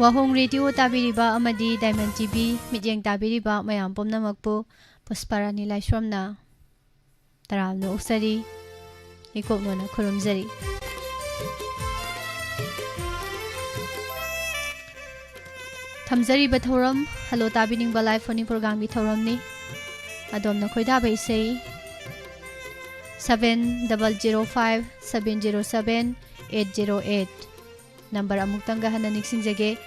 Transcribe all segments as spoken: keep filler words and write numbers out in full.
ꯋꯥꯍꯣꯡ radio ꯇꯥꯕꯤꯔꯤꯕ ꯑꯃꯗꯤ diamond TV ꯃꯤꯠꯌꯦꯡ ꯇꯥꯕꯤꯔꯤꯕ ꯃꯌꯥꯝ ꯄꯨꯝꯅꯃꯛꯄꯨ ꯄꯨꯁꯄꯥꯔꯥꯅꯤ ꯂꯥꯏꯁ꯭ꯔꯝꯅ ꯇꯔꯥꯝꯅ ꯑꯣꯛꯆꯔꯤ, ꯏꯀꯣꯛꯅꯣꯅ ꯈꯨꯔꯨꯝꯖꯔꯤ꯫ ꯊꯝꯖꯔꯤꯕ ꯊꯧꯔꯝ ꯍꯜꯂꯣ ꯇꯥꯕꯤꯅꯤꯡꯕ ꯂꯥꯏꯚ ꯐꯣꯟ ꯏꯟ ꯄ꯭ꯔꯣꯒ꯭ꯔꯥꯝꯒꯤ ꯊꯧꯔꯝꯅꯤ꯫ ꯑꯗꯣꯝꯅ ꯈꯣꯏꯗꯥꯕ ꯏꯁꯩ seven double zero five seven zero seven eight zero eight꯫ Number ꯑꯃꯨꯛꯇꯪꯒ ꯍꯟꯅ ꯅꯤꯡꯁꯤꯡꯖꯒꯦ,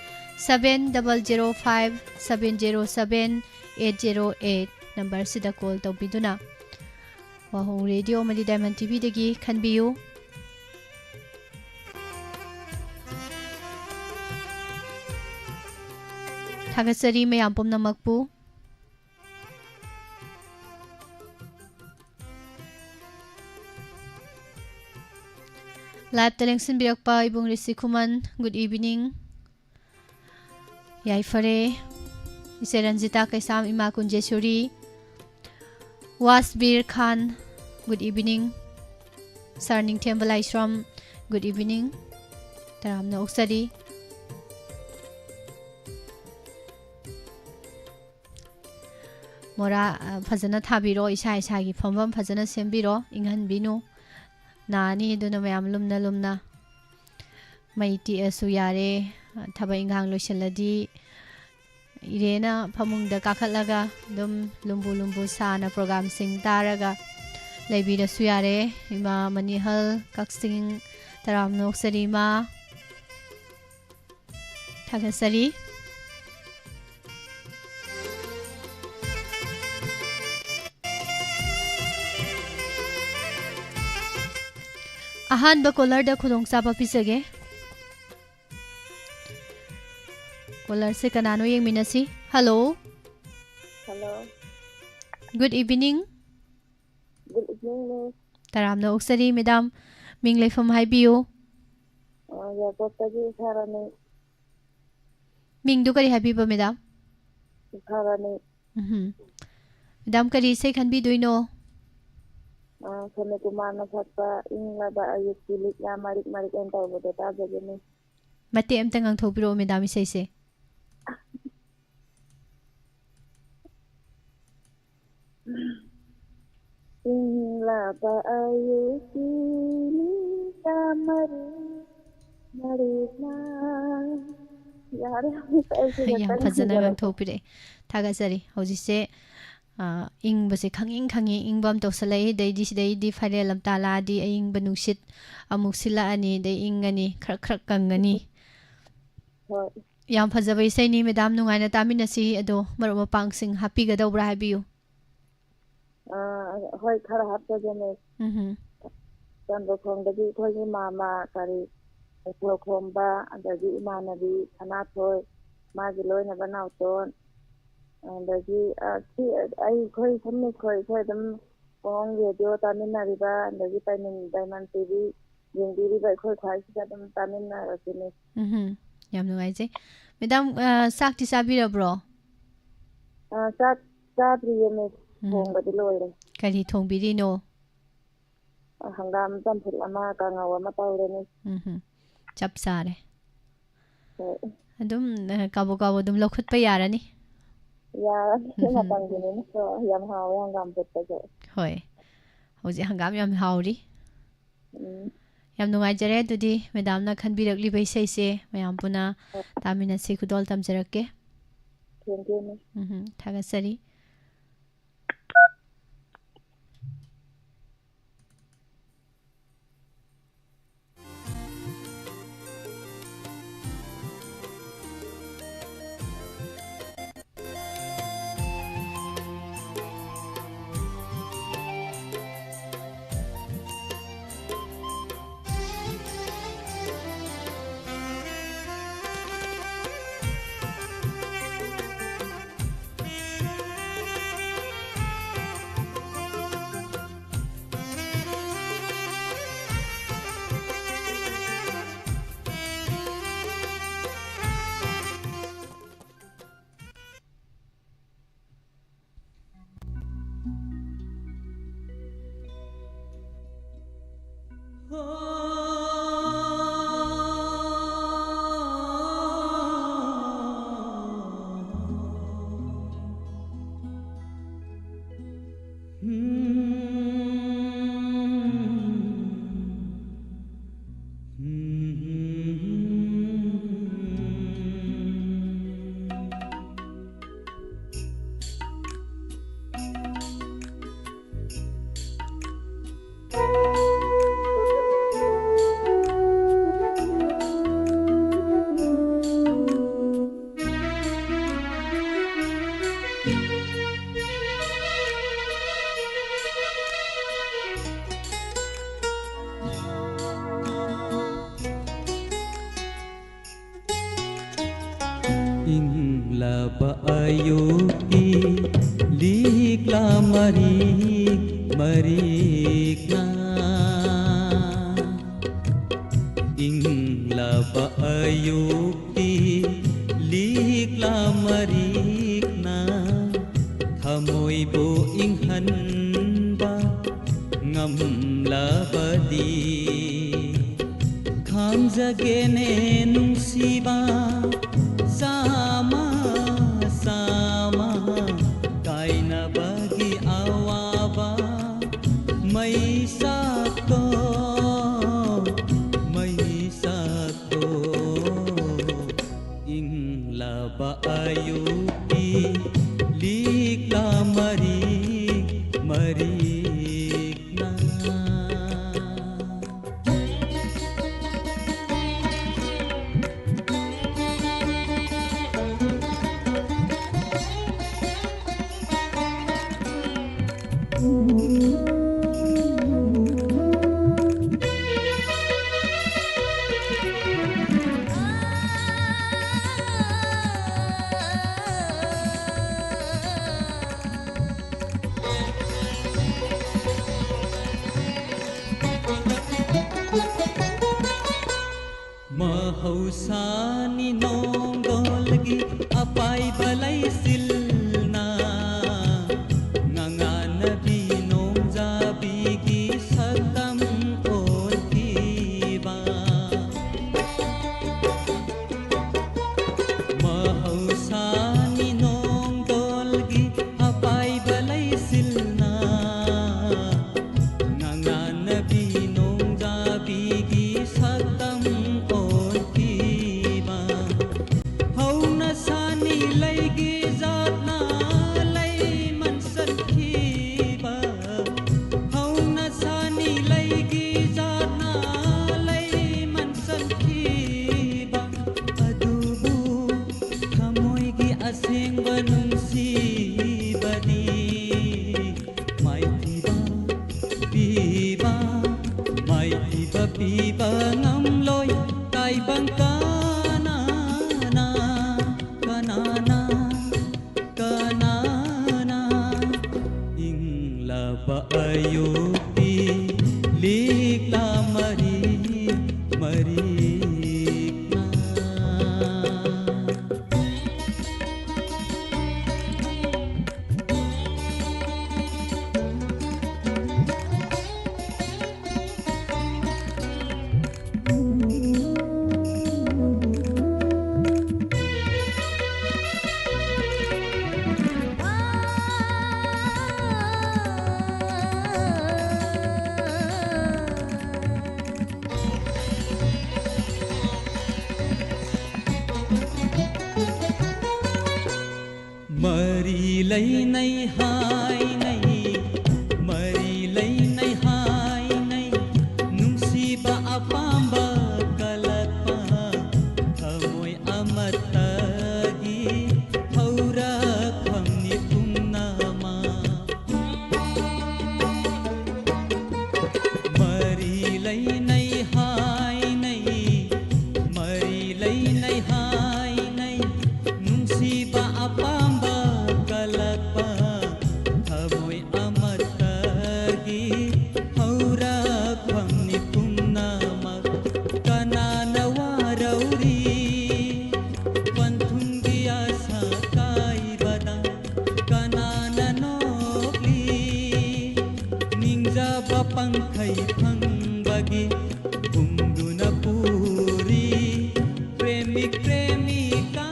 seven double zero five seven zero seven eight zero eight ꯅꯝꯕꯔꯁꯤꯗ ꯀꯣꯜ ꯇꯧꯕꯤꯗꯨꯅ ꯋꯥꯍꯣꯡ ꯔꯦꯗꯤꯑꯣ ꯑꯃꯗꯤ ꯗꯥꯏꯃꯟ ꯇꯤꯚꯤꯗꯒꯤ ꯈꯟꯕꯤꯌꯨ꯫ ꯊꯥꯒꯠꯆꯔꯤ ꯃꯌꯥꯝ ꯄꯨꯝꯅꯃꯛꯄꯨ꯫ ꯂꯥꯏꯞꯇ ꯂꯦꯡꯁꯤꯟꯕꯤꯔꯛꯄ ꯏꯕꯨꯡ ꯔꯤꯁꯤ ꯈꯨꯃꯟ, good evening꯫ ꯌꯥꯏꯐꯔꯦ꯫ ꯏꯆꯦ ꯔꯟꯖꯤꯇꯥ ꯀꯩꯁꯥꯝ, ꯏꯃꯥ ꯀꯨꯟꯖꯦꯁꯣꯔꯤ, ꯋꯥꯁꯕꯤꯔ ꯈꯥꯟ, good evening꯫ ꯁꯥꯔ ꯅꯤꯡꯊꯦꯝꯕ ꯂꯥꯏꯁ꯭ꯔꯝ, good evening꯫ ꯇꯔꯥꯝꯅ ꯑꯣꯛꯆꯔꯤ꯫ ꯃꯣꯔꯥ, ꯑ, ꯐꯖꯅ ꯊꯥꯕꯤꯔꯣ, ꯏꯁꯥ ꯏꯁꯥꯒꯤ ꯐꯝꯐꯝ ꯐꯖꯅ ꯁꯦꯝꯕꯤꯔꯣ, ꯏꯪꯍꯟꯕꯤꯅꯨ꯫ ꯅꯥꯅꯤ ꯑꯗꯨꯅ ꯃꯌꯥꯝ ꯂꯨꯝꯅ ꯂꯨꯝꯅ꯫ ꯃꯩ ꯇꯤꯛꯑꯁꯨ ꯌꯥꯔꯦ, ꯊꯕꯛ ꯏꯪꯈꯥꯡ ꯂꯣꯏꯁꯤꯜꯂꯗꯤ ꯏꯔꯦꯅ ꯐꯃꯨꯡꯗ ꯀꯥꯈꯠꯂꯒ ꯑꯗꯨꯝ ꯂꯨꯝꯕꯨ ꯂꯨꯝꯕꯨ ꯁꯥꯅ ꯄ꯭ꯔꯣꯒꯥꯝꯁꯤꯡ ꯇꯥꯔꯒ ꯂꯩꯕꯤꯔꯁꯨ ꯌꯥꯔꯦ꯫ ꯏꯃꯥ ꯃꯅꯤꯍꯜ ꯀꯛꯆꯤꯡ, ꯇꯔꯥꯝꯅ ꯑꯣꯛꯆꯔꯤ ꯏꯃꯥ꯫ ꯊꯥꯒꯠꯆꯔꯤ꯫ ꯑꯍꯥꯟꯕ ꯀꯣꯂꯔꯗ ꯈꯨꯗꯣꯡꯆꯥꯕ ꯄꯤꯖꯒꯦ꯫ ꯀꯣꯂꯔꯁꯦ ꯀꯅꯥꯅꯣ ꯌꯦꯡꯃꯤꯟꯅꯁꯤ꯫ Hello. Hello. Good evening꯫ Good evening, miss꯫ ꯇꯔꯥꯝꯅ ꯑꯣꯛꯆꯔꯤ, ꯃꯦꯗꯥꯝ꯫ ꯃꯤꯡ ꯂꯩꯐꯝ ꯍꯥꯏꯕꯤꯌꯨ꯫ ꯑ, ꯌꯥꯏꯄꯣꯛꯇꯒꯤ ꯏꯁꯥꯔꯥꯅꯤ꯫ ꯃꯤꯡꯗꯨ ꯀꯔꯤ ꯍꯥꯏꯕꯤꯕ, ꯃꯦꯗꯥꯝ? ꯏꯁꯥꯔꯥꯅꯤ꯫ ꯎꯝꯍꯨꯝ꯫ ꯃꯦꯗꯥꯝ, ꯀꯔꯤ ꯏꯁꯩ ꯈꯟꯕꯤꯗꯣꯏꯅꯣ? ꯑ, ꯁꯣꯅꯨ ꯀꯨꯃꯥꯔꯅ ꯁꯛꯄ ꯏꯪꯂꯕ ꯑꯌꯨꯛꯀꯤ ꯂꯤꯛꯂꯥ ꯃꯔꯤꯛ ꯃꯔꯤꯛ ꯍꯥꯏꯅ ꯇꯧꯕꯗꯣ ꯇꯥꯖꯒꯦꯅꯦ꯫ ꯃꯇꯦꯛ ꯑꯝꯇ ꯉꯥꯡꯊꯣꯛꯄꯤꯔꯛꯑꯣ, ꯃꯦꯗꯥꯝ, ꯏꯁꯩꯁꯦ꯫ ꯏꯪꯂꯕ ꯑꯌꯨꯛꯀꯤ ꯅꯤꯡꯊꯝ ꯃꯔꯤ ꯃꯔꯤꯅ꯫ ꯌꯥꯔꯦ, ꯑꯩꯁꯦ ꯌꯥꯝ ꯉꯥꯛꯇꯪ ꯐꯖꯅ ꯁꯤꯖꯔꯒꯦ꯫ ꯉꯥꯡꯊꯣꯛꯄꯤꯔꯛꯑꯦ꯫ ꯊꯥꯒꯠꯆꯔꯤ꯫ ꯍꯧꯖꯤꯛꯁꯦ, ꯑ, ꯏꯪꯕꯁꯦ ꯈꯪꯏꯪ ꯈꯪꯏꯪ ꯏꯪꯕ ꯑꯃ ꯇꯧꯁꯜꯂꯛꯏ꯫ ꯑꯗꯩꯗꯤ ꯁꯤꯗꯩꯗꯤ ꯐꯥꯏꯔꯦꯜ ꯂꯝꯇꯥ ꯂꯥꯛꯑꯗꯤ ꯑꯌꯤꯡꯕ ꯅꯨꯡꯁꯤꯠ ꯑꯃꯨꯛ ꯁꯤꯜꯂꯛꯑꯅꯤ, ꯑꯗꯩ ꯏꯪꯉꯅꯤ, ꯈꯔꯛ ꯈꯔꯛ ꯀꯪꯉꯅꯤ꯫ ꯍꯣꯏ꯫ ꯌꯥꯝ ꯐꯖꯕ ꯏꯁꯩꯅꯤ, ꯃꯦꯗꯥꯝ, ꯅꯨꯡꯉꯥꯏꯅ ꯇꯥꯃꯤꯟꯅꯁꯤ꯫ ꯑꯗꯣ ꯃꯔꯨꯞ ꯃꯄꯥꯡꯁꯤꯡ ꯍꯥꯞꯄꯤꯒꯗꯧꯕ꯭ꯔꯥ ꯍꯥꯏꯕꯤꯌꯨ꯫ ꯑ, ꯍꯣꯏ, ꯈꯔ ꯍꯥꯞꯆꯒꯦꯅꯦ꯫ ꯎꯝꯍꯨꯝ꯫ ꯆꯟꯗ꯭ꯔꯈꯣꯡꯗꯒꯤ ꯑꯩꯈꯣꯏꯒꯤ ꯃꯥꯃ ꯀꯔꯤ, ꯂꯧꯈꯣꯝꯕ, ꯑꯗꯒꯤ ꯏꯃꯥꯟꯅꯕꯤ ꯁꯅꯥꯊꯣꯏ, ꯃꯥꯒꯤ ꯂꯣꯏꯅꯕ ꯅꯥꯎꯇꯣꯟ, ꯑꯗꯒꯤ, ꯑ, ꯁꯤ, ꯑꯩꯈꯣꯏ ꯁꯨꯝ ꯑꯩꯈꯣꯏ, ꯑꯩꯈꯣꯏ ꯑꯗꯨꯝ ꯄꯨꯡ ꯔꯦꯗꯤꯑꯣ ꯇꯥꯃꯤꯟꯅꯔꯤꯕ, ꯑꯗꯒꯤ ꯗꯥꯏꯃꯟ, ꯗꯥꯏꯃꯟ ꯇꯤ ꯚꯤ ꯌꯦꯡꯕꯤꯔꯤꯕ ꯑꯩꯈꯣꯏ ꯈ꯭ꯋꯥꯏꯁꯤꯗ ꯑꯗꯨꯝ ꯇꯥꯃꯤꯟꯅꯔꯁꯤꯅꯦ꯫ ꯎꯝꯍꯨꯝ꯫ ꯌꯥꯝ ꯅꯨꯡꯉꯥꯏꯖꯩ꯫ ꯃꯦꯗꯥꯝ, ꯑ, ꯆꯥꯛꯇꯤ ꯆꯥꯕꯤꯔꯕ꯭ꯔꯣ? ꯑ, ꯆꯥꯛ ꯆꯥꯗ꯭ꯔꯤꯌꯦ, ꯃꯤꯁ꯫ ꯎꯝ꯫ ꯊꯣꯡꯕꯗꯤ ꯂꯣꯏꯔꯦ꯫ ꯀꯔꯤ ꯊꯣꯡꯕꯤꯔꯤꯅꯣ? ꯑ, ꯍꯪꯒꯥꯝ ꯆꯝꯐꯨꯠ ꯑꯃ, ꯀꯥꯡꯉꯧ ꯑꯃ ꯇꯧꯔꯅꯤ꯫ ꯎꯝꯍꯨꯝ꯫ ꯆꯞ ꯆꯥꯔꯦ꯫ ꯍꯣꯏ꯫ ꯑꯗꯨꯝ, ꯑ, ꯀꯥꯕꯣꯛ ꯀꯥꯕꯣꯛ ꯑꯗꯨꯝ ꯂꯧꯈꯠꯄ ꯌꯥꯔꯅꯤ꯫ ꯌꯥꯔꯅꯤ, ꯎꯝꯍꯨꯝ꯫ ꯃꯇꯝꯒꯤꯅꯤꯅꯀꯣ, ꯌꯥꯝ ꯍꯥꯎꯋꯦ ꯍꯪꯒꯥꯝ ꯐꯨꯠꯄꯁꯨ꯫ ꯍꯣꯏ꯫ ꯍꯧꯖꯤꯛ ꯍꯪꯒꯥꯝ ꯌꯥꯝ ꯍꯥꯎꯔꯤ꯫ ꯎꯝ꯫ ꯌꯥꯝ ꯅꯨꯡꯉꯥꯏꯖꯔꯦ꯫ ꯑꯗꯨꯗꯤ ꯃꯦꯗꯥꯝꯅ ꯈꯟꯕꯤꯔꯛꯂꯤꯕ ꯏꯁꯩꯁꯦ ꯃꯌꯥꯝ ꯄꯨꯟꯅ ꯇꯥꯃꯤꯟꯅꯁꯤ꯫ ꯈꯨꯗꯣꯜ ꯇꯝꯖꯔꯛꯀꯦ꯫ Thank you, ma'am꯫ ꯎꯝꯍꯨꯝ, ꯊꯥꯒꯠꯆꯔꯤ꯫ ꯂꯕ ꯑꯌꯨꯛꯀꯤ ꯂꯤꯛꯂꯥ ꯃꯔꯤꯛ ꯃꯔꯤꯛꯅ꯫ ꯏꯪꯂꯕ ꯑꯌꯨꯛꯀꯤ ꯂꯤꯛꯂꯥ ꯃꯔꯤꯛꯅ ꯊꯃꯣꯏꯕꯨ ꯏꯪꯍꯟꯕ ꯉꯝꯂꯕꯗꯤ ꯈꯥꯝꯖꯒꯦꯅꯦ ꯅꯨꯡꯁꯤꯕ꯫ ꯆꯥꯃ ꯆꯥꯃ ꯀꯥꯏꯅꯕꯒꯤ ꯑꯋꯥꯕ ꯃꯩꯁꯥꯛꯇꯣ, ꯃꯩꯁꯥꯛꯇꯣ꯫ ꯏꯪꯂꯕ ꯑꯌꯨꯛꯀꯤ ꯂꯤꯛꯂꯥ ꯃꯔꯤꯛ ꯃꯔꯤꯛꯅ꯫ ꯃꯍꯧꯁꯥꯅꯤ ꯅꯣꯡꯗꯣꯜꯒꯤ ꯑꯄꯥꯏꯕ ꯂꯩꯆꯤꯜꯅ ꯉꯉꯥꯟꯅꯕꯤ ꯅꯣꯡꯖꯥꯕꯤꯒꯤ ꯁꯛꯇꯝ ꯑꯣꯟꯈꯤꯕ꯫ ꯃꯍꯧꯁꯥꯅꯤ ꯅꯣꯡꯗꯣꯜꯒꯤ ꯑꯄꯥꯏꯕ ꯂꯩꯆꯤꯜꯅ ꯉꯉꯥꯟꯅꯕꯤ ꯅꯣꯡꯖꯥꯕꯤꯒꯤ ꯁꯛꯇꯝ ꯑꯣꯟꯈꯤꯕ꯫ ꯍꯧꯅ ꯁꯥꯅꯤ ꯂꯩꯒꯤ ꯖꯥꯠꯅ ꯂꯩ ꯃꯟꯁꯟꯈꯤꯕ꯫ ꯍꯧꯅ ꯁꯥꯅꯤ ꯂꯩꯒꯤ ꯖꯥꯠꯅ ꯂꯩ ꯃꯟꯁꯟꯈꯤꯕ꯫ ꯑꯗꯨꯕꯨ ꯊꯃꯣꯏꯒꯤ ꯑꯁꯦꯡꯕ ꯅꯨꯡꯁꯤꯕꯗꯤ ꯃꯥꯏꯊꯤꯕ ꯄꯤꯕ, ꯃꯥꯏꯊꯤꯕ ꯄꯤꯕ ꯉꯝꯂꯣꯏ꯫ ꯇꯥꯏꯕꯪ ꯀꯅꯥꯅ, ꯀꯅꯥꯅ ꯃꯔꯤ ꯂꯩꯅꯩ ꯍꯥꯏꯅꯩ, ꯃꯔꯤ ꯂꯩꯅꯩ ꯍꯥꯏꯅꯩ, ꯅꯨꯡꯁꯤꯕ ꯑꯄꯥꯝꯕ ꯀꯜꯂꯛꯄ, ꯊꯃꯣꯏ ꯑꯃꯠꯇꯒꯤ ꯍꯧꯔꯛꯐꯝꯅꯤ ꯄꯨꯝꯅꯃꯛ꯫ ꯃꯔꯤ ꯂꯩꯅꯩ ꯍꯥꯏꯅꯩ, ꯃꯔꯤ ꯂꯩꯅꯩ ꯍꯥꯏꯅꯩ, ꯅꯨꯡꯁꯤꯕ ꯑꯄꯥꯝꯕ ꯀꯜꯂꯛꯄ, ꯊꯃꯣꯏ ꯑꯃꯠꯇꯒꯤ ꯍꯧꯔꯛꯐꯝꯅꯤ ꯄꯨꯝꯅꯃꯛ꯫ ꯀꯅꯥꯅ ꯋꯥꯔꯧꯔꯤ ꯄꯟꯊꯨꯡꯒꯤ ꯑꯁꯥ ꯀꯥꯏꯕꯗ? ꯀꯅꯥꯅ ꯅꯣꯛꯂꯤ ꯅꯤꯡꯖꯕ ꯄꯪꯈꯩ ꯐꯪꯕꯒꯤ? ꯍꯨꯝꯗꯨꯅ ꯄꯨꯔꯤ ꯄ꯭ꯔꯦꯃꯤꯛ ꯄ꯭ꯔꯦꯃꯤꯀꯥ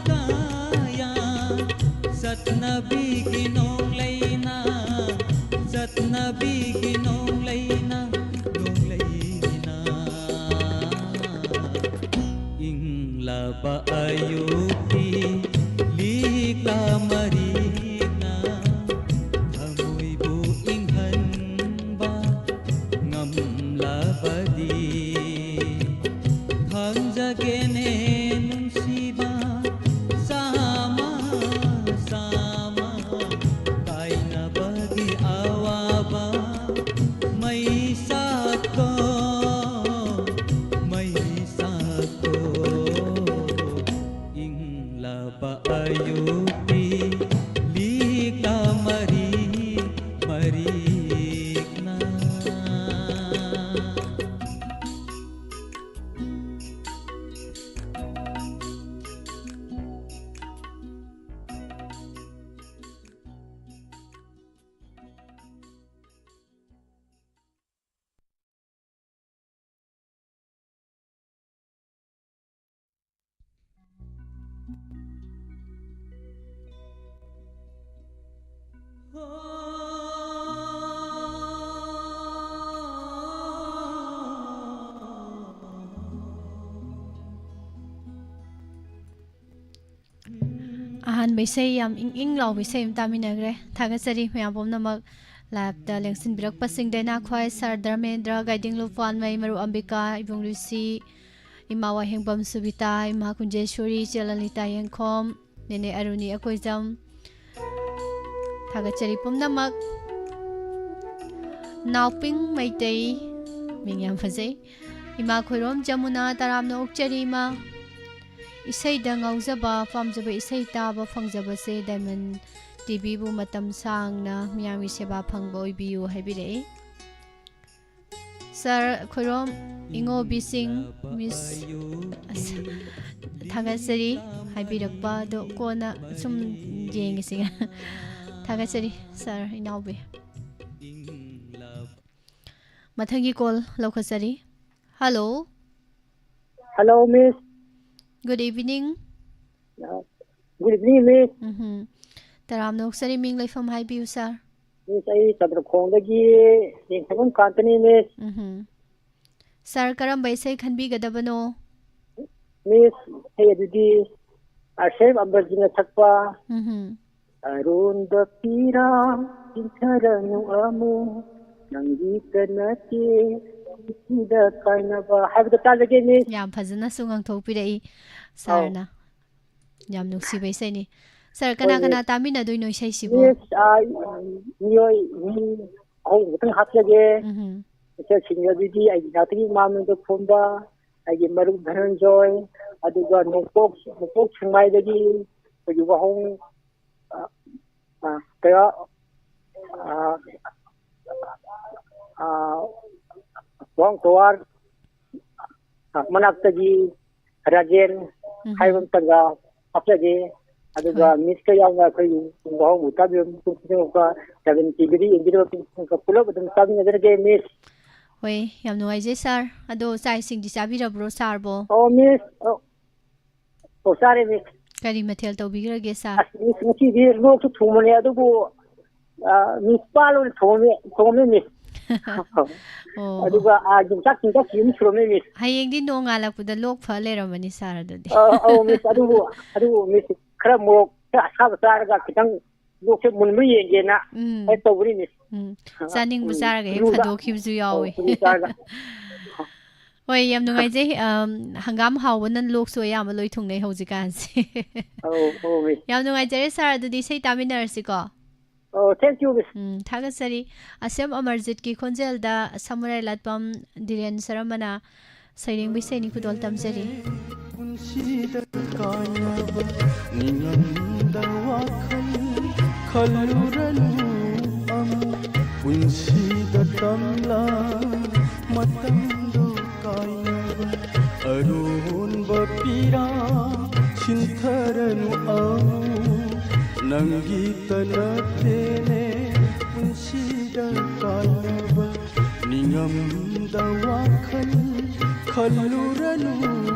ꯀꯌꯥ꯫ ꯆꯠꯅꯕꯤꯒꯤ ꯅꯣꯡꯂꯩꯅ, ꯆꯠꯅꯕꯤꯒꯤ ꯅꯣꯡꯂꯩꯅ, ꯅꯣꯡꯂꯩꯅ꯫ ꯏꯪꯂꯕ ꯑꯌꯨꯛꯀꯤ ꯂꯤꯛꯂꯥ ꯃꯔꯤꯅ ꯊꯃꯣꯏꯕꯨ ꯏꯪꯍꯟꯕ ꯉꯝꯂꯕꯗꯤ, ꯈꯪꯖꯒꯦꯅꯦ ꯅꯨꯡꯁꯤꯕ꯫ ꯆꯥꯝꯃ, ꯆꯥꯝꯃ ꯀꯥꯏꯅꯕꯒꯤ ꯑꯋꯥꯕ ꯃꯩꯁꯥꯛꯇꯣ, ꯃꯩꯁꯥꯛꯇꯣ꯫ ꯏꯪꯂꯕ ꯑꯌꯨꯛꯀꯤ ꯂꯤꯛꯂꯥ ꯃꯔꯤ, ꯃꯔꯤꯛꯅ꯫ ꯑꯍꯥꯟꯕ ꯏꯁꯩ, ꯌꯥꯝ ꯏꯪ ꯏꯪ ꯂꯥꯎꯕ ꯏꯁꯩ ꯑꯃ ꯇꯥꯃꯤꯟꯅꯈ꯭ꯔꯦ꯫ ꯊꯥꯒꯠꯆꯔꯤ ꯃꯌꯥꯝ ꯄꯨꯝꯅꯃꯛ꯫ Live-ꯇ ꯂꯦꯡꯁꯤꯟꯕꯤꯔꯛꯄꯁꯤꯡ ꯗꯥꯏꯅꯥ ꯈ꯭ꯋꯥꯏ, ꯁꯥꯔ ꯙꯔꯃꯦꯟꯗ꯭ꯔ, ꯒꯥꯏꯗꯤꯡꯂꯨ ꯄꯥꯟꯃꯩ, ꯃꯔꯨꯞ ꯑꯝꯕꯤꯀꯥ, ꯏꯕꯨꯡ ꯂꯨꯁꯤ, ꯏꯃꯥ ꯋꯥꯍꯦꯡꯕꯝ ꯁꯨꯕꯤꯇꯥ, ꯏꯃꯥ ꯀꯨꯟꯖꯦꯁꯣꯔꯤ, ꯏꯆꯦ ꯂꯂꯤꯇꯥ ꯌꯦꯡꯈꯣꯝ, ꯅꯦꯅꯦ ꯑꯔꯨꯅꯤ ꯑꯀꯣꯏꯖꯝ꯫ ꯊꯥꯒꯠꯆꯔꯤ ꯄꯨꯝꯅꯃꯛ꯫ ꯅꯥꯎꯄꯤꯡ ꯃꯩꯇꯩ, ꯃꯤꯡ ꯌꯥꯝ ꯐꯖꯩ꯫ ꯏꯃꯥ ꯈꯣꯏꯔꯣꯝ ꯖꯃꯨꯅꯥ, ꯇꯔꯥꯝꯅ ꯑꯣꯛꯆꯔꯤ ꯏꯃꯥ꯫ ꯏꯁꯩꯗ ꯉꯥꯎꯖꯕ, ꯄꯥꯝꯖꯕ ꯏꯁꯩ ꯇꯥꯕ ꯐꯪꯖꯕꯁꯦ Diamond ꯇꯤꯚꯤꯕꯨ ꯃꯇꯝ ꯁꯥꯡꯅ ꯃꯤꯌꯥꯝꯒꯤ ꯁꯦꯕꯥ ꯐꯪꯕ ꯑꯣꯏꯕꯤꯌꯨ ꯍꯥꯏꯕꯤꯔꯛꯏ꯫ ꯁꯥꯔ ꯈꯣꯏꯔꯣꯝ ꯏꯉꯣꯕꯤꯁꯤꯡ, ꯃꯤꯁ, ꯑꯁ, ꯊꯥꯒꯠꯆꯔꯤ ꯍꯥꯏꯕꯤꯔꯛꯄ ꯑꯗꯣ ꯀꯣꯟꯅ ꯁꯨꯝ ꯌꯦꯡꯉꯤꯁꯤ꯫ ꯊꯥꯒꯠꯆꯔꯤ ꯁꯥꯔ ꯏꯅꯥꯎꯕꯤ꯫ ꯃꯊꯪꯒꯤ call ꯂꯧꯈꯠꯆꯔꯤ꯫ Hello꯫ Hello, miss. Good evening. Good evening, miss. ꯎꯝꯍꯨꯝ꯫ ꯇꯔꯥꯝꯅ ꯑꯣꯛꯆꯔꯤ, ꯃꯤꯡ ꯂꯩꯐꯝ ꯍꯥꯏꯕꯤꯌꯨ, ꯁꯥꯔ꯫ Miss, ꯑꯩ ꯆꯟꯗ꯭ꯔꯈꯣꯡꯗꯒꯤ ꯌꯦꯡꯊꯧꯕꯝ ꯀꯥꯟꯇꯅꯤ, miss. ꯎꯝꯍꯨꯝ꯫ ꯁꯥꯔ, ꯀꯔꯝꯕ ꯏꯁꯩ ꯈꯟꯕꯤꯒꯗꯕꯅꯣ? Miss, ꯏꯁꯩ ꯑꯗꯨꯗꯤ ꯑꯁꯦꯝ ꯑꯝꯕꯔꯖꯤꯠꯅ ꯁꯛꯄ ꯎꯝꯍꯨꯝ꯫ ꯑꯔꯣꯟꯕ ꯄꯤꯔꯥꯡ ꯆꯤꯟꯊꯔꯅꯨ ꯑꯃꯨꯛ, ꯅꯪꯒꯤꯇ ꯅꯠꯇꯦ ꯄꯨꯟꯁꯤꯗ ꯀꯥꯏꯅꯕ ꯍꯥꯏꯕꯗꯣ ꯇꯥꯖꯒꯦ, miss꯫ ꯌꯥꯝ ꯐꯖꯅꯁꯨ ꯉꯥꯡꯊꯣꯛꯄꯤꯔꯛꯏ ꯑꯧ꯫ ꯁꯥꯔꯅ꯫ ꯌꯥꯝ ꯅꯨꯡꯁꯤꯕ ꯏꯁꯩꯅꯤ꯫ ꯁꯥꯔ, ꯀꯅꯥ ꯍꯣꯏ, ꯀꯅꯥ miss꯫ ꯇꯥꯃꯤꯟꯅꯗꯣꯏꯅꯣ ꯏꯁꯩꯁꯤꯕꯨ? Miss, ꯑꯥ, ꯃꯤꯑꯣꯏ ꯃꯤ ꯑꯍꯨꯝ ꯈꯛꯇꯪ ꯍꯥꯞꯆꯒꯦ꯫ ꯎꯝꯍꯨꯝ꯫ ꯏꯁꯩꯁꯤꯡ ꯑꯗꯨꯗꯤ ꯑꯩꯒꯤ ꯏꯅꯥꯛꯇꯒꯤ ꯏꯃꯥꯅꯨꯌꯦꯜ ꯈꯣꯝꯕ, ꯑꯩꯒꯤ ꯃꯔꯨꯞ ꯙꯅꯟꯖꯣꯏ, ꯑꯗꯨꯒ ꯅꯣꯡꯄꯣꯛ, ꯅꯣꯡꯄꯣꯛ ꯁꯦꯛꯃꯥꯏꯗꯒꯤ ꯑꯩꯈꯣꯏꯒꯤ ꯋꯥꯍꯣꯡ, ꯑ, ꯑ, ꯀꯌꯥ, ꯑ, ꯑ, ꯋꯥꯍꯣꯡ ꯇꯋꯥꯔ, ꯑ, ꯃꯅꯥꯛꯇꯒꯤ ꯔꯥꯖꯦꯟ ꯎꯝ꯫ ꯍꯥꯏꯕ ꯑꯃꯇꯪꯒ ꯍꯥꯞꯆꯒꯦ꯫ ꯑꯗꯨꯒ ꯍꯣꯏ꯫ Miss-ꯀ ꯌꯥꯎꯅ ꯑꯩꯈꯣꯏꯒꯤ ꯋꯥꯍꯣꯡ ꯇꯥꯕꯤꯕ ꯃꯤꯄꯨꯝ ꯈꯨꯗꯤꯡꯃꯛꯀ, ꯗꯥꯏꯃꯟ ꯇꯤꯚꯤꯗ ꯌꯦꯡꯕꯤꯔꯤꯕ ꯃꯤꯄꯨꯝ ꯈꯨꯗꯤꯡꯃꯛꯀ ꯄꯨꯂꯞ ꯑꯗꯨꯝ ꯇꯥꯃꯤꯟꯅꯖꯔꯒꯦ, miss꯫ ꯍꯣꯏ, ꯌꯥꯝ ꯅꯨꯡꯉꯥꯏꯖꯩ, ꯁꯥꯔ꯫ ꯑꯗꯣ ꯆꯥꯛ ꯏꯁꯤꯡꯗꯤ ꯆꯥꯕꯤꯔꯕ꯭ꯔꯣ, ꯁꯥꯔꯕꯣ? ꯑꯣ, miss꯫ ꯑꯣ, ꯑꯣ, ꯆꯥꯔꯦ, miss꯫ ꯀꯔꯤ ꯃꯊꯦꯜ ꯇꯧꯕꯤꯈ꯭ꯔꯒꯦ, ꯁꯥꯔ? ꯑꯁ, miss, ꯉꯁꯤꯗꯤ ꯂꯣꯛꯁꯨ ꯊꯨꯡꯕꯅꯦ, ꯑꯗꯨꯕꯨ ꯑ, ꯃꯤꯁ ꯄꯥꯜ ꯑꯣꯏꯅ ꯊꯣꯡꯉꯝꯃꯦ, ꯊꯣꯡꯉꯝꯃꯦ, ꯃꯤꯁ꯫ ꯑꯣ꯫ ꯑꯗꯨꯒ, ꯑ, ꯌꯣꯡꯆꯥꯛ ꯆꯤꯡꯊꯛ ꯐꯤ ꯑꯃ ꯁꯨꯔꯝꯃꯦ, ꯃꯤꯁ꯫ ꯍꯌꯦꯡꯗꯤ ꯅꯣꯡ ꯉꯥꯜꯂꯛꯄꯗ ꯂꯣꯛ ꯐ ꯂꯩꯔꯝꯃꯅꯤ, ꯁꯥꯔ, ꯑꯗꯨꯗꯤ꯫ ꯑ, ꯑꯧ, ꯃꯤꯁ, ꯑꯗꯨꯕꯨ, ꯑꯗꯨꯕꯨ, ꯃꯤꯁ, ꯈꯔ ꯃꯣꯔꯣꯛ ꯈꯔ ꯑꯁꯥꯕ ꯆꯥꯔꯒ ꯈꯤꯇꯪ ꯂꯣꯛꯁꯦ ꯃꯨꯟꯕ꯭ꯔꯥ ꯌꯦꯡꯒꯦꯅ ꯎꯝ꯫ ꯑꯩ ꯇꯧꯕꯅꯤ, ꯃꯤꯁ꯫ ꯎꯝ꯫ ꯑ, ꯆꯥꯅꯤꯡꯕ ꯎꯝ, ꯆꯥꯔꯒ ꯍꯦꯛ ꯏꯔꯨꯗ-, ꯐꯗꯣꯛꯈꯤꯕꯁꯨ ꯑꯧ, ꯌꯥꯎꯋꯤ꯫ ꯏꯔꯨ ꯆꯥꯔꯒ꯫ ꯍꯣꯏ, ꯌꯥꯝ ꯅꯨꯡꯉꯥꯏꯖꯩ꯫ ꯑꯝ, ꯍꯪꯒꯥꯝ ꯍꯥꯎꯕꯅ ꯂꯣꯛꯁꯨ ꯑꯌꯥꯝꯕ ꯂꯣꯏ ꯊꯨꯡꯅꯩ ꯍꯧꯖꯤꯛꯀꯥꯟꯁꯦ꯫ ꯑꯧ, ꯑꯧ, ꯃꯤꯁ꯫ ꯌꯥꯝ ꯅꯨꯡꯉꯥꯏꯖꯔꯦ, ꯁꯥꯔ꯫ ꯑꯗꯨꯗꯤ ꯏꯁꯩ ꯇꯥꯃꯤꯟꯅꯔꯁꯤꯀꯣ꯫ ꯑꯣ, thank you, ꯃꯤꯁ꯫ ꯎꯝ, ꯊꯥꯒꯠꯆꯔꯤ꯫ ꯑꯁꯦꯝ ꯑꯃꯔꯖꯤꯠꯀꯤ ꯈꯣꯟꯖꯦꯜꯗ ꯁꯃꯨꯔꯥꯏ ꯂꯥꯠꯄꯝ ꯙꯤꯔꯦꯟ ꯁꯔꯃꯅ ꯁꯩꯔꯦꯡꯕ ꯏꯁꯩꯅꯤ ꯈꯨꯗꯣꯜ ꯇꯝꯖꯔꯤ꯫ ꯄꯨꯟꯁꯤꯗ ꯀꯥꯏꯅꯕ ꯅꯤꯡꯉꯝꯗ ꯋꯥꯈꯜ ꯈꯜꯂꯨꯔꯅꯨ ꯑꯃꯨꯛ꯫ ꯄꯨꯟꯁꯤꯗ ꯇꯝꯂ ꯃꯇꯝꯗꯣ ꯀꯥꯏꯅꯕ ꯑꯔꯣꯟꯕ ꯄꯤꯔꯥ ꯁꯤꯟꯊꯔꯅꯨ ꯑꯃꯨꯛ꯫ ꯅꯪꯒꯤꯇ ꯅꯠꯇꯦꯅꯦ ꯄꯨꯟꯁꯤꯗ ꯀꯥꯏꯅꯕ ꯅꯤꯡꯉꯝꯗ ꯋꯥꯈꯜ ꯈꯜꯂꯨꯔꯅꯨ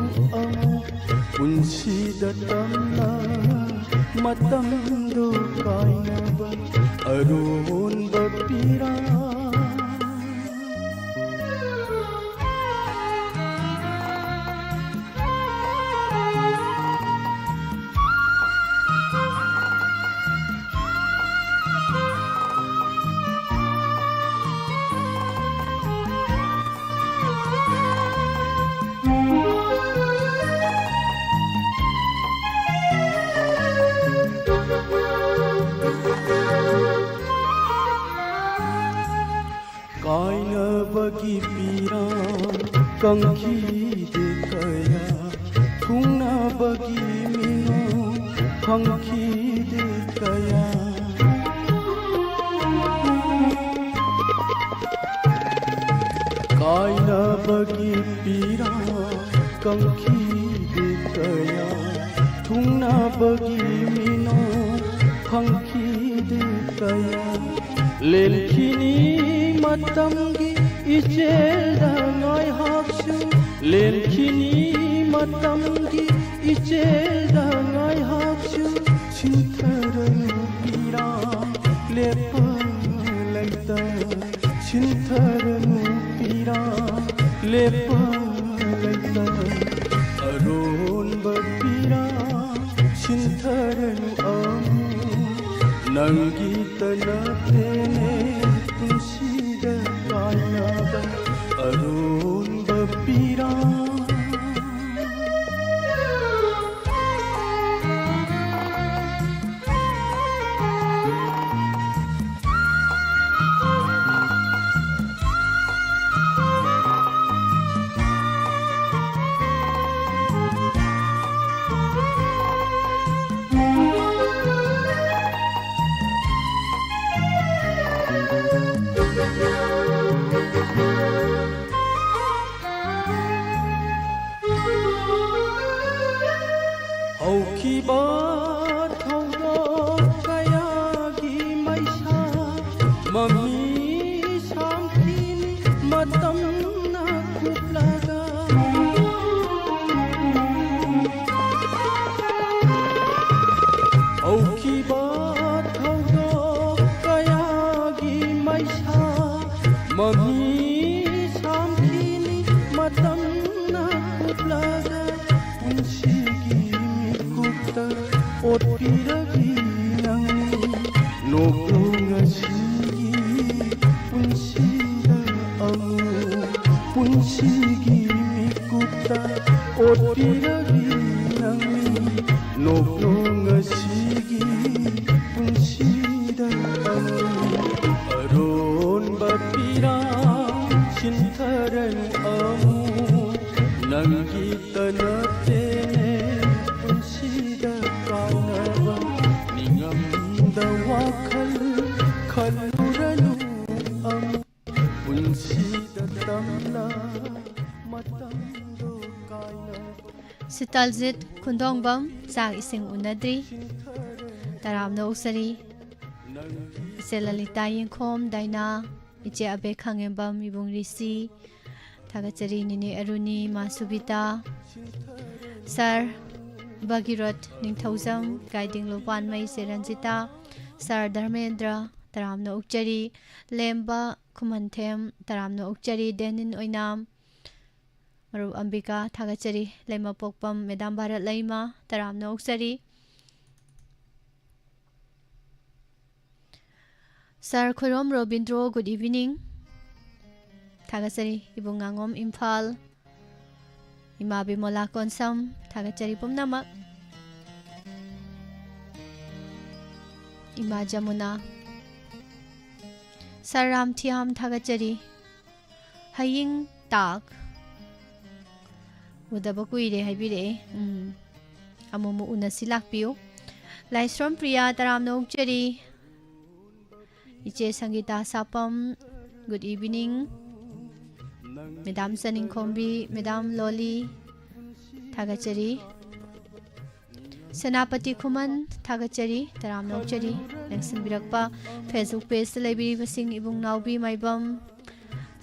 ꯑꯃꯨꯛ꯫ ꯄꯨꯟꯁꯤꯗ ꯇꯝꯅ ꯃꯇꯝꯗꯣ ꯀꯥꯏꯅꯕ ꯑꯔꯣꯟꯕ ꯄꯤꯔꯥ꯫ ꯀꯥꯏꯅꯕꯒꯤ ꯄꯤꯔꯥꯡ ꯀꯪꯈꯤꯗꯦ ꯀꯌꯥ, ꯊꯨꯡꯅꯕꯒꯤ ꯃꯤꯅꯣ ꯐꯪꯈꯤꯗꯦ ꯀꯌꯥ꯫ ꯀꯥꯏꯅꯕꯒꯤ ꯄꯤꯔꯥꯡ ꯀꯪꯈꯤꯗꯦ ꯀꯌꯥ, ꯊꯨꯡꯅꯕꯒꯤ ꯃꯤꯅꯣ ꯐꯪꯈꯤꯗꯦ ꯀꯌꯥ꯫ ꯂꯦꯟꯈꯤꯅꯤ ꯃꯇꯝꯒꯤ ꯏꯆꯦꯜꯗ ꯉꯥꯏꯍꯥꯛꯁꯨ, ꯂꯦꯟꯈꯤꯅꯤ ꯃꯇꯝꯒꯤ ꯏꯆꯦꯜꯗ ꯉꯥꯏꯍꯥꯛꯁꯨ, ꯁꯤꯟꯊꯔꯅꯨ ꯄꯤꯔꯥꯡ ꯂꯦꯞꯄ ꯁꯤꯟꯊꯔꯅꯨ ꯄꯤꯔꯥꯡ ꯂꯦꯞꯄ ꯂꯩꯇ, ꯑꯔꯣꯟꯕ ꯄꯤꯔꯥꯡ ꯁꯤꯟꯊꯔꯅꯨ ꯑꯃꯨꯛ꯫ ꯅꯪꯒꯤꯇ ꯅꯠꯇꯦꯅꯦ ꯄꯨꯟꯁꯤꯗ ꯀꯥꯏꯅꯕ ꯑꯔꯣꯟꯕ ꯄꯤꯔꯥꯡ꯫ ꯍꯧꯈꯤꯕ ꯊꯧꯗꯣꯛ ꯀꯌꯥꯒꯤ ꯃꯩꯁꯥ ꯃꯃꯤ ꯁꯥꯝꯈꯤꯅꯤ ꯃꯇꯝꯅ ꯀꯨꯞꯂꯒ꯫ ꯍꯧꯈꯤꯕ ꯊꯧꯗꯣꯛ ꯀꯌꯥꯒꯤ ꯃꯩꯁꯥ ꯃꯃꯤ ꯁꯥꯝꯈꯤꯅꯤ ꯃꯇꯝꯅ ꯀꯨꯞꯂꯒ꯫ ꯄꯨꯟꯁꯤꯒꯤ ꯃꯤꯀꯨꯞꯇ ꯑꯣꯠꯄꯤꯔꯕꯤ ꯅꯪ ꯅꯣꯛꯂꯣ ꯉꯁꯤꯒꯤ ꯄꯨꯟꯁꯤꯗ ꯑꯃꯨꯛ꯫ ꯄꯨꯟꯁꯤꯒꯤ ꯃꯤꯀꯨꯞꯇ ꯑꯣꯠꯄꯤꯔꯕꯤ ꯅꯪ ꯅꯣꯛꯂꯣ ꯉꯁꯤꯒꯤ ꯄꯨꯟꯁꯤꯗ ꯑꯃꯨꯛ꯫ ꯑꯔꯣꯟꯕ ꯄꯤꯔꯥꯡ ꯁꯤꯟꯊꯔꯅꯨ ꯑꯃꯨꯛ꯫ ꯅꯪꯒꯤꯇ ꯅꯠꯇꯦꯅꯦ ꯄꯨꯟꯁꯤꯗ ꯀꯥꯎꯅꯕ ꯅꯤꯡꯉꯝꯗ ꯋꯥꯈꯜ ꯈꯜꯂꯨꯔꯅꯨ ꯑꯃꯨꯛ꯫ ꯄꯨꯟꯁꯤꯗ ꯇꯝꯅ ꯃꯇꯝꯗꯣ ꯀꯥꯏꯅꯕ꯫ ꯁꯤꯇꯜꯖꯤꯠ ꯈꯨꯟꯗꯣꯡꯕꯝ ꯆꯥꯛ ꯏꯁꯤꯡ ꯎꯅꯗ꯭ꯔꯤ꯫ ꯇꯔꯥꯝꯅ ꯑꯣꯛꯆꯔꯤ꯫ ꯏꯆꯦ ꯂꯂꯤꯇꯥ ꯌꯦꯡꯈꯣꯝ, ꯗꯥꯏꯅꯥ, ꯏꯆꯦ ꯑꯕꯦ ꯈꯥꯉꯦꯝꯕꯝ, ꯏꯕꯨꯡ ꯔꯤꯁꯤ, ꯊꯥꯒꯠꯆꯔꯤ꯫ ꯅꯤꯅꯦ ꯑꯔꯨꯅꯤ, ꯃꯥ ꯁꯨꯕꯤꯇꯥ, ꯁꯥꯔ ꯚꯒꯤꯔꯣꯠ ꯅꯤꯡꯊꯧꯖꯝ, ꯒꯥꯏꯗꯤꯡ ꯂꯨꯄꯥꯟꯃꯩ, ꯆꯦ ꯔꯟꯖꯤꯇꯥ, ꯁꯥꯔ ꯙꯔꯃꯦꯟꯗ꯭ꯔ, ꯇꯔꯥꯝꯅ ꯑꯣꯛꯆꯔꯤ꯫ ꯂꯦꯝꯕ ꯈꯨꯃꯟꯊꯦꯝ, ꯇꯔꯥꯝꯅ ꯑꯣꯛꯆꯔꯤ꯫ ꯗꯦꯅꯤꯟ ꯑꯣꯏꯅꯥꯝ, ꯃꯔꯨꯞ ꯑꯝꯕꯤꯀꯥ, ꯊꯥꯒꯠꯆꯔꯤ꯫ ꯂꯩꯃꯄꯣꯛꯄꯝ, ꯃꯦꯗꯥꯝ ꯚꯥꯔꯠ ꯂꯩꯃ, ꯇꯔꯥꯝꯅ ꯑꯣꯛꯆꯔꯤ꯫ Sir Khoirom Robindro, good evening꯫ ꯊꯥꯒꯠꯆꯔꯤ꯫ ꯏꯕꯨꯡ ꯉꯥꯉꯣꯝ, ꯏꯝꯐꯥꯜ꯫ ꯏꯃꯥ ꯕꯤꯃꯣꯂꯥ ꯀꯣꯟꯁꯝ, ꯊꯥꯒꯠꯆꯔꯤ ꯄꯨꯝꯅꯃꯛ꯫ ꯏꯃꯥ ꯖꯃꯨꯅꯥ꯫ Sir ꯔꯥꯝ ꯊꯤꯌꯥꯝ, ꯊꯥꯒꯠꯆꯔꯤ꯫ ꯍꯌꯤꯡ ꯇꯥꯛ꯫ ꯎꯗꯕ ꯀꯨꯏꯔꯦ ꯍꯥꯏꯕꯤꯔꯛꯑꯦ꯫ ꯎꯝ꯫ ꯑꯃꯨꯛ ꯑꯃꯨꯛ ꯎꯅꯁꯤ ꯂꯥꯛꯄꯤꯌꯨ꯫ ꯂꯥꯏꯁ꯭ꯔꯣꯝ ꯄ꯭ꯔꯤꯌꯥ, ꯇꯔꯥꯝꯅ ꯑꯣꯛꯆꯔꯤ꯫ ꯏꯆꯦ ꯁꯪꯒꯤꯇꯥ ꯁꯥꯄꯝ, good evening꯫ Madam ꯆꯅꯤꯡꯈꯣꯝꯕꯤ, Madam ꯂꯣꯂꯤ, ꯊꯥꯒꯠꯆꯔꯤ꯫ ꯁꯦꯅꯥꯄꯇꯤ ꯈꯨꯃꯟ, ꯊꯥꯒꯠꯆꯔꯤ, ꯇꯔꯥꯝꯅ ꯑꯣꯛꯆꯔꯤ꯫ ꯂꯦꯡꯁꯤꯟꯕꯤꯔꯛꯄ Facebook pageꯇ ꯂꯩꯕꯤꯔꯤꯕꯁꯤꯡ, ꯏꯕꯨꯡ ꯅꯥꯎꯕꯤ ꯃꯥꯏꯕꯝ,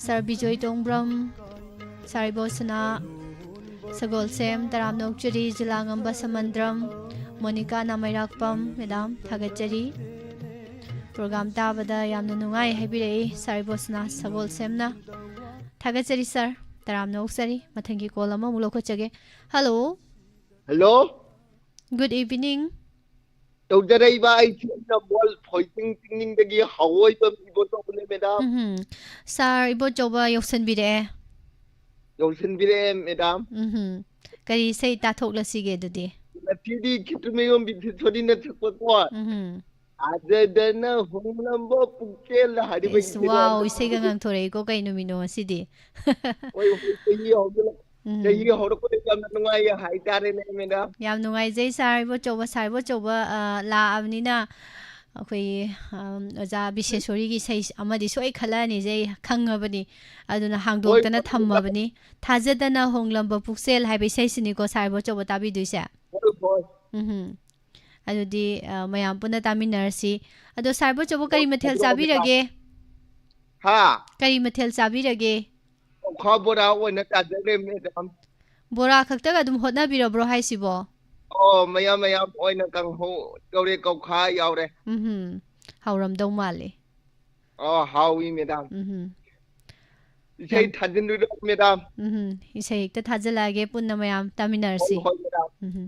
Sir ꯕꯤꯖꯣꯏ ꯇꯣꯡꯕ꯭ꯔꯝ, Sir ꯏꯕꯣꯁꯅꯥ ꯁꯒꯣꯜꯁꯦꯝ, ꯇꯔꯥꯝꯅ ꯑꯣꯛꯆꯔꯤ꯫ ꯖꯤꯂꯥ ꯉꯝꯕ ꯁꯃꯟꯗ꯭ꯔꯝ, ꯃꯣꯅꯤꯀꯥ ꯅꯥꯃꯩꯔꯥꯛꯄꯝ, Madam, ꯊꯥꯒꯠꯆꯔꯤ꯫ Program ꯇꯥꯕꯗ ꯌꯥꯝꯅ ꯅꯨꯡꯉꯥꯏ ꯍꯥꯏꯕꯤꯔꯛꯏ Sir ꯏꯕꯣꯁꯅꯥ ꯁꯒꯣꯜꯁꯦꯝꯅ꯫ ꯊꯥꯒꯠꯆꯔꯤ sir, ꯇꯔꯥꯝꯅ ꯑꯣꯛꯆꯔꯤ꯫ ꯃꯊꯪꯒꯤ call ꯑꯃꯃꯨꯛ ꯂꯧꯈꯠꯆꯒꯦ꯫ Hello꯫ Hello꯫ Good evening꯫ ꯇꯧꯖꯔꯛꯏꯕ ꯑꯩꯁꯤ ꯅꯝꯕꯣꯜ ꯐꯣꯏꯖꯤꯡ ꯆꯤꯡꯅꯤꯡꯗꯒꯤ ꯍꯥꯎꯑꯣꯏꯕ ꯏꯕꯣꯆꯧꯕꯅꯦ, Madam꯫ ꯎꯝꯍꯨꯝ꯫ Sir, ꯏꯕꯣꯆꯧꯕ ꯌꯧꯁꯟꯕꯤꯔꯛꯑꯦ꯫ ꯌꯧꯁꯟꯕꯤꯔꯛꯑꯦ, Madam꯫ ꯎꯝꯍꯨꯝ꯫ ꯀꯔꯤ ꯏꯁꯩ ꯇꯥꯊꯣꯛꯂꯁꯤꯒꯦ ꯑꯗꯨꯗꯤ? ꯉꯁꯤꯗꯤ ꯈꯦꯇ꯭ꯔꯤꯃꯌꯨꯝ ꯕꯤꯁꯦꯁꯣꯔꯤꯅ ꯁꯛꯄꯀꯣ, ꯎꯝꯍꯨꯝ꯫ ꯊꯥꯖꯗꯅ ꯍꯣꯡꯂꯝꯕ ꯄꯨꯛꯆꯦꯜ ꯍꯥꯏꯔꯤꯕ ꯏꯁ, ꯏꯁꯩꯗꯣ wow, ꯑꯝꯇ ꯏꯁꯩꯒ ꯇꯥꯕꯤꯌꯨ꯫ ꯉꯪꯊꯣꯔꯛꯏꯀꯣ, ꯀꯩ ꯅꯨꯃꯤꯠꯅꯣ ꯉꯁꯤꯗꯤ? ꯍꯣꯏ, ꯍꯣꯏ, ꯆꯍꯤ ꯍꯧꯖꯤꯜꯂꯛ-, ꯎꯝ꯫ ꯆꯍꯤ ꯍꯧꯔꯛꯄꯗ ꯌꯥꯝꯅ ꯅꯨꯡꯉꯥꯏꯌꯦ ꯍꯥꯏꯇꯥꯔꯦꯅꯦ, Madam꯫ ꯌꯥꯝ ꯅꯨꯡꯉꯥꯏꯖꯩ sir, ꯏꯕꯣꯆꯧꯕ, sir ꯏꯕꯣꯆꯧꯕ, ꯑ, ꯂꯥꯛꯑꯕꯅꯤꯅ ꯑꯩꯈꯣꯏꯒꯤ, ꯑꯝ, ꯑꯣꯖꯥ ꯕꯤꯁꯦꯁꯣꯔꯤꯒꯤ ꯏꯁꯩ ꯑꯃꯗꯤ ꯁꯣꯏ ꯈꯜꯂꯛꯑꯅꯤꯁꯦ ꯑꯩ ꯈꯪꯉꯕꯅꯤ꯫ ꯑꯗꯨꯅ ꯍꯣꯏ, ꯍꯥꯡꯗꯣꯛꯇꯅ ꯍꯣꯏ, ꯊꯝꯃꯕꯅꯤ꯫ ꯊꯥꯖꯗꯅ ꯍꯣꯡꯂꯝꯕ ꯄꯨꯛꯆꯦꯜ ꯍꯥꯏꯕ ꯏꯁꯩꯁꯤꯅꯤꯀꯣ sir ꯏꯕꯣꯆꯧꯕ ꯇꯥꯕꯤꯗꯣꯏꯁꯦ꯫ ꯍꯣꯏ, ꯍꯣꯏ꯫ ꯎꯝꯍꯨꯝ꯫ ꯑꯗꯨꯗꯤ, ꯑ, ꯃꯌꯥꯝ ꯄꯨꯟꯅ ꯇꯥꯃꯤꯟꯅꯔꯁꯤ꯫ ꯑꯗꯣ sir ꯏꯕꯣꯆꯧꯕ ꯀꯔꯤ ꯃꯊꯦꯜ ꯆꯥꯕꯤꯔꯒꯦ? ꯍꯥ? ꯀꯔꯤ ꯃꯊꯦꯜ ꯆꯥꯕꯤꯔꯒꯦ? ꯑꯣꯛꯁꯥ ꯕꯣꯔꯥ ꯑꯣꯏꯅ ꯆꯥꯖꯔꯦ, Madam꯫ ꯕꯣꯔꯥ ꯈꯛꯇꯒ ꯑꯗꯨꯝ ꯍꯣꯠꯅꯕꯤꯔꯕ꯭ꯔꯣ ꯍꯥꯏꯁꯤꯕꯣ? ꯑꯣ, ꯃꯌꯥꯝ ꯃꯌꯥꯝ ꯑꯣꯏꯅ ꯀꯥꯡꯍꯧ ꯇꯧꯔꯦ, ꯀꯧꯈꯥ ꯌꯥꯎꯔꯦ꯫ ꯎꯝꯍꯨꯝ꯫ ꯍꯥꯎꯔꯝꯗꯧ ꯃꯥꯜꯂꯦ꯫ ꯑꯣ, ꯍꯥꯎꯏ, ꯃꯦꯗꯥꯝ꯫ ꯎꯝꯍꯨꯝ꯫ ꯏꯁꯩ ꯌꯥꯝ ꯊꯥꯖꯤꯟꯕꯤꯔꯣ, ꯃꯦꯗꯥꯝ꯫ ꯎꯝꯍꯨꯝ꯫ ꯏꯁꯩ ꯍꯦꯛꯇ ꯊꯥꯖꯤꯜꯂꯛꯑꯒꯦ, ꯄꯨꯟꯅ ꯃꯌꯥꯝ ꯇꯥꯃꯤꯟꯅꯔꯁꯤ꯫ ꯍꯣꯏ, ꯍꯣꯏ, ꯃꯦꯗꯥꯝ꯫ ꯎꯝꯍꯨꯝ꯫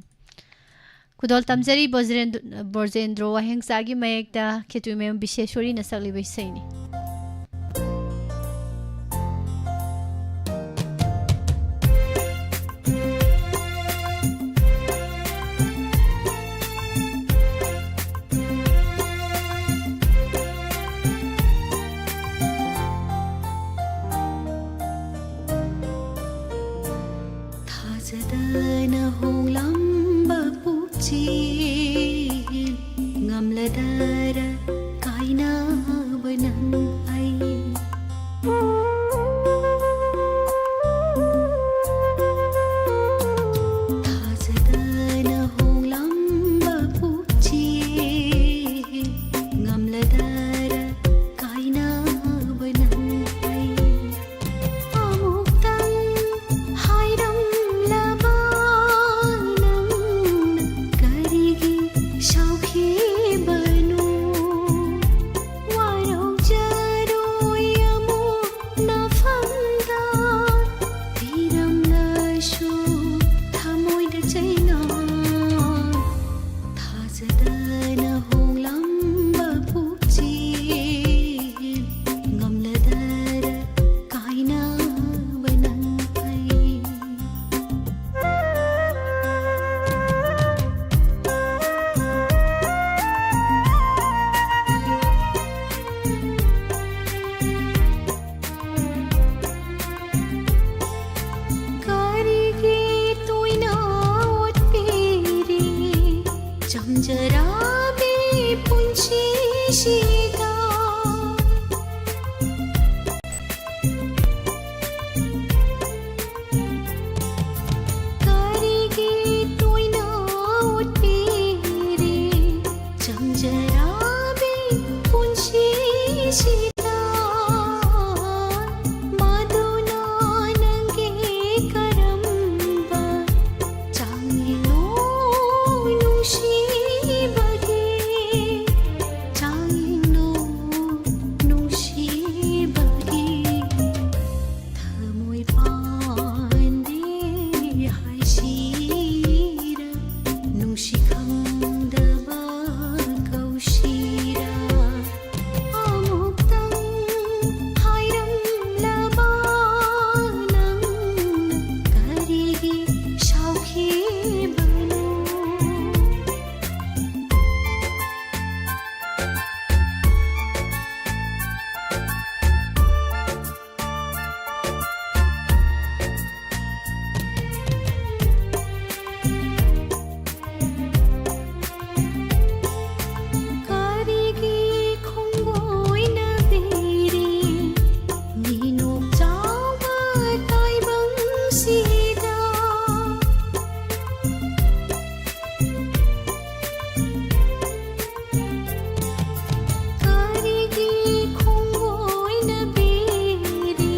ꯈꯨꯗꯣꯜ ꯇꯝꯖꯔꯤ ꯕ꯭ꯔꯣꯖꯦꯟꯗ꯭ꯔ-, ꯕ꯭ꯔꯣꯖꯦꯟꯗ꯭ꯔꯣ ꯋꯥꯍꯦꯡꯆꯥꯒꯤ ꯃꯌꯦꯛꯇ ꯈꯦꯇ꯭ꯔꯤꯃꯌꯨꯝ ꯕꯤꯁꯦꯁꯣꯔꯤꯅ ꯁꯛꯂꯤꯕ ꯏꯁꯩꯅꯤ꯫ ꯊꯥꯖꯗꯅ ꯍꯣꯡꯂꯝꯕ ꯄꯨꯛꯆꯦꯜ, ꯉꯝꯂꯗꯔ ꯀꯥꯏꯅꯕ ꯅꯪ ꯑꯩ꯫ ꯊꯥꯖꯗꯅ ꯍꯣꯡꯂꯝꯕ ꯄꯨꯛꯆꯦꯜ, ꯉꯝꯂꯗꯔ ꯀꯥꯏꯅꯕ ꯅꯪ ꯑꯩ꯫ ꯑꯃꯨꯛꯇꯪ ꯍꯥꯏꯔꯝꯂꯕ ꯅꯪꯅ ꯀꯔꯤꯒꯤ ꯁꯥꯎꯈꯤꯕꯅꯣ? ꯋꯥꯔꯧꯖꯔꯣꯏ ꯑꯃꯨꯛ ꯅꯐꯝꯗ ꯄꯤꯔꯝꯂꯁꯨ ꯊꯃꯣꯏꯗ ꯆꯩꯅꯥ꯫ ꯊꯥꯖꯗꯅ ꯍꯣꯡꯂꯝꯕ ꯄꯨꯛꯆꯦꯜ, ꯉꯝꯂꯗꯔ ꯀꯥꯏꯅꯕ ꯅꯪ ꯑꯩ꯫ ꯀꯔꯤꯒꯤ ꯇꯣꯏꯅ ꯑꯣꯠꯄꯤꯔꯤ ꯆꯝꯖꯔꯕꯤ ꯄꯨꯟꯁꯤꯁꯤꯗ? ꯀꯔꯤꯒꯤ ꯇꯣꯏꯅ ꯑꯣꯠꯄꯤꯔꯤ ꯆꯝꯖꯔꯕꯤ ꯄꯨꯟꯁꯤꯁꯤꯗ? ꯃꯗꯨꯅ ꯅꯪꯒꯤ ꯀꯔꯝꯕ ꯆꯥꯡꯌꯦꯡꯅꯣ ꯅꯨꯡꯁꯤꯕꯒꯤ ꯆꯥꯡꯌꯦꯡꯅꯣ? ꯍꯥꯏꯁꯤꯔ, ꯅꯨꯡꯁꯤ ꯈꯪꯗꯕ ꯀꯧꯁꯤꯔ, ꯑꯃꯨꯛꯇꯪ ꯍꯥꯏꯔꯝꯂꯕ ꯅꯪꯅ ꯀꯔꯤꯒꯤ ꯁꯥꯎꯈꯤꯕꯅꯣ? ꯀꯔꯤꯒꯤ ꯈꯣꯡꯕꯣꯏꯅ ꯄꯤꯔꯤ ꯃꯤꯅꯣꯛ ꯆꯥꯎꯕ ꯇꯥꯏꯕꯪꯁꯤꯗ? ꯀꯔꯤꯒꯤ ꯈꯣꯡꯕꯣꯏꯅ ꯄꯤꯔꯤ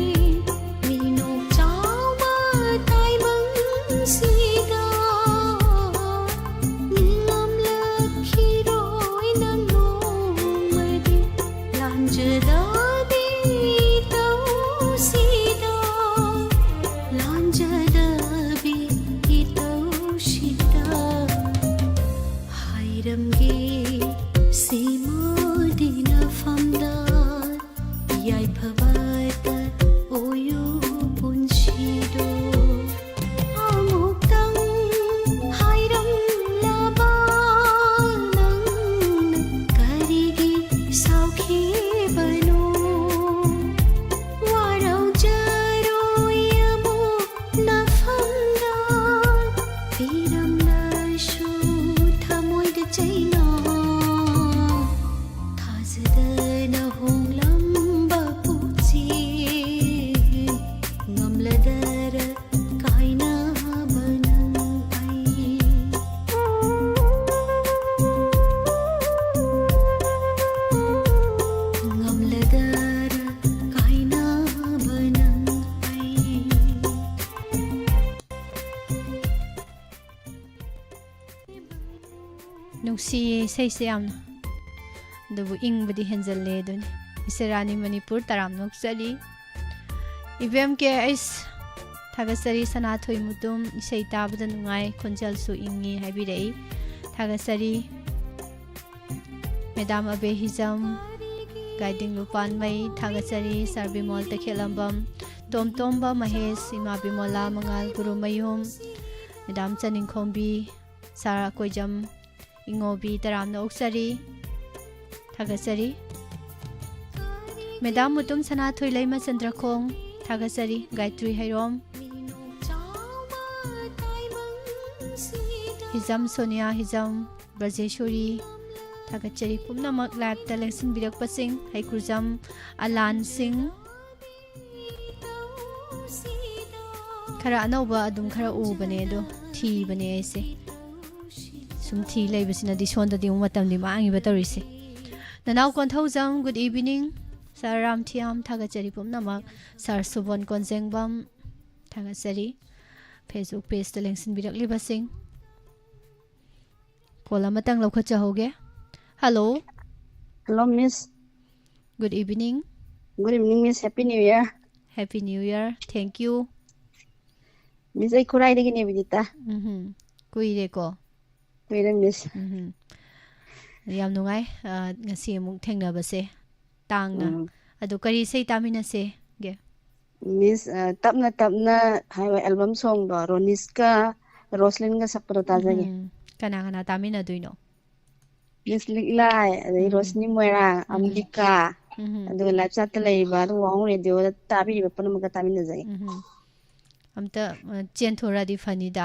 ꯃꯤꯅꯣꯛ ꯆꯥꯎꯕ ꯇꯥꯏꯕꯪꯁꯤꯗ? ꯅꯤꯡꯉꯝꯂꯛꯈꯤꯔꯣꯏ ꯅꯪ ꯅꯣꯡꯃꯗꯤ ꯂꯥꯟꯖꯗꯕꯤ ꯏꯇꯧꯁꯤꯗ, ꯂꯥꯟꯖꯗꯕꯤ ꯏꯇꯧꯁꯤꯗ꯫ ꯍꯥꯏꯔꯝꯒꯦ ꯁꯤꯃꯗꯤ ꯅꯐꯝꯗ, ꯌꯥꯏꯐꯕꯇ ꯑꯣꯏꯌꯨ ꯄꯨꯟꯁꯤꯗꯣ꯫ ꯑꯃꯨꯛꯇꯪ ꯍꯥꯏꯔꯝꯂꯕ ꯅꯪꯅ ꯀꯔꯤꯒꯤ ꯁꯥꯎꯈꯤꯕꯅꯣ? ꯋꯥꯔꯧꯖꯔꯣꯏ ꯑꯃꯨꯛ ꯅꯐꯝꯗ, ꯄꯤꯔꯝꯂꯁꯨ ꯊꯃꯣꯏꯗ ꯆꯩꯅꯥ꯫ ꯊꯥꯖꯗꯅ ꯍꯣꯡꯂꯝꯕ ꯄꯨꯛꯆꯦꯜ, ꯉꯝꯂꯗꯔ ꯀꯥꯏꯅꯕ ꯅꯪ ꯑꯩ? ꯉꯝꯂꯗꯔ ꯀꯥꯏꯅꯕ ꯅꯪ ꯑꯩ? ꯅꯨꯡꯁꯤꯌꯦ ꯏꯁꯩꯁꯦ ꯌꯥꯝꯅ, ꯑꯗꯨꯕꯨ ꯏꯪꯕꯗꯤ ꯍꯦꯟꯖꯜꯂꯦ ꯑꯗꯨꯅꯤ꯫ ꯏꯆꯦ ꯔꯥꯅꯤ ꯃꯅꯤꯄꯨꯔ ꯇꯔꯥꯝꯅ ꯑꯣꯛꯆꯔꯤ꯫ ꯏꯕꯦꯝ ꯀꯦ ꯑꯩꯁ ꯊꯥꯒꯠꯆꯔꯤ꯫ ꯁꯅꯥꯊꯣꯏ ꯃꯨꯇꯨꯝ, ꯏꯁꯩ ꯇꯥꯕꯗ ꯅꯨꯡꯉꯥꯏ, ꯈꯣꯟꯖꯦꯜꯁꯨ ꯏꯪꯉꯤ ꯍꯥꯏꯕꯤꯔꯛꯏ꯫ ꯊꯥꯒꯠꯆꯔꯤ꯫ ꯃꯦꯗꯥꯝ ꯑꯕꯦ ꯍꯤꯖꯝ, ꯒꯥꯏꯗꯤꯡ ꯂꯨꯄꯥꯟꯃꯩ, ꯊꯥꯒꯠꯆꯔꯤ꯫ ꯁꯥꯔ ꯕꯤꯃꯣꯜ ꯇꯈꯦꯜꯂꯝꯕꯝ, ꯇꯣꯝꯇꯣꯝꯕ ꯃꯍꯦꯁ, ꯏꯃꯥ ꯕꯤꯃꯣꯂꯥ, ꯃꯉꯥꯜ ꯒꯨꯔꯨꯃꯌꯨꯝ, ꯃꯦꯗꯥꯝ ꯆꯅꯤꯡꯈꯣꯝꯕꯤ, ꯁꯥꯔ ꯑꯀꯣꯏꯖꯝ, ꯏꯉꯣꯕꯤ, ꯇꯔꯥꯝꯅ ꯑꯣꯛꯆꯔꯤ꯫ ꯊꯥꯒꯠꯆꯔꯤ꯫ ꯃꯦꯗꯥꯝ ꯃꯨꯇꯨꯝ ꯁꯅꯥꯊꯣꯏ ꯂꯩꯃ ꯆꯟꯗ꯭ꯔꯈꯣꯡ, ꯊꯥꯒꯠꯆꯔꯤ꯫ ꯒꯥꯌꯇ꯭ꯔꯤ ꯍꯩꯔꯣꯝ, ꯍꯤꯖꯝ ꯁꯣꯅꯤꯌꯥ ꯍꯤꯖꯝ, ꯕ꯭ꯔꯖꯦꯁꯣꯔꯤ, ꯊꯥꯒꯠꯆꯔꯤ꯫ ꯄꯨꯝꯅꯃꯛ ꯂꯥꯏꯞꯇ ꯂꯦꯡꯁꯤꯟꯕꯤꯔꯛꯄꯁꯤꯡ, ꯍꯩꯀ꯭ꯔꯨꯖꯝ ꯑꯂꯥꯟꯁꯤꯡ, ꯈꯔ ꯑꯅꯧꯕ ꯑꯗꯨꯝ ꯈꯔ ꯎꯕꯅꯦ, ꯑꯗꯣ ꯊꯤꯕꯅꯦ ꯑꯩꯁꯦ꯫ ꯁꯨꯝ ꯊꯤ ꯂꯩꯕꯁꯤꯅꯗꯤ ꯁꯣꯝꯗꯗꯤ ꯑꯃꯨꯛ ꯃꯇꯝꯗꯤ ꯃꯥꯡꯉꯤꯕ ꯇꯧꯔꯤꯁꯦ꯫ ꯅꯅꯥꯎ ꯀꯣꯟꯊꯧꯖꯝ, good evening꯫ ꯁꯥꯔ ꯔꯥꯝꯊꯤꯌꯥꯝ, ꯊꯥꯒꯠꯆꯔꯤ ꯄꯨꯝꯅꯃꯛ꯫ ꯁꯥꯔ ꯁꯨꯕꯣꯟ ꯀꯣꯟꯖꯦꯡꯕꯝ, ꯊꯥꯒꯠꯆꯔꯤ꯫ Facebook pageꯇ ꯂꯦꯡꯁꯤꯟꯕꯤꯔꯛꯂꯤꯕꯁꯤꯡ꯫ ꯀꯣꯜ ꯑꯃꯇꯪ ꯂꯧꯈꯠꯆꯍꯧꯒꯦ꯫ Hello꯫ Hello, Miss. Good evening. Good evening, Miss. Happy New Year. Happy New Year. Thank you. Miss, ꯑꯩ ꯈꯨꯔꯥꯏꯗꯒꯤꯅꯦ, ꯕꯤꯅꯤꯇꯥ꯫ ꯎꯝꯍꯨꯝ꯫ ꯀꯨꯏꯔꯦꯀꯣ꯫ ꯀꯨꯏꯔꯦ, Miss꯫ ꯎꯝꯍꯨꯝ꯫ ꯌꯥꯝ ꯅꯨꯡꯉꯥꯏ, ꯑ, ꯉꯁꯤ ꯑꯃꯨꯛ ꯊꯦꯡꯅꯕꯁꯦ꯫ ꯇꯥꯡꯅ꯫ ꯎꯝ꯫ ꯑꯗꯨ ꯀꯔꯤ ꯏꯁꯩ ꯇꯥꯃꯤꯟꯅꯁꯦꯒꯦ? Miss, ꯑ, ꯇꯞꯅ ꯇꯞꯅ ꯍꯥꯏꯕ album songꯗꯣ, ꯔꯣꯅꯤꯁꯀ ꯔꯣꯁꯂꯤꯟꯒ ꯁꯛꯄꯗꯣ ꯇꯥꯖꯒꯦ꯫ ꯎꯝ꯫ ꯀꯅꯥ ꯀꯅꯥ ꯇꯥꯃꯤꯟꯅꯗꯣꯏꯅꯣ? Miss ꯂꯤꯛꯂꯥꯏ, ꯑꯗꯩ ꯎꯝ꯫ ꯔꯣꯁꯅꯤ ꯃꯣꯏꯔꯥꯡ, ꯎꯝ꯫ ꯑꯝꯕꯤꯀꯥ, ꯎꯝ꯫ ꯑꯗꯨꯒ live chatꯇ ꯂꯩꯔꯤꯕ, ꯑꯗꯨꯒ ꯋꯥꯍꯣꯡ radioꯗ ꯇꯥꯕꯤꯔꯤꯕ ꯄꯨꯝꯅꯃꯛꯀ ꯇꯥꯃꯤꯟꯅꯖꯒꯦ꯫ ꯎꯝ꯫ ꯑꯝꯇ, ꯑ, ꯆꯦꯟꯊꯣꯔꯛꯑꯗꯤ ꯐꯅꯤꯗ꯫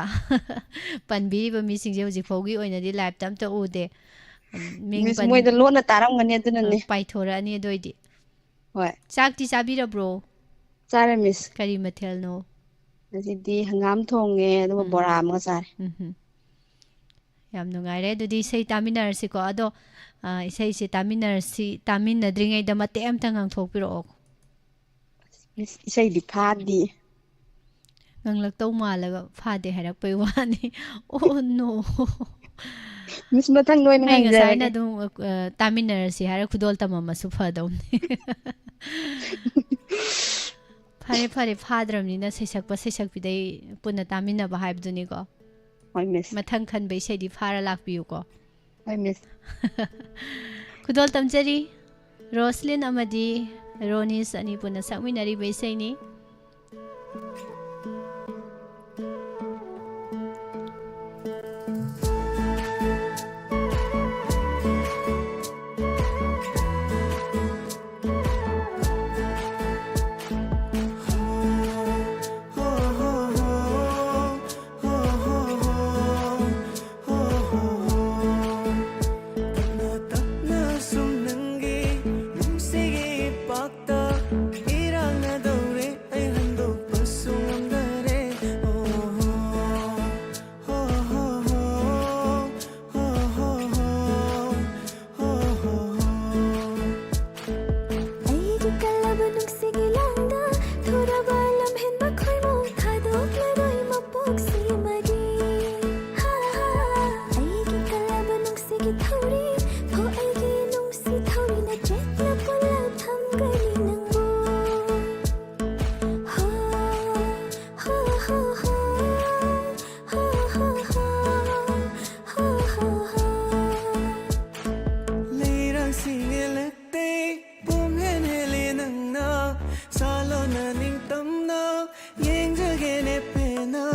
ꯄꯟꯕꯤꯔꯤꯕ ꯃꯤꯁꯤꯡꯁꯦ ꯍꯧꯖꯤꯛ ꯐꯥꯎꯒꯤ ꯑꯣꯏꯅꯗꯤ liveꯇ ꯑꯝꯇ ꯎꯗꯦ꯫ ꯎꯝ, ꯃꯤꯡ Miss, ꯄꯟ-, ꯃꯣꯏꯗ ꯂꯣꯟꯅ ꯇꯥꯔꯝꯒꯅꯤ ꯑ, ꯑꯗꯨꯅꯅꯦ꯫ ꯄꯥꯏꯊꯣꯔꯛꯑꯅꯤ ꯑꯗꯨ ꯑꯣꯏꯗꯤ꯫ ꯍꯣꯏ꯫ ꯆꯥꯛꯇꯤ ꯆꯥꯕꯤꯔꯕ꯭ꯔꯣ? ꯆꯥꯔꯦ, Miss꯫ ꯀꯔꯤ ꯃꯊꯦꯜꯅꯣ? ꯉꯁꯤꯗꯤ ꯍꯪꯒꯥꯝ ꯊꯣꯡꯉꯦ, ꯑꯗꯨꯒ ꯎꯝ꯫ ꯕꯣꯔꯥ ꯑꯃꯒ ꯆꯥꯔꯦ꯫ ꯎꯝꯍꯨꯝ꯫ ꯌꯥꯝ ꯅꯨꯡꯉꯥꯏꯔꯦ꯫ ꯑꯗꯨꯗꯤ ꯏꯁꯩ ꯇꯥꯃꯤꯟꯅꯔꯁꯤꯀꯣ꯫ ꯑꯗꯣ, ꯑ, ꯏꯁꯩꯁꯦ ꯇꯥꯃꯤꯟꯅꯔꯁꯤ, ꯇꯥꯃꯤꯟꯅꯗ꯭ꯔꯤꯉꯩꯗ ꯃꯇꯦꯛ ꯑꯝꯇ ꯉꯥꯡꯊꯣꯛꯄꯤꯔꯛꯑꯣ꯫ Miss, ꯏꯁꯩꯗꯤ ꯐꯥꯗꯤ꯫ ꯉꯪꯂꯛꯇꯧ ꯃꯥꯜꯂꯒ ꯐꯥꯗꯦ ꯍꯥꯏꯔꯛꯄꯩ ꯋꯥꯅꯤ꯫ Oh no! Miss, ꯃꯊꯪꯗ ꯑꯣꯏꯅ ꯑꯩ ꯉꯁꯥꯏꯅ ꯉꯪꯖꯔꯒꯦ꯫ ꯑꯗꯨꯝ, ꯑ, ꯇꯥꯃꯤꯟꯅꯔꯁꯤ ꯍꯥꯏꯔ ꯈꯨꯗꯣꯜ ꯇꯝꯃꯝꯃꯁꯨ ꯐꯗꯧꯅꯤ꯫ ꯐꯔꯦ, ꯐꯔꯦ, ꯐꯥꯗ꯭ꯔꯕꯅꯤꯅ ꯁꯩꯁꯛꯄ ꯁꯩꯁꯛꯄꯤꯗꯩ ꯄꯨꯟꯅ ꯇꯥꯃꯤꯟꯅꯕ ꯍꯥꯏꯕꯗꯨꯅꯤꯀꯣ꯫ ꯍꯣꯏ, ꯃꯤꯁ꯫ ꯃꯊꯪ ꯈꯟꯕ ꯏꯁꯩꯗꯤ ꯐꯥꯔ ꯂꯥꯛꯄꯤꯌꯨꯀꯣ꯫ ꯍꯣꯏ, ꯃꯤꯁ꯫ ꯈꯨꯗꯣꯜ ꯇꯝꯖꯔꯤ꯫ ꯔꯣꯁꯂꯤꯟ ꯑꯃꯗꯤ ꯔꯣꯅꯤꯁ ꯑꯅꯤ ꯄꯨꯟꯅ ꯁꯛꯃꯤꯟꯅꯔꯤꯕ ꯏꯁꯩꯅꯤ꯫ ꯑꯩꯒꯤ ꯀꯜꯂꯕ ꯅꯨꯡꯁꯤꯒꯤ ꯂꯥꯡꯗ ꯊꯨꯔꯕ ꯂꯝꯍꯦꯟꯕ ꯈꯣꯏꯃꯨ ꯊꯥꯗꯣꯛꯂꯔꯣꯏ ꯃꯄꯣꯛꯁꯤꯃꯗꯤ꯫ ꯍꯥ, ꯍꯥ, ꯑꯩꯒꯤ ꯀꯜꯂꯕ ꯅꯨꯡꯁꯤꯒꯤ ꯊꯧꯔꯤ ꯍꯣ ꯑꯩꯒꯤ ꯅꯨꯡꯁꯤ ꯊꯧꯔꯤꯅ ꯆꯦꯠꯅ ꯄꯨꯜꯂ ꯊꯝꯒꯅꯤ ꯅꯪꯕꯨ꯫ ꯍꯣ, ꯍꯣ, ꯍꯣ, ꯍꯣ꯫ ꯂꯩꯔꯥꯡꯁꯤꯡ ꯏꯜꯂꯛꯇꯦ ꯄꯨꯝꯍꯦꯟ ꯍꯦꯜꯂꯤ ꯅꯪꯅ ꯁꯥꯂꯣꯟꯅ ꯅꯤꯡꯇꯝꯅ ꯌꯦꯡꯖꯒꯦꯅꯦ ꯄꯦꯟꯅ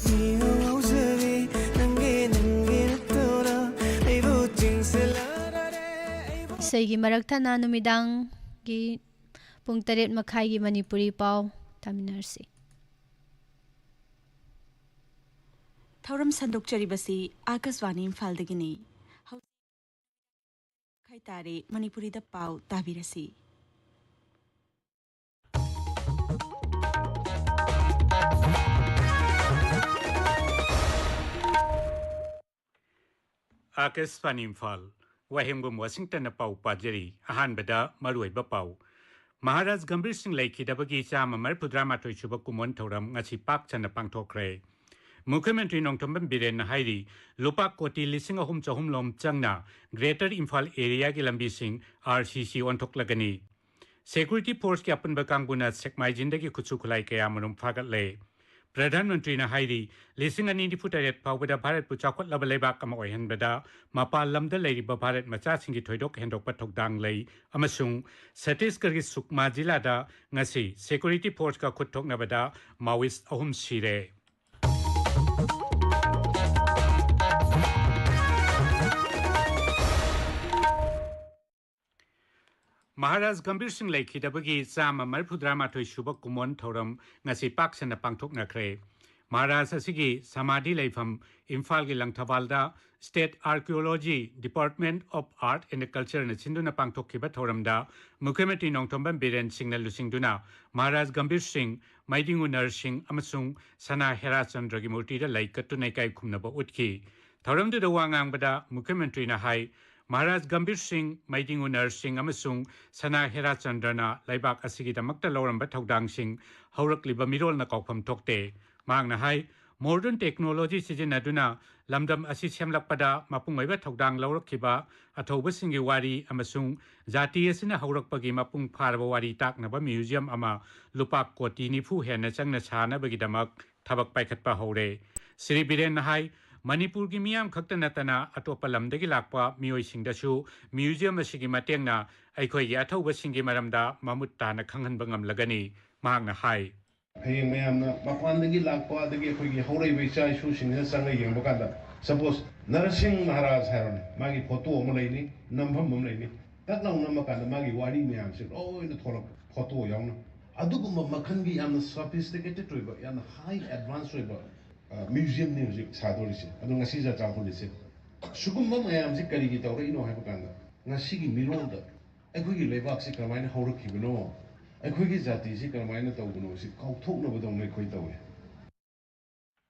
ꯃꯤꯍꯧ ꯍꯧꯖꯔꯤ ꯅꯪꯒꯤ ꯅꯪꯒꯤ ꯅꯠꯇꯧꯔ ꯑꯩꯕꯨ ꯆꯤꯡꯁꯤꯜꯂꯔꯦ ꯑꯩꯕꯨ ꯏꯁꯩꯒꯤ ꯃꯔꯛ ꯊꯠꯅ ꯅꯨꯃꯤꯗꯥꯡꯒꯤ ꯄꯨꯡ ꯇꯔꯦꯠ ꯃꯈꯥꯏꯒꯤ ꯃꯅꯤꯄꯨꯔꯤ ꯄꯥꯎ ꯇꯥꯃꯤꯟꯅꯔꯁꯤ꯫ ꯊꯧꯔꯝ ꯁꯟꯗꯣꯛꯆꯔꯤꯕꯁꯤ ꯑꯥꯀꯥꯁꯕꯥꯅꯤ ꯏꯝꯐꯥꯜꯗꯒꯤꯅꯤ꯫ ꯍꯧꯖꯤꯛ ꯇꯥꯔꯦ ꯃꯅꯤꯄꯨꯔꯤꯗ ꯄꯥꯎ ꯇꯥꯕꯤꯔꯁꯤ꯫ ꯑꯥꯀꯥꯁꯕꯥꯅꯤ ꯏꯝꯐꯥꯜ꯫ ꯋꯥꯍꯦꯡꯕꯝ ꯋꯥꯁꯤꯡꯇꯟꯅ ꯄꯥꯎ ꯄꯥꯖꯔꯤ꯫ ꯑꯍꯥꯟꯕꯗ ꯃꯔꯨꯑꯣꯏꯕ ꯄꯥꯎ꯫ ꯃꯍꯥꯔꯥꯖ ꯒꯝꯚꯤꯔ ꯁꯤꯡ ꯂꯩꯈꯤꯗꯕꯒꯤ ꯆꯥꯝꯃ ꯃꯔꯤꯐꯨꯇꯔꯥ ꯃꯥꯊꯣꯏ ꯁꯨꯕ ꯀꯨꯝꯑꯣꯟ ꯊꯧꯔꯝ ꯉꯁꯤ ꯄꯥꯛ ꯁꯟꯅ ꯄꯥꯡꯊꯣꯛꯈ꯭ꯔꯦ꯫ ꯃꯨꯈ꯭ꯌ ꯃꯟꯇ꯭ꯔꯤ ꯅꯣꯡꯊꯣꯝꯕꯝ ꯕꯤꯔꯦꯟꯅ ꯍꯥꯏꯔꯤ, ꯂꯨꯄꯥ ꯀꯣꯇꯤ ꯂꯤꯁꯤꯡ ꯑꯍꯨꯝ ꯆꯍꯨꯝ ꯂꯣꯝ ꯆꯪꯅ ꯒ꯭ꯔꯦꯇꯔ ꯏꯝꯐꯥꯜ ꯑꯦꯔꯤꯌꯥꯒꯤ ꯂꯝꯕꯤꯁꯤꯡ ꯑꯥꯔ ꯁꯤ ꯁꯤ ꯑꯣꯟꯊꯣꯛꯂꯒꯅꯤ꯫ ꯁꯦꯀ꯭ꯌꯨꯔꯤꯇꯤ ꯐꯣꯔꯁꯀꯤ ꯑꯄꯨꯟꯕ ꯀꯥꯡꯕꯨꯅ ꯁꯦꯛꯃꯥꯏꯖꯤꯟꯗꯒꯤ ꯈꯨꯠꯁꯨ ꯈꯨꯠꯂꯥꯏ ꯀꯌꯥ ꯃꯔꯨꯝ ꯐꯥꯒꯠꯂꯦ꯫ ꯄ꯭ꯔꯙꯥꯟ ꯃꯟꯇ꯭ꯔꯤꯅ ꯍꯥꯏꯔꯤ, ꯂꯤꯁꯤꯡ ꯑꯅꯤ ꯅꯤꯐꯨ ꯇꯔꯦꯠ ꯐꯥꯎꯕꯗ ꯚꯥꯔꯠꯄꯨ ꯆꯥꯎꯈꯠꯂꯕ ꯂꯩꯕꯥꯛ ꯑꯃ ꯑꯣꯏꯍꯟꯕꯗ ꯃꯄꯥꯟ ꯂꯝꯗ ꯂꯩꯔꯤꯕ ꯚꯥꯔꯠ ꯃꯆꯥꯁꯤꯡꯒꯤ ꯊꯣꯏꯗꯣꯛ ꯍꯦꯟꯗꯣꯛꯄ ꯊꯧꯗꯥꯡ ꯂꯩ ꯑꯃꯁꯨꯡ ꯁꯠꯇꯤꯁꯒꯔꯒꯤ ꯁꯨꯛꯃꯥ ꯖꯤꯂꯥꯗ ꯉꯁꯤ ꯁꯦꯀ꯭ꯌꯨꯔꯤꯇꯤ ꯐꯣꯔꯁꯀ ꯈꯨꯠ ꯊꯣꯛꯅꯕꯗ ꯃꯥꯋꯤꯁ ꯑꯍꯨꯝ ꯁꯤꯔꯦ꯫ ꯃꯍꯥꯔꯥꯖ ꯒꯝꯚꯤꯔ ꯁꯤꯡ ꯂꯩꯈꯤꯗꯕꯒꯤ ꯆꯥꯝꯃ ꯃꯔꯤꯐꯨꯇꯔꯥꯃꯥꯊꯣꯏ ꯁꯨꯕ ꯀꯨꯝꯑꯣꯟ ꯊꯧꯔꯝ ꯉꯁꯤ ꯄꯥꯛ ꯁꯟꯅ ꯄꯥꯡꯊꯣꯛꯅꯈ꯭ꯔꯦ꯫ ꯃꯍꯥꯔꯥꯖ ꯑꯁꯤꯒꯤ ꯁꯃꯥꯙꯤ ꯂꯩꯐꯝ ꯏꯝꯐꯥꯜꯒꯤ ꯂꯪꯊꯕꯥꯜꯗ State Archaeology, Department of Art and Cultureꯅ ꯁꯤꯟꯗꯨꯅ ꯄꯥꯡꯊꯣꯛꯈꯤꯕ ꯊꯧꯔꯝꯗ ꯃꯨꯈ꯭ꯌ ꯃꯟꯇ꯭ꯔꯤ ꯅꯣꯡꯊꯣꯝꯕꯝ ꯕꯤꯔꯦꯟ ꯁꯤꯡꯅ ꯂꯨꯆꯤꯡꯗꯨꯅ ꯃꯍꯥꯔꯥꯖ ꯒꯝꯚꯤꯔ ꯁꯤꯡ, ꯃꯩꯗꯤꯡꯉꯨ ꯅꯔ ꯁꯤꯡ ꯑꯃꯁꯨꯡ ꯁꯅꯥ ꯍꯦꯔꯥꯆꯟꯗ꯭ꯔꯒꯤ ꯃꯨꯔꯇꯤꯗ ꯂꯩ ꯀꯠꯇꯨꯅ ꯏꯀꯥꯏ ꯈꯨꯝꯅꯕ ꯎꯠꯈꯤ꯫ ꯊꯧꯔꯝꯗꯨꯗ ꯋꯥ ꯉꯥꯡꯕꯗ ꯃꯨꯈ꯭ꯌ ꯃꯟꯇ꯭ꯔꯤꯅ ꯍꯥꯏ, ꯃꯍꯥꯔꯥꯖ ꯒꯝꯚꯤꯔ ꯁꯤꯡ, ꯃꯩꯗꯤꯡꯉꯨ ꯅꯔ ꯁꯤꯡ ꯑꯃꯁꯨꯡ ꯁꯅꯥ ꯍꯦꯔꯥꯆꯟꯗ꯭ꯔꯅ ꯂꯩꯕꯥꯛ ꯑꯁꯤꯒꯤꯗꯃꯛꯇ ꯂꯧꯔꯝꯕ ꯊꯧꯗꯥꯡꯁꯤꯡ ꯍꯧꯔꯛꯂꯤꯕ ꯃꯤꯔꯣꯜꯅ ꯀꯥꯎꯐꯝ ꯊꯣꯛꯇꯦ꯫ ꯃꯍꯥꯛꯅ ꯍꯥꯏ, modern technology ꯁꯤꯖꯤꯟꯅꯗꯨꯅ ꯂꯝꯗꯝ ꯑꯁꯤ ꯁꯦꯝꯂꯛꯄꯗ ꯃꯄꯨꯡ ꯑꯣꯏꯕ ꯊꯧꯗꯥꯡ ꯂꯧꯔꯛꯈꯤꯕ ꯑꯊꯧꯕꯁꯤꯡꯒꯤ ꯋꯥꯔꯤ ꯑꯃꯁꯨꯡ ꯖꯥꯇꯤ ꯑꯁꯤꯅ ꯍꯧꯔꯛꯄꯒꯤ ꯃꯄꯨꯡ ꯐꯥꯔꯕ ꯋꯥꯔꯤ ꯇꯥꯛꯅꯕ museum ꯑꯃ ꯂꯨꯄꯥ ꯀꯣꯇꯤ ꯅꯤꯐꯨ ꯍꯦꯟꯅ ꯆꯪꯅ ꯁꯥꯅꯕꯒꯤꯗꯃꯛ ꯊꯕꯛ ꯄꯥꯏꯈꯠꯄ ꯍꯧꯔꯦ꯫ ꯁ꯭ꯔꯤ ꯕꯤꯔꯦꯟꯅ ꯍꯥꯏ, ꯃꯅꯤꯄꯨꯔꯒꯤ ꯃꯤꯌꯥꯝ ꯈꯛꯇ ꯅꯠꯇꯅ ꯑꯇꯣꯞꯄ ꯂꯝꯗꯒꯤ ꯂꯥꯛꯄ ꯃꯤꯑꯣꯏꯁꯤꯡꯗꯁꯨ museum ꯑꯁꯤꯒꯤ ꯃꯇꯦꯡꯅ ꯑꯩꯈꯣꯏꯒꯤ ꯑꯊꯧꯕꯁꯤꯡꯒꯤ ꯃꯔꯝꯗ ꯃꯃꯨꯠ ꯇꯥꯅ ꯈꯪꯍꯟꯕ ꯉꯝꯂꯒꯅꯤ꯫ ꯃꯍꯥꯛꯅ ꯍꯥꯏ, ꯍꯌꯦꯡ ꯃꯌꯥꯝꯅ ꯃꯄꯥꯟꯗꯒꯤ ꯂꯥꯛꯄ, ꯑꯗꯒꯤ ꯑꯩꯈꯣꯏꯒꯤ ꯍꯧꯔꯛꯏꯕ ꯏꯆꯥ ꯏꯁꯨꯁꯤꯡꯁꯤꯅ ꯆꯪꯉ ꯌꯦꯡꯕ ꯀꯥꯟꯗ, suppose ꯅꯔꯁꯤꯡ ꯃꯍꯥꯔꯥꯖ ꯍꯥꯏꯔꯣꯅꯦ, ꯃꯥꯒꯤ photo ꯑꯃ ꯂꯩꯅꯤ, ꯅꯝꯐꯝ ꯑꯃ ꯂꯩꯅꯤ, ꯇꯛ ꯂꯥꯎ ꯅꯝꯃ ꯀꯥꯟꯗ ꯃꯥꯒꯤ ꯋꯥꯔꯤ ꯃꯌꯥꯝꯁꯦ ꯂꯣꯏꯅ ꯊꯣꯛꯂꯛꯄ, photo ꯌꯥꯎꯅ꯫ ꯑꯗꯨꯒꯨꯝꯕ ꯃꯈꯜꯒꯤ ꯌꯥꯝꯅ sophisticated ꯑꯣꯏꯕ, ꯌꯥꯝꯅ high advance ꯑꯣꯏꯕ, ꯑ, museumꯅꯤ ꯍꯧꯖꯤꯛ ꯁꯥꯗꯣꯔꯤꯁꯦ꯫ ꯑꯗꯣ ꯉꯁꯤ ꯖꯇ꯭ꯔꯥ ꯍꯣꯜꯂꯤꯁꯦ꯫ ꯁꯤꯒꯨꯝꯕ ꯃꯌꯥꯝꯁꯦ ꯀꯔꯤꯒꯤ ꯇꯧꯔꯛꯏꯅꯣ ꯍꯥꯏꯕ ꯀꯥꯟꯗ, ꯉꯁꯤꯒꯤ ꯃꯤꯔꯣꯜꯗ ꯑꯩꯈꯣꯏꯒꯤ ꯂꯩꯕꯥꯛꯁꯤ ꯀꯔꯝꯍꯥꯏꯅ ꯍꯧꯔꯛꯈꯤꯕꯅꯣ, ꯑꯩꯈꯣꯏꯒꯤ ꯖꯥꯇꯤꯁꯤ ꯀꯔꯝꯍꯥꯏꯅ ꯇꯧꯕꯅꯣ, ꯁꯤ ꯀꯥꯎꯊꯣꯛꯅꯕꯗꯧꯅ ꯑꯩꯈꯣꯏ ꯇꯧꯏ꯫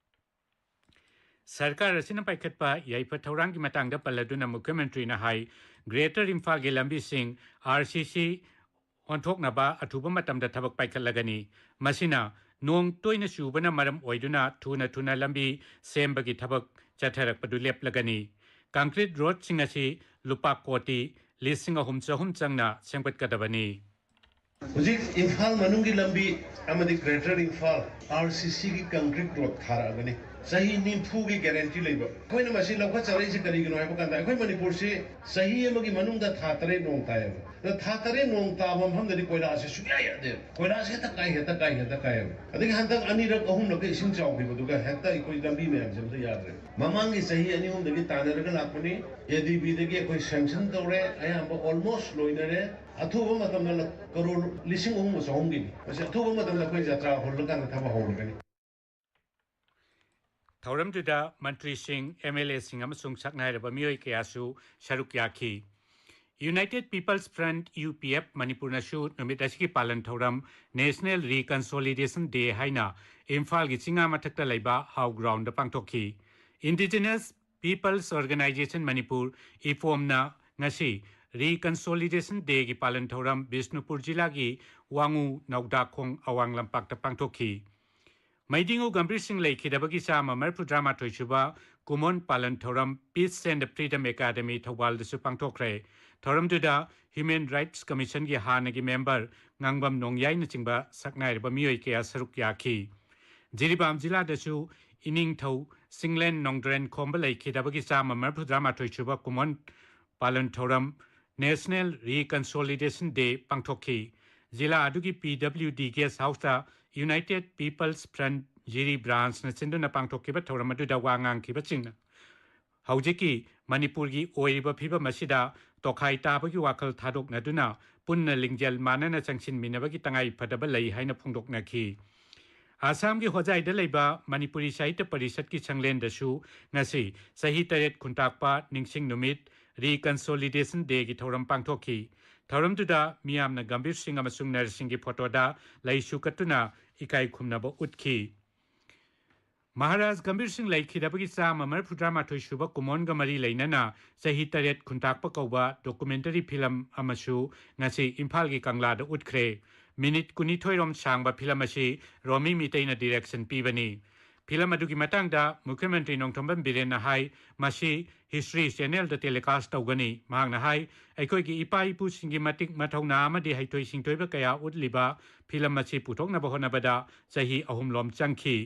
ꯁꯔꯀꯥꯔ ꯑꯁꯤꯅ ꯄꯥꯏꯈꯠꯄ ꯌꯥꯏꯐ ꯊꯧꯔꯥꯡꯒꯤ ꯃꯇꯥꯡꯗ ꯄꯜꯂꯗꯨꯅ ꯃꯨꯈ꯭ꯌ ꯃꯟꯇ꯭ꯔꯤꯅ ꯍꯥꯏ, Greater ꯏꯝꯐꯥꯜꯒꯤ ꯂꯝꯕꯤꯁꯤꯡ RCC ꯑꯣꯟꯊꯣꯛꯅꯕ ꯑꯊꯨꯕ ꯃꯇꯝꯗ ꯊꯕꯛ ꯄꯥꯏꯈꯠꯂꯒꯅꯤ꯫ ꯃꯁꯤꯅ ꯅꯣꯡ ꯇꯣꯏꯅ ꯆꯨꯕꯅ ꯃꯔꯝ ꯑꯣꯏꯗꯨꯅ ꯊꯨꯅ ꯊꯨꯅ ꯂꯝꯕꯤ ꯁꯦꯝꯕꯒꯤ ꯊꯕꯛ ꯆꯠꯊꯔꯛꯄꯗꯨ ꯂꯦꯞꯂꯒꯅꯤ꯫ Concrete roadꯁꯤꯡ ꯑꯁꯤ ꯂꯨꯄꯥ ꯀꯣꯇꯤ ꯂꯤꯁꯤꯡ ꯑꯍꯨꯝ ꯆꯍꯨꯝ ꯆꯪꯅ ꯁꯦꯝꯒꯠꯀꯗꯕꯅꯤ꯫ ꯍꯧꯖꯤꯛ ꯏꯝꯐꯥꯜ ꯃꯅꯨꯡꯒꯤ ꯂꯝꯕꯤ ꯑꯃꯗꯤ ꯒ꯭ꯔꯦꯇꯔ ꯏꯝꯐꯥꯜ ꯑꯥꯔ ꯁꯤ ꯁꯤꯒꯤ ꯀꯪꯀ꯭ꯔꯤꯠ ꯔꯣꯗ ꯊꯥꯔꯛꯑꯒꯅꯤ꯫ ꯆꯍꯤ ꯅꯤꯐꯨꯒꯤ ꯒꯦꯔꯦꯟꯇꯤ ꯂꯩꯕ꯫ ꯑꯩꯈꯣꯏꯅ ꯃꯁꯤ ꯂꯧꯈꯠꯆꯔꯛꯏꯁꯤ ꯀꯔꯤꯒꯤꯅꯣ ꯍꯥꯏꯕ ꯀꯥꯟꯗ, ꯑꯩꯈꯣꯏ ꯃꯅꯤꯄꯨꯔꯁꯤ ꯆꯍꯤ ꯑꯃꯒꯤ ꯃꯅꯨꯡꯗ ꯊꯥ ꯇꯔꯦꯠ ꯅꯣꯡ ꯇꯥꯏꯌꯦꯕ꯫ ꯑꯗ ꯊꯥ ꯇꯔꯦꯠ ꯅꯣꯡ ꯇꯥꯕ ꯃꯐꯝꯗꯗꯤ ꯀꯣꯏꯂꯥꯁꯦ ꯁꯨꯡꯌꯥ ꯌꯥꯗꯦ꯫ ꯀꯣꯏꯂꯥꯁ ꯍꯦꯛꯇ ꯀꯥꯏ, ꯍꯦꯛꯇ ꯀꯥꯏ, ꯍꯦꯛꯇ ꯀꯥꯏꯌꯦꯕ꯫ ꯑꯗꯒꯤ ꯍꯟꯗꯛ ꯑꯅꯤꯔꯛ ꯑꯍꯨꯝꯂꯛꯀ ꯏꯁꯤꯡ ꯆꯥꯎꯈꯤꯕꯗꯨꯒ ꯍꯦꯛꯇ ꯑꯩꯈꯣꯏ ꯂꯝꯕꯤ ꯃꯌꯥꯝꯁꯦ ꯑꯝꯇ ꯌꯥꯗ꯭ꯔꯦ꯫ ꯃꯃꯥꯡꯒꯤ ꯆꯍꯤ ꯑꯅꯤ ꯑꯍꯨꯝꯗꯒꯤ ꯇꯥꯟꯅꯔꯒ ꯂꯥꯛꯄꯅꯤ꯫ ꯑꯦ ꯗꯤ ꯕꯤꯗꯒꯤ ꯑꯩꯈꯣꯏ ꯁꯦꯡꯁꯟ ꯇꯧꯔꯦ, ꯑꯌꯥꯝꯕ ꯑꯣꯜꯃꯣꯁ ꯂꯣꯏꯅꯔꯦ꯫ ꯑꯊꯨꯕ ꯃꯇꯝꯗ ꯂ-, ꯀꯔꯣꯔ ꯂꯤꯁꯤꯡ ꯑꯍꯨꯝꯒ ꯆꯍꯨꯝꯒꯤꯅꯤ꯫ ꯃꯁꯤ ꯑꯊꯨꯕ ꯃꯇꯝꯗ ꯑꯩꯈꯣꯏ ꯖꯇ꯭ꯔꯥ ꯍꯧꯔꯀꯥꯟꯗ ꯊꯕꯛ ꯍꯧꯔꯒꯅꯤ꯫ ꯊꯧꯔꯝꯗꯨꯗ ꯃꯟꯇ꯭ꯔꯤꯁꯤꯡ, ꯑꯦꯝ ꯑꯦꯜ ꯑꯦꯁꯤꯡ ꯑꯃꯁꯨꯡ ꯁꯛꯅꯥꯏꯔꯕ ꯃꯤꯑꯣꯏ ꯀꯌꯥꯁꯨ ꯁꯔꯨꯛ ꯌꯥꯈꯤ꯫ United People's Front, U P F, ꯃꯅꯤꯄꯨꯔꯅꯁꯨ ꯅꯨꯃꯤꯠ ꯑꯁꯤꯒꯤ ꯄꯥꯂꯟ ꯊꯧꯔꯝ National Reconciliation Day ꯍꯥꯏꯅ ꯏꯝꯐꯥꯜꯒꯤ ꯆꯤꯡꯉꯥ ꯃꯊꯛꯇ ꯂꯩꯕ ꯍꯥꯎ ꯒ꯭ꯔꯥꯎꯟꯗ ꯄꯥꯡꯊꯣꯛꯈꯤ꯫ Indigenous People's Organisation ꯃꯅꯤꯄꯨꯔ, ꯏꯄꯣꯝꯅ ꯉꯁꯤ Reconciliation Dayꯒꯤ ꯄꯥꯂꯟ ꯊꯧꯔꯝ ꯕꯤꯁꯅꯨꯄꯨꯔ ꯖꯤꯂꯥꯒꯤ ꯋꯥꯉꯨ ꯅꯧꯗꯥꯈꯣꯡ ꯑꯋꯥꯡ ꯂꯝꯄꯥꯛꯇ ꯄꯥꯡꯊꯣꯛꯈꯤ꯫ ꯃꯩꯗꯤꯡꯉꯨ ꯒꯝꯚꯤꯔ ꯁꯤꯡ ꯂꯩꯈꯤꯗꯕꯒꯤ ꯆꯥꯝꯃ ꯃꯔꯤꯐꯨꯇꯔꯥ ꯃꯥꯊꯣꯏ ꯁꯨꯕ ꯀꯨꯃꯣꯟ ꯄꯥꯂꯟ ꯊꯧꯔꯝ Peace and Freedom Academy ꯊꯧꯕꯥꯜꯗꯁꯨ ꯄꯥꯡꯊꯣꯛꯈ꯭ꯔꯦ꯫ ꯊꯧꯔꯝꯗꯨꯗ Human Rights Commissionꯒꯤ ꯍꯥꯟꯅꯒꯤ ꯃꯦꯝꯕꯔ ꯉꯥꯡꯕꯝ ꯅꯣꯡꯌꯥꯏꯅꯆꯤꯡꯕ ꯁꯛꯅꯥꯏꯔꯕ ꯃꯤꯑꯣꯏ ꯀꯌꯥ ꯁꯔꯨꯛ ꯌꯥꯈꯤ꯫ ꯖꯤꯔꯤꯕꯥꯝ ꯖꯤꯂꯥꯗꯁꯨ ꯏꯅꯤꯡꯊꯧ ꯆꯤꯡꯂꯦꯟ ꯅꯣꯡꯗ꯭ꯔꯦꯟ ꯈꯣꯝꯕ ꯂꯩꯈꯤꯗꯕꯒꯤ ꯆꯥꯝꯃ ꯃꯔꯤꯐꯨꯇꯔꯥ ꯃꯥꯊꯣꯏ ꯁꯨꯕ ꯀꯨꯃꯣꯟ ꯄꯥꯂꯟ ꯊꯧꯔꯝ National Reconciliation Day ꯄꯥꯡꯊꯣꯛꯈꯤ꯫ ꯖꯤꯂꯥ ꯑꯗꯨꯒꯤ ꯄꯤ ꯗꯕ꯭ꯂꯤꯎ ꯗꯤ ꯒꯦꯁ ꯍꯥꯎꯁꯇ United People's Front ꯖꯤꯔꯤ ꯕ꯭ꯔꯥꯟꯁꯅ ꯁꯤꯟꯗꯨꯅ ꯄꯥꯡꯊꯣꯛꯈꯤꯕ ꯊꯧꯔꯝ ꯑꯗꯨꯗ ꯋꯥ ꯉꯥꯡꯈꯤꯕꯁꯤꯡꯅ ꯍꯧꯖꯤꯛꯀꯤ ꯃꯅꯤꯄꯨꯔꯒꯤ ꯑꯣꯏꯔꯤꯕ ꯐꯤꯕꯝ ꯑꯁꯤꯗ ꯇꯣꯈꯥꯏ ꯇꯥꯕꯒꯤ ꯋꯥꯈꯜ ꯊꯥꯗꯣꯛꯅꯗꯨꯅ ꯄꯨꯟꯅ ꯂꯤꯡꯖꯦꯜ ꯃꯥꯟꯅꯅ ꯆꯪꯁꯤꯟꯃꯤꯟꯅꯕꯒꯤ ꯇꯉꯥꯏ ꯐꯗꯕ ꯂꯩ ꯍꯥꯏꯅ ꯐꯣꯡꯗꯣꯛꯅꯈꯤ꯫ ꯑꯁꯥꯝꯒꯤ ꯍꯣꯖꯥꯏꯗ ꯂꯩꯕ ꯃꯅꯤꯄꯨꯔꯤ ꯁꯥꯍꯤꯇ꯭ꯌ ꯄꯔꯤꯁꯠꯀꯤ ꯁꯪꯂꯦꯟꯗꯁꯨ ꯉꯁꯤ ꯆꯍꯤ ꯇꯔꯦꯠ ꯈꯨꯟꯇꯥꯛꯄ ꯅꯤꯡꯁꯤꯡ ꯅꯨꯃꯤꯠ Reconciliation Dayꯒꯤ ꯊꯧꯔꯝ ꯄꯥꯡꯊꯣꯛꯈꯤ꯫ ꯊꯧꯔꯝꯗꯨꯗ ꯃꯤꯌꯥꯝꯅ ꯒꯝꯚꯤꯔ ꯁꯤꯡ ꯑꯃꯁꯨꯡ ꯅꯔꯁꯤꯡꯒꯤ ꯐꯣꯇꯣꯗ ꯂꯩꯁꯨ ꯀꯠꯇꯨꯅ ꯏꯀꯥꯏ ꯈꯨꯝꯅꯕ ꯎꯠꯈꯤ꯫ ꯃꯍꯥꯔꯥꯖ ꯒꯝꯚꯤꯔ ꯁꯤꯡ ꯂꯩꯈꯤꯗꯕꯒꯤ ꯆꯥꯝꯃ ꯃꯔꯤꯐꯨꯇꯔꯥ ꯃꯥꯊꯣꯏ ꯁꯨꯕ ꯀꯨꯃꯣꯟꯒ ꯃꯔꯤ ꯂꯩꯅꯅ ꯆꯍꯤ ꯇꯔꯦꯠ ꯈꯨꯟꯇꯥꯛꯄ ꯀꯧꯕ ꯗꯣꯀꯨꯃꯦꯟꯇꯔꯤ ꯐꯤꯂꯝ ꯑꯃꯁꯨ ꯉꯁꯤ ꯏꯝꯐꯥꯜꯒꯤ ꯀꯪꯂꯥꯗ ꯎꯠꯈ꯭ꯔꯦ꯫ ꯃꯤꯅꯤꯠ ꯀꯨꯟꯅꯤꯊꯣꯏꯔꯣꯝ ꯁꯥꯡꯕ ꯐꯤꯂꯝ ꯑꯁꯤ ꯔꯣꯃꯤ ꯃꯤꯇꯩꯅ ꯗꯤꯔꯦꯛꯁꯟ ꯄꯤꯕꯅꯤ꯫ ꯐꯤꯂꯝ ꯑꯗꯨꯒꯤ ꯃꯇꯥꯡꯗ ꯃꯨꯈ꯭ꯌ ꯃꯟꯇ꯭ꯔꯤ ꯅꯣꯡꯊꯣꯝꯕꯝ ꯕꯤꯔꯦꯟꯅ ꯍꯥꯏ, "ꯃꯁꯤ ꯍꯤꯁꯇ꯭ꯔꯤ ꯆꯦꯅꯦꯜꯗ ꯇꯦꯂꯤꯀꯥꯁ ꯇꯧꯒꯅꯤ꯫" ꯃꯍꯥꯛꯅ ꯍꯥꯏ, "ꯑꯩꯈꯣꯏꯒꯤ ꯏꯄꯥ ꯏꯄꯨꯁꯤꯡꯒꯤ ꯃꯇꯤꯛ ꯃꯊꯧꯅꯥ ꯑꯃꯗꯤ ꯍꯩꯊꯣꯏ ꯁꯤꯡꯊꯣꯏꯕ ꯀꯌꯥ ꯎꯠꯂꯤꯕ ꯐꯤꯂꯝ ꯑꯁꯤ ꯄꯨꯊꯣꯛꯅꯕ ꯍꯣꯠꯅꯕꯗ ꯆꯍꯤ ꯑꯍꯨꯝꯂꯣꯝ ꯆꯪꯈꯤ꯫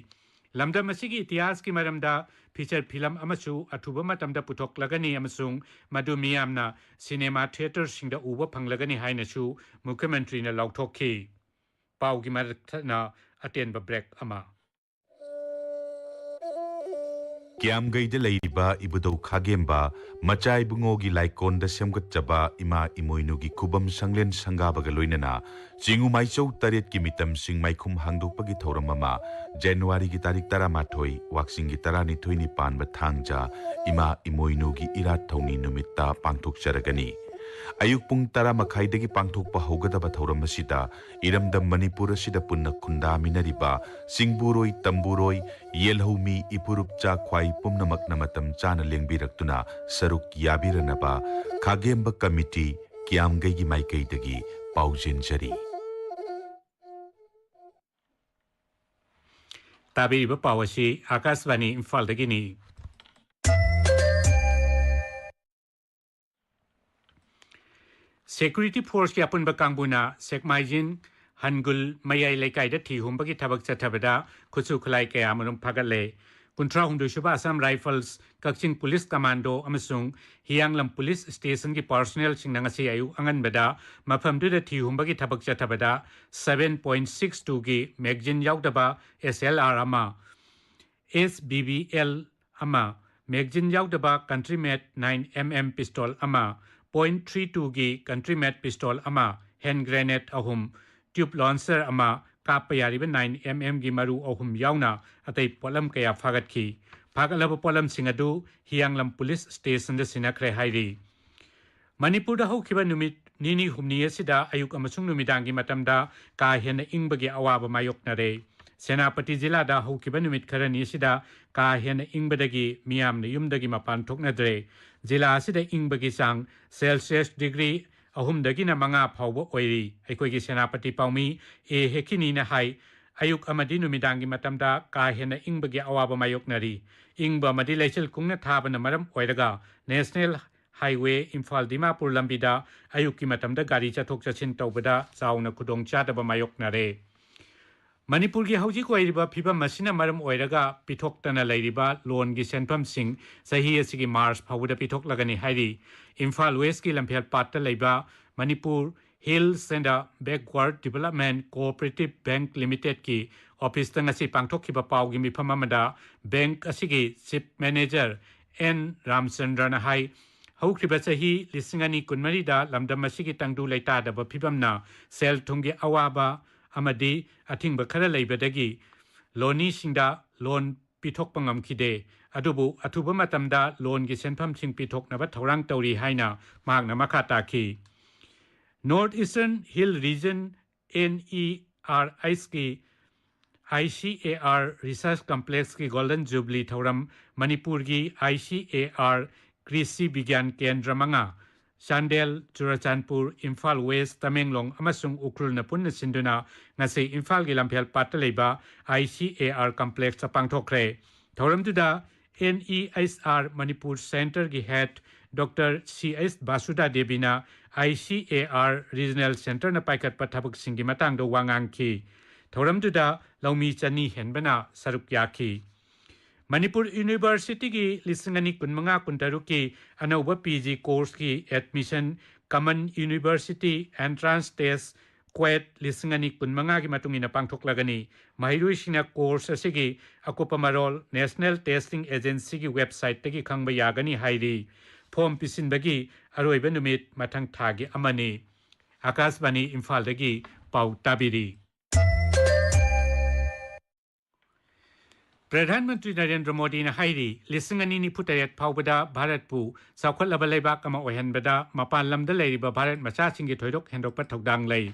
ꯂꯝꯗꯝ ꯑꯁꯤꯒꯤ ꯏꯇꯤꯍꯥꯁꯀꯤ ꯃꯔꯝꯗ ꯐꯤꯆꯔ ꯐꯤꯂꯝ ꯑꯃꯁꯨ ꯑꯊꯨꯕ ꯃꯇꯝꯗ ꯄꯨꯊꯣꯛꯂꯒꯅꯤ ꯑꯃꯁꯨꯡ ꯃꯗꯨ ꯃꯤꯌꯥꯝꯅ ꯁꯤꯅꯦꯃꯥ ꯊꯤꯌꯦꯇꯔꯁꯤꯡꯗ ꯎꯕ ꯐꯪꯂꯒꯅꯤ" ꯍꯥꯏꯅꯁꯨ ꯃꯨꯈ꯭ꯌ ꯃꯟꯇ꯭ꯔꯤꯅ ꯂꯥꯎꯊꯣꯛꯈꯤ꯫ ꯄꯥꯎꯒꯤ ꯃꯊꯛꯅ ꯑꯇꯦꯟꯕ ꯕ꯭ꯔꯦꯛ ꯑꯃ꯫ ꯀ꯭ꯌꯥꯝꯒꯩꯗ ꯂꯩꯔꯤꯕ ꯏꯕꯨꯙꯧ ꯈꯥꯒꯦꯝꯕ ꯃꯆꯥ ꯏꯕꯨꯡꯉꯣꯒꯤ ꯂꯥꯏꯀꯣꯟꯗ ꯁꯦꯝꯒꯠꯆꯕ ꯏꯃꯥ ꯏꯃꯣꯏꯅꯨꯒꯤ ꯈꯨꯕꯝ ꯁꯪꯂꯦꯟ ꯁꯪꯒꯥꯕꯒ ꯂꯣꯏꯅꯅ ꯆꯤꯡꯉꯨ ꯃꯥꯏꯆꯧ ꯇꯔꯦꯠꯀꯤ ꯃꯤꯇꯝꯁꯤꯡ ꯃꯥꯏꯈꯨꯝ ꯍꯥꯡꯗꯣꯛꯄꯒꯤ ꯊꯧꯔꯝ ꯑꯃ ꯖꯅꯋꯥꯔꯤꯒꯤ ꯇꯥꯔꯤꯛ ꯇꯔꯥꯃꯥꯊꯣꯏ, ꯋꯥꯛꯆꯤꯡꯒꯤ ꯇꯔꯥꯅꯤꯊꯣꯏꯅꯤ ꯄꯥꯟꯕ ꯊꯥꯡꯖ, ꯏꯃꯥ ꯏꯃꯣꯏꯅꯨꯒꯤ ꯏꯔꯥꯠ ꯊꯧꯅꯤ ꯅꯨꯃꯤꯠꯇ ꯄꯥꯡꯊꯣꯛꯆꯔꯒꯅꯤ꯫ ꯑꯌꯨꯛ ꯄꯨꯡ ꯇꯔꯥ ꯃꯈꯥꯏꯗꯒꯤ ꯄꯥꯡꯊꯣꯛꯄ ꯍꯧꯒꯗꯕ ꯊꯧꯔꯝ ꯑꯁꯤꯗ ꯏꯔꯝꯗꯝ ꯃꯅꯤꯄꯨꯔ ꯑꯁꯤꯗ ꯄꯨꯟꯅ ꯈꯨꯟꯗꯥꯃꯤꯟꯅꯔꯤꯕ ꯆꯤꯡꯕꯨꯔꯣꯏ, ꯇꯝꯕꯨꯔꯣꯏ, ꯌꯦꯜꯍꯧꯃꯤ, ꯏꯄꯨꯔꯨꯞ ꯆꯥꯈ꯭ꯋꯥꯏ ꯄꯨꯝꯅꯃꯛꯅ ꯃꯇꯝ ꯆꯥꯅ ꯂꯦꯡꯕꯤꯔꯛꯇꯨꯅ ꯁꯔꯨꯛ ꯌꯥꯕꯤꯔꯅꯕ ꯈꯥꯒꯦꯝꯕ ꯀꯃꯤꯇꯤ, ꯀ꯭ꯌꯥꯝꯒꯩꯒꯤ ꯃꯥꯏꯀꯩꯗꯒꯤ ꯄꯥꯎꯖꯦꯟꯖꯔꯤ꯫ ꯇꯥꯕꯤꯔꯤꯕ ꯄꯥꯎ ꯑꯁꯤ ꯑꯥꯀꯥꯁꯕꯥꯅꯤ ꯏꯝꯐꯥꯜꯗꯒꯤꯅꯤ꯫ ꯁꯦꯀ꯭ꯌꯨꯔꯤꯇꯤ ꯐꯣꯔꯁꯀꯤ ꯑꯄꯨꯟꯕ ꯀꯥꯡꯕꯨꯅ ꯁꯦꯛꯃꯥꯏꯖꯤꯟ ꯍꯟꯒꯨꯜ ꯃꯌꯥꯏ ꯂꯩꯀꯥꯏꯗ ꯊꯤ ꯍꯨꯝꯕꯒꯤ ꯊꯕꯛ ꯆꯠꯊꯕꯗ ꯈꯨꯠꯁꯨ ꯈꯨꯠꯂꯥꯏ ꯀꯌꯥ ꯑꯃꯔꯣꯝ ꯐꯥꯒꯠꯂꯦ꯫ ꯀꯨꯟꯊ꯭ꯔꯥ ꯍꯨꯝꯗꯣꯏ ꯁꯨꯕ ꯑꯁꯥꯝ ꯔꯥꯏꯐꯜꯁ, ꯀꯛꯆꯤꯡ ꯄꯨꯂꯤꯁ ꯀꯃꯥꯟꯗꯣ ꯑꯃꯁꯨꯡ ꯍꯤꯌꯥꯡꯂꯝ ꯄꯨꯂꯤꯁ ꯁ꯭ꯇꯦꯁꯟꯒꯤ ꯄꯥꯔꯁꯣꯅꯦꯜꯁꯤꯡꯅ ꯉꯁꯤ ꯑꯌꯨꯛ ꯑꯉꯟꯕꯗ ꯃꯐꯝꯗꯨꯗ ꯊꯤ ꯍꯨꯝꯕꯒꯤ ꯊꯕꯛ ꯆꯠꯊꯕꯗ seven point six two ꯒꯤ ꯃꯦꯒꯖꯤꯟ ꯌꯥꯎꯗꯕ S L R ꯑꯃ, S B B L ꯑꯃ, ꯃꯦꯒꯖꯤꯟ ꯌꯥꯎꯗꯕ ꯀꯟꯇ꯭ꯔꯤ ꯃꯦꯠ nine M M ꯄꯤꯁꯇꯣꯜ ꯑꯃ, point three two ꯒꯤ ꯀꯟꯇ꯭ꯔꯤ ꯃꯦꯠ ꯄꯤꯁꯇꯣꯜ ꯑꯃ, ꯍꯦꯟ ꯒ꯭ꯔꯦꯅꯦꯗ ꯑꯍꯨꯝ, ꯇ꯭ꯌꯨꯕ ꯂꯣꯟꯆꯔ ꯑꯃ, ꯀꯥꯞꯄ ꯌꯥꯔꯤꯕ nine M M ꯒꯤ ꯃꯔꯨ ꯑꯍꯨꯝ ꯌꯥꯎꯅ ꯑꯇꯩ ꯄꯣꯠꯂꯝ ꯀꯌꯥ ꯐꯥꯒꯠꯈꯤ꯫ ꯐꯥꯒꯠꯂꯕ ꯄꯣꯠꯂꯝꯁꯤꯡ ꯑꯗꯨ ꯍꯤꯌꯥꯡꯂꯝ ꯄꯨꯂꯤꯁ ꯁ꯭ꯇꯦꯁꯟꯗ ꯁꯤꯟꯅꯈ꯭ꯔꯦ ꯍꯥꯏꯔꯤ꯫ ꯃꯅꯤꯄꯨꯔꯗ ꯍꯧꯈꯤꯕ ꯅꯨꯃꯤꯠ ꯅꯤꯅꯤ ꯍꯨꯝꯅꯤ ꯑꯁꯤꯗ ꯑꯌꯨꯛ ꯑꯃꯁꯨꯡ ꯅꯨꯃꯤꯗꯥꯡꯒꯤ ꯃꯇꯝꯗ ꯀꯥ ꯍꯦꯟꯅ ꯏꯪꯕꯒꯤ ꯑꯋꯥꯕ ꯃꯥꯌꯣꯛꯅꯔꯦ꯫ ꯁꯦꯅꯥꯄꯇꯤ ꯖꯤꯂꯥꯗ ꯍꯧꯈꯤꯕ ꯅꯨꯃꯤꯠ ꯈꯔꯅꯤ ꯑꯁꯤꯗ ꯀꯥ ꯍꯦꯟꯅ ꯏꯪꯕꯗꯒꯤ ꯃꯤꯌꯥꯝꯅ ꯌꯨꯝꯗꯒꯤ ꯃꯄꯥꯟ ꯊꯣꯛꯅꯗ꯭ꯔꯦ꯫ ꯖꯤꯂꯥ ꯑꯁꯤꯗ ꯏꯪꯕꯒꯤ ꯆꯥꯡ ꯁꯦꯜꯁꯤꯌꯁ ꯗꯤꯒ꯭ꯔꯤ ꯑꯍꯨꯝꯗꯒꯤꯅ ꯃꯉꯥ ꯐꯥꯎꯕ ꯑꯣꯏꯔꯤ꯫ ꯑꯩꯈꯣꯏꯒꯤ ꯁꯦꯅꯥꯄꯇꯤ ꯄꯥꯎꯃꯤ ꯑꯦ ꯍꯦꯀꯤꯅꯤꯅ ꯍꯥꯏ, ꯑꯌꯨꯛ ꯑꯃꯗꯤ ꯅꯨꯃꯤꯗꯥꯡꯒꯤ ꯃꯇꯝꯗ ꯀꯥ ꯍꯦꯟꯅ ꯏꯪꯕꯒꯤ ꯑꯋꯥꯕ ꯃꯥꯌꯣꯛꯅꯔꯤ꯫ ꯏꯪꯕ ꯑꯃꯗꯤ ꯂꯩꯆꯤꯜ ꯀꯨꯡꯅ ꯊꯥꯕꯅ ꯃꯔꯝ ꯑꯣꯏꯔꯒ National Highway ꯏꯝꯐꯥꯜ ꯗꯤꯃꯥꯄꯨꯔ ꯂꯝꯕꯤꯗ ꯑꯌꯨꯛꯀꯤ ꯃꯇꯝꯗ ꯒꯥꯔꯤ ꯆꯠꯊꯣꯛ ꯆꯠꯁꯤꯟ ꯇꯧꯕꯗ ꯆꯥꯎꯅ ꯈꯨꯗꯣꯡꯆꯥꯗꯕ ꯃꯥꯌꯣꯛꯅꯔꯦ꯫ ꯃꯅꯤꯄꯨꯔꯒꯤ ꯍꯧꯖꯤꯛ ꯑꯣꯏꯔꯤꯕ ꯐꯤꯕꯝ ꯑꯁꯤꯅ ꯃꯔꯝ ꯑꯣꯏꯔꯒ ꯄꯤꯊꯣꯛꯇꯅ ꯂꯩꯔꯤꯕ ꯂꯣꯟꯒꯤ ꯁꯦꯟꯐꯝꯁꯤꯡ ꯆꯍꯤ ꯑꯁꯤꯒꯤ ꯃꯥꯔꯆ ꯐꯥꯎꯕꯗ ꯄꯤꯊꯣꯛꯂꯒꯅꯤ ꯍꯥꯏꯔꯤ꯫ ꯏꯝꯐꯥꯜ ꯋꯦꯁꯀꯤ ꯂꯝꯐꯦꯜ ꯄꯥꯠꯇ ꯂꯩꯕ Manipur Hills and Backward Development Cooperative Bank Limitedꯀꯤ ꯑꯣꯐꯤꯁꯇ ꯉꯁꯤ ꯄꯥꯡꯊꯣꯛꯈꯤꯕ ꯄꯥꯎꯒꯤ ꯃꯤꯐꯝ ꯑꯃꯗ ꯕꯦꯡꯛ ꯑꯁꯤꯒꯤ ꯆꯤꯐ ꯃꯦꯅꯦꯖꯔ ꯑꯦꯟ ꯔꯥꯝꯆꯟꯗ꯭ꯔꯅ ꯍꯥꯏ, ꯍꯧꯈꯤꯕ ꯆꯍꯤ ꯂꯤꯁꯤꯡ ꯑꯅꯤ ꯀꯨꯟꯃꯔꯤꯗ ꯂꯝꯗꯝ ꯑꯁꯤꯒꯤ ꯇꯪꯗꯨ ꯂꯩꯇꯥꯗꯕ ꯐꯤꯕꯝꯅ ꯁꯦꯜ ꯊꯨꯝꯒꯤ ꯑꯋꯥꯕ ꯑꯃꯗꯤ ꯑꯊꯤꯡꯕ ꯈꯔ ꯂꯩꯕꯗꯒꯤ ꯂꯣꯅꯤꯁꯤꯡꯗ ꯂꯣꯟ ꯄꯤꯊꯣꯛꯄ ꯉꯝꯈꯤꯗꯦ꯫ ꯑꯗꯨꯕꯨ ꯑꯊꯨꯕ ꯃꯇꯝꯗ ꯂꯣꯟꯒꯤ ꯁꯦꯟꯐꯝꯁꯤꯡ ꯄꯤꯊꯣꯛꯅꯕ ꯊꯧꯔꯥꯡ ꯇꯧꯔꯤ ꯍꯥꯏꯅ ꯃꯍꯥꯛꯅ ꯃꯈꯥ ꯇꯥꯈꯤ꯫ North Eastern Hill Region, NERICꯀꯤ ICAR Research Complexꯀꯤ Golden Jubilee ꯊꯧꯔꯝ ꯃꯅꯤꯄꯨꯔꯒꯤ ICAR ꯀ꯭ꯔꯤꯁꯤ ꯕꯤꯒ꯭ꯌꯥꯟ ꯀꯦꯟꯗ꯭ꯔ ꯃꯉꯥ, ꯆꯥꯟꯗꯦꯜ, ꯆꯨꯔꯆꯥꯟꯄꯨꯔ, ꯏꯝꯐꯥꯜ ꯋꯦꯁ, ꯇꯃꯦꯡꯂꯣꯡ ꯑꯃꯁꯨꯡ ꯎꯈ꯭ꯔꯨꯜꯅ ꯄꯨꯟꯅ ꯁꯤꯟꯗꯨꯅ ꯉꯁꯤ ꯏꯝꯐꯥꯜꯒꯤ ꯂꯝꯐꯦꯜ ꯄꯥꯠꯇ ꯂꯩꯕ ICAR Complexꯇ ꯄꯥꯡꯊꯣꯛꯈ꯭ꯔꯦ꯫ ꯊꯧꯔꯝꯗꯨꯗ NERIC Manipur Centreꯒꯤ head Doctor C H ꯕꯥꯁꯨꯗꯥ ꯗꯦꯕꯤꯅ ICAR Regional Centreꯅ ꯄꯥꯏꯈꯠꯄ ꯊꯕꯛꯁꯤꯡꯒꯤ ꯃꯇꯥꯡꯗ ꯋꯥ ꯉꯥꯡꯈꯤ꯫ ꯊꯧꯔꯝꯗꯨꯗ ꯂꯧꯃꯤ ꯆꯅꯤ ꯍꯦꯟꯕꯅ ꯁꯔꯨꯛ ꯌꯥꯈꯤ꯫ ꯃꯅꯤꯄꯨꯔ ꯌꯨꯅꯤꯚꯔꯁꯤꯇꯤꯒꯤ ꯂꯤꯁꯤꯡ ꯑꯅꯤ ꯀꯨꯟꯃꯉꯥ ꯀꯨꯟꯇꯔꯨꯛꯀꯤ ꯑꯅꯧꯕ PG courseꯀꯤ admission, Common University Entrance Test, CUET, ꯂꯤꯁꯤꯡ ꯑꯅꯤ ꯀꯨꯟꯃꯉꯥꯒꯤ ꯃꯇꯨꯡ ꯏꯟꯅ ꯄꯥꯡꯊꯣꯛꯂꯒꯅꯤ꯫ ꯃꯍꯩꯔꯣꯏꯁꯤꯡꯅ course ꯑꯁꯤꯒꯤ ꯑꯀꯨꯞꯄ ꯃꯔꯣꯜ National Testing Agencyꯒꯤ websiteꯇꯒꯤ ꯈꯪꯕ ꯌꯥꯒꯅꯤ ꯍꯥꯏꯔꯤ꯫ Form ꯄꯤꯁꯤꯟꯕꯒꯤ ꯑꯔꯣꯏꯕ ꯅꯨꯃꯤꯠ ꯃꯊꯪ ꯊꯥꯒꯤ ꯑꯃꯅꯤ꯫ ꯑꯀꯥꯁꯕꯥꯅꯤ ꯏꯝꯐꯥꯜꯗꯒꯤ ꯄꯥꯎ ꯇꯥꯕꯤꯔꯤ꯫ ꯄ꯭ꯔꯙꯥꯟ ꯃꯟꯇ꯭ꯔꯤ ꯅꯔꯦꯟꯗ꯭ꯔ ꯃꯣꯗꯤꯅ ꯍꯥꯏꯔꯤ, ꯂꯤꯁꯤꯡ ꯑꯅꯤ ꯅꯤꯐꯨ ꯇꯔꯦꯠ ꯐꯥꯎꯕꯗ ꯚꯥꯔꯠꯄꯨ ꯆꯥꯎꯈꯠꯂꯕ ꯂꯩꯕꯥꯛ ꯑꯃ ꯑꯣꯏꯍꯟꯕꯗ ꯃꯄꯥꯟ ꯂꯝꯗ ꯂꯩꯔꯤꯕ ꯚꯥꯔꯠ ꯃꯆꯥꯁꯤꯡꯒꯤ ꯊꯣꯏꯗꯣꯛ ꯍꯦꯟꯗꯣꯛꯄ ꯊꯧꯗꯥꯡ ꯂꯩ꯫